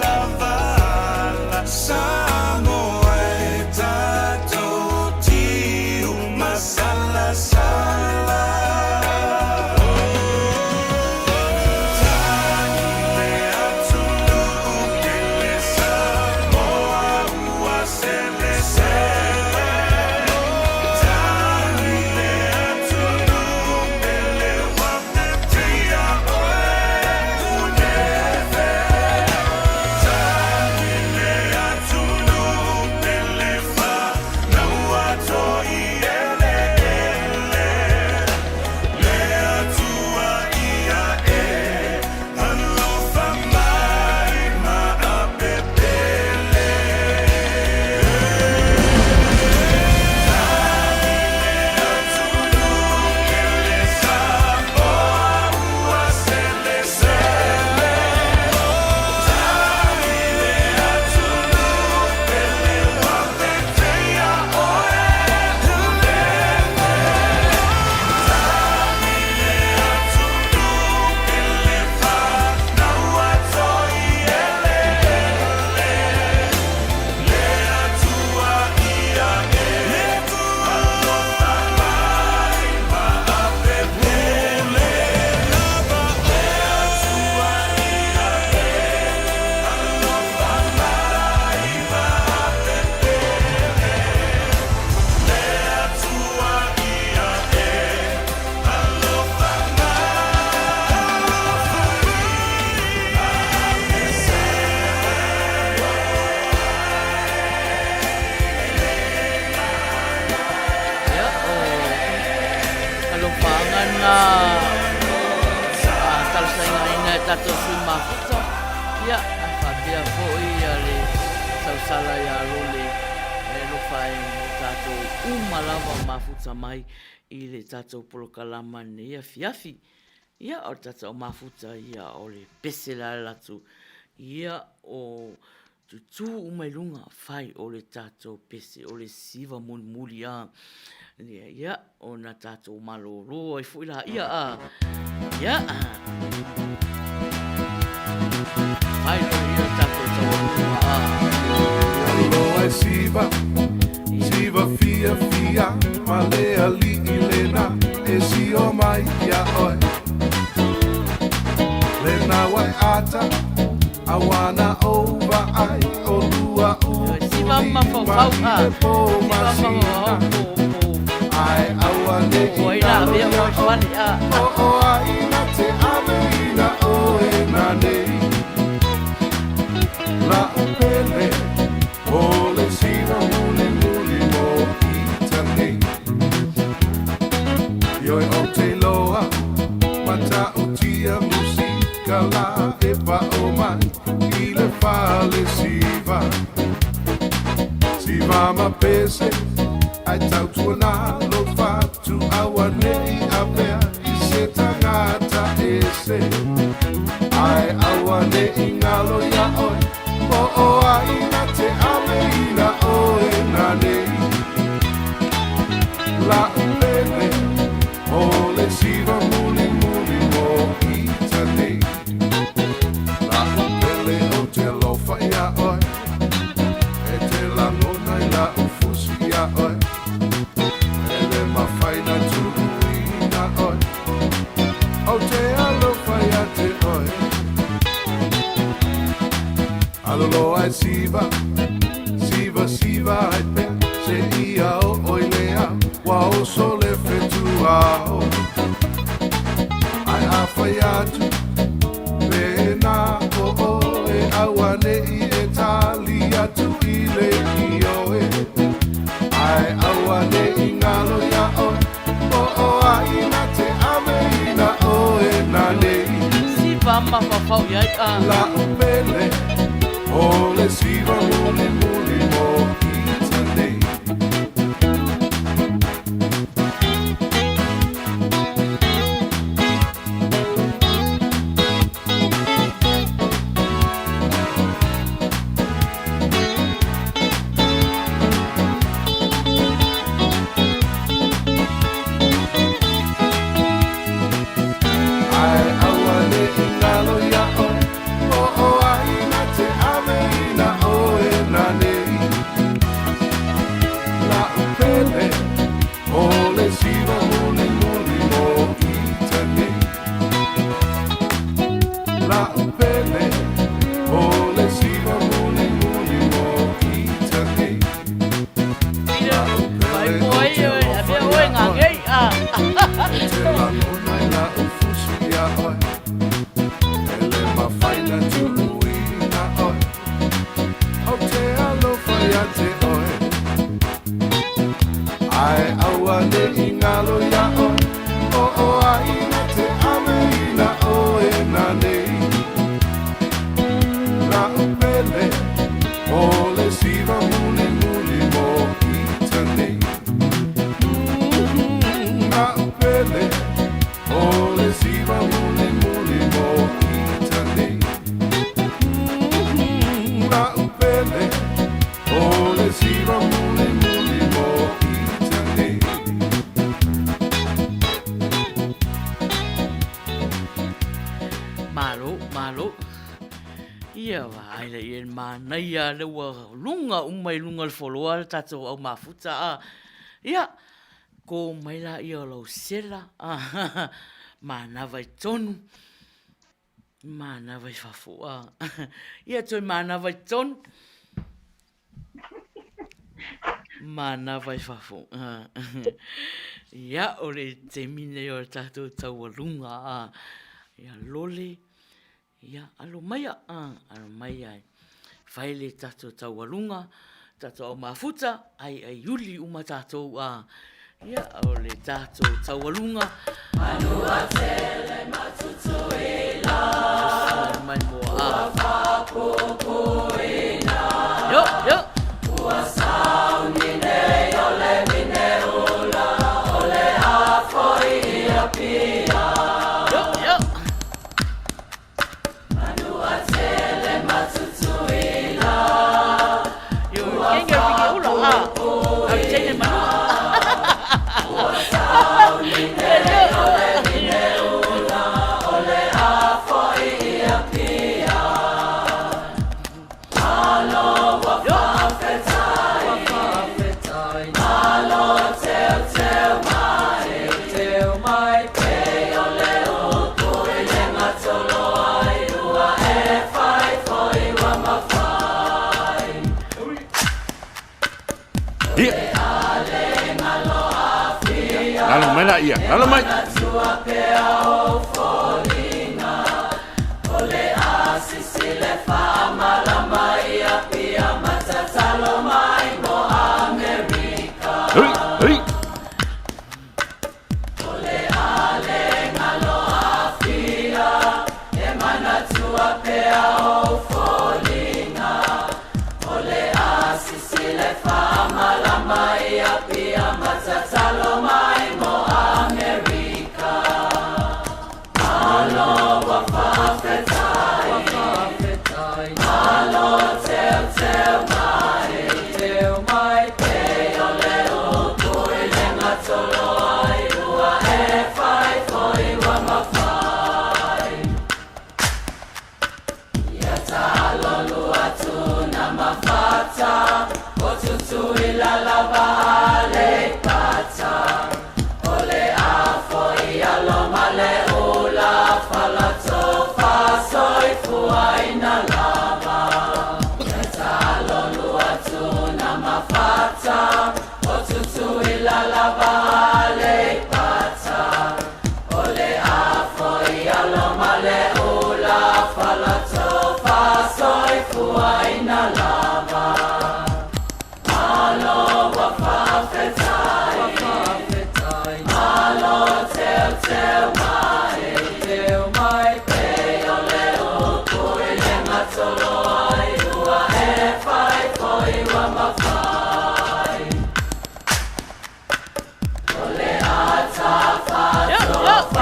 lava ala Samoa e tatou tiu masalasala. lena talosagaina e tatou sui mafuta, ia, ae faapea foi le tausala ia Lole e alofa ai mo tatou uma lava mafuta mai i le tatou polokalama nei afiafi. Ia, o le tatou mafuta ia o le pese la le latou, ia, o Tutū uma i luga, fai o le tatou pese, o le siva mulimuli a. Ia, ia, ona tatou malōlō ai foi laia a. Ia. Fai loa ia tatou taualuga a. Aloha e siva, siva fia fia, ma le ali'i lena e sio mai ia oe. Lena wai ata, Awana o vaai o lua Si ma mafaufau a le po masina Ae aua ne i Oi la mea o fale a O o ai na te ave ina oe na nei La upele o le siva muli muli mo ita nei Ioi o te loa matautia musika la e pao mai i le fale siva Siva ma pese ai tautuana lo fatu auanei avea i se tagata ese Ae auanei ngalo ia oe po o ai na te ave ina oe nanei La upele o le siva muli muli mo ita nei La upele o te alofa ia oe E te lagona i la ufusi ia oe E le mafai na tuuina oe O te alofa ia te oe Aloloa e siva, siva, siva ai pea Se ia o oi lea, ua oso le fetuao Ae afai atu, pēnā o oe Auane'i e tali atu i le ioe Ae auane'i ngalo ia oe Po o ai na te ave ina oe nanei Siva mafaufau i ai a. La'u pele o le siva muli muli mo ita nei. Ae auane'i ngalo ia oe Po o ai na te ave ina oe nanei La'u pele o le siva muli muli mo ita nei La'u pele o le siva muli muli mo ita nei La'u pele o te alofa ia oe E te lagona i la'u fusi ia oe E le mafai na tuuina oe Ou te alofa ia te oe Ae auane'i ngalo ia oe Po o ai na te ave ina oe nanei La'u pele o le siva muli muli mo ita nei La'u pele o le siva muli muli mo ita nei La'u pele o le siva muli muli mo ita nei Malo, malo. Ia vaai la ia le manaia lea ua luga uma i luga o le foloa le tatou au mafuta a. Ia, ko mai la ia o lau sela a manava i tonu. Manava i fafo a. Ia toe manava i tonu. Manava i fafo. Ia, o le taimi nei o le tatou taualuga a. Ia lole. Ia, alo maia, alo maia e fai le tatou taualuga, tatou au mafuta, ai ai uli uma tatou a. Ia, o le tatou taualuga. Mai moa. Yo, yo. Yo, yo. Yo, kenga piki ula a. Au tene manua. Ia. Lalo mai la ia, lalo mai. Hei, hei. Yo, yo, yo.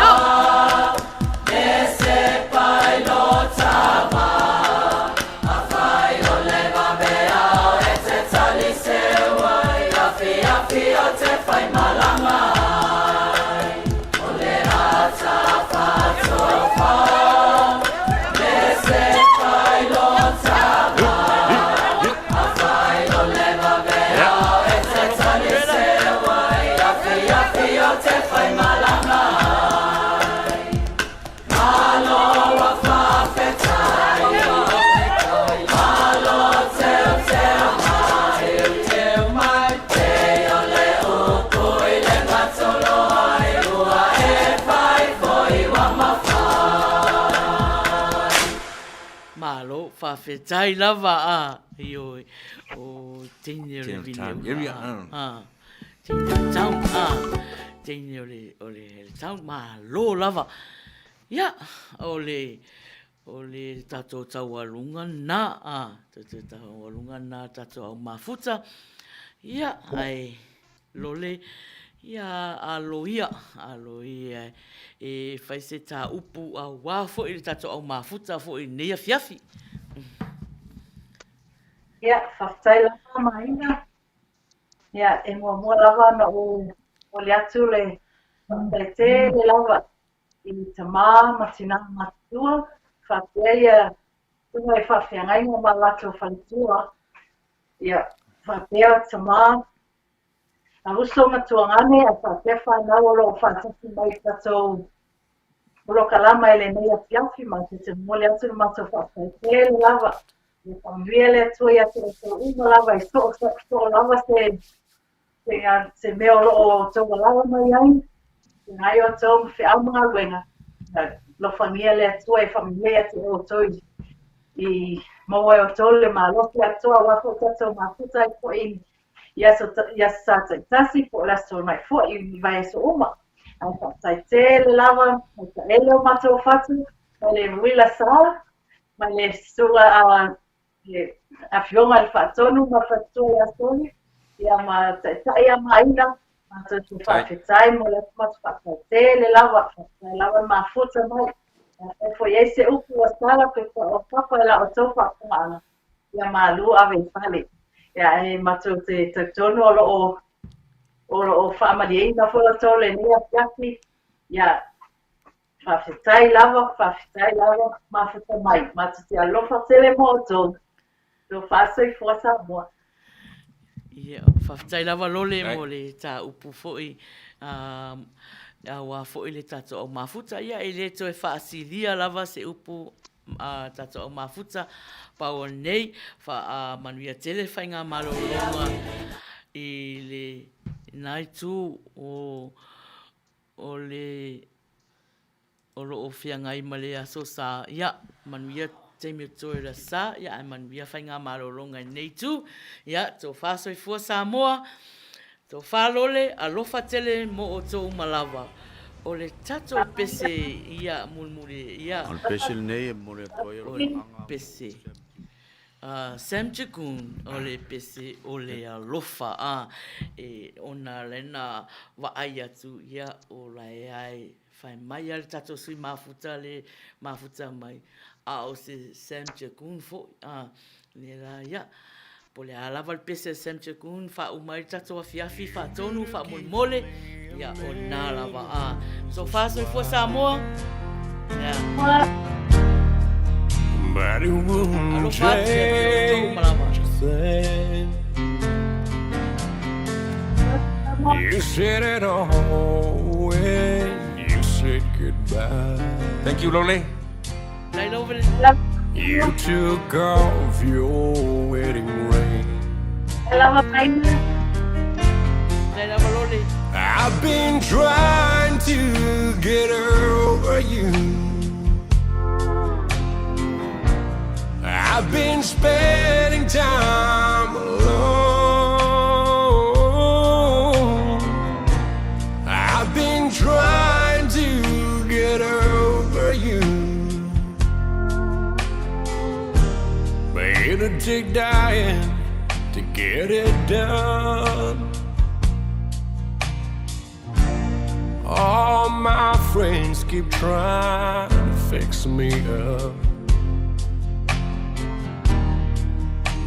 Malo, faafetai lava a ioe o teine o le vine ula a. Teine o le town a. Teine o le o le town malo lava. Ia, o le o le tatou taualuga na a, tatou taualuga na tatou au mafuta. Ia, ae Lole, ia aloia, aloia e fai se tāupu auā foi le tatou au mafuta foi i lenei afiafi. Ia, faafetai lava Maina. Ia, e muamua lava ona ou momoli atu le faafetai tele lava i tama ma tinā matutua, faapea ia susuga i faafeagaiga ma latou faletua, ia, faapea tama A uso ma tuagane ae faapea whanau o loo faatasi mai i tatou polokalama i lenei afiafi matou te momoli atu le matou faafetai tele lava. Ia faamanuia le Atua ia te outou uma lava i soo soo lava se se, se mea o loo outou alaala mai ai, feagai outou ma feau ma galuega. Ia alofagia le Atua e faamanuia ia te outou i i maua e outou le malosi atoa aua foi tatou mafuta ai foi i aso, i aso Sa taitasi po o le Aso Toonai foi i vaiaso uma. Ae faafetai tele lava i taele o matou fatu, mai le Uila Sa, mai le susuga a le Afioga i le Faatonu ma le Faletua ia Soli, ia ma Taitai ia Maina, matou te faafetai mo le atu faafetai tele lava, faafetai lava le mafuta mai. Afai foi e i ai se upu ua sala pe paopapa i la outou faafofogaaga, ia malu ave i fale. Ia ae matou te talitonu o lo o o lo o faamalieina foi outou i lenei afiafi. Ia faafetai lava, faafetai lava, mafuta mai. Matou te alofa tele mo outou. Tofa soifua Samoa. Ia, faafetai lava Lole mo le tāupu foi aua foi le tatou au mafuta. Ia, e le toe faasilia lava se upu a tatou au mafuta pau o lenei. Faamanuia tele faigamalologa i lena itu o le o lo o feagai ma le Aso Sa. Ia, manuia taimi o totoe o le Aso Sa, ia ae manuia faigamalologa i lenei itu. Ia, tofa soifua Samoa, tofa lole, alofa tele mo outou uma lava. O le tatou pese ia mulimuli, ia. O le pese lenei e momoli atu ai O le pese a Sam Jagoon, o le pese o le alofa, a, e ona lena vaai atu, ia, o lae ae Fai mai a le tatou sui mafuta le mafuta mai, a o se Sam Jagoon foi, a, le la ia. Po o le a lava le pese a Sam Jagoon, faauma ai le tatou afiafi faatonu, faamolemole, ia, o lena lava, a. Tofa soifua Samoa, ia. But it wouldn't Alofa atu ia te outou uma lava. change a thing. You said it all when you said goodbye. Thank you, Lole. You took off your wedding ring. I've been trying to get over you. I've been spending time alone. I've been trying to get over you. But it'll take dying to get it done. All my friends keep trying to fix me up.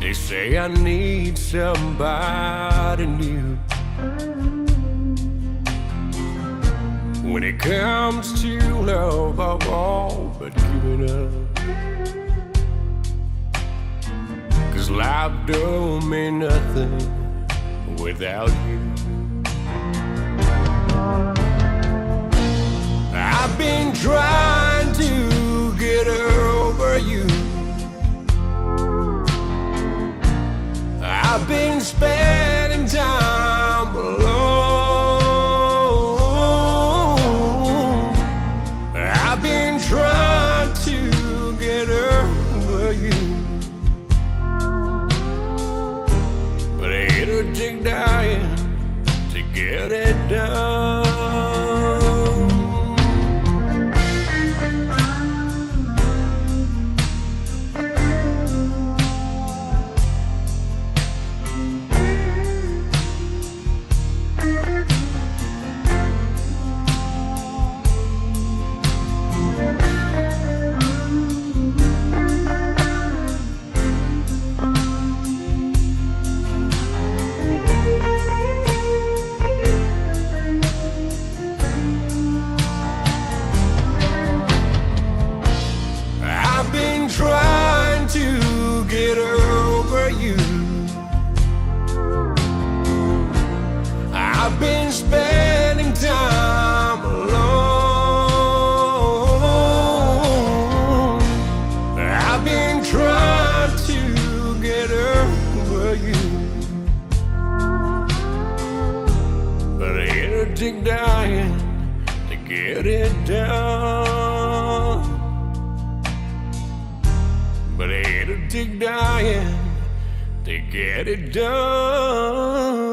They say I need somebody new. When it comes to love, I've all but given up. Cause life don't mean nothing without you. I've been trying to get over you. I've been spending time alone. I've been trying to get over you. But it'll take dying to get it done. I've been trying to get over you. I've been spending time alone. I've been trying to get over you. But it'll take dying to get it done. But it'll take dying to get it done.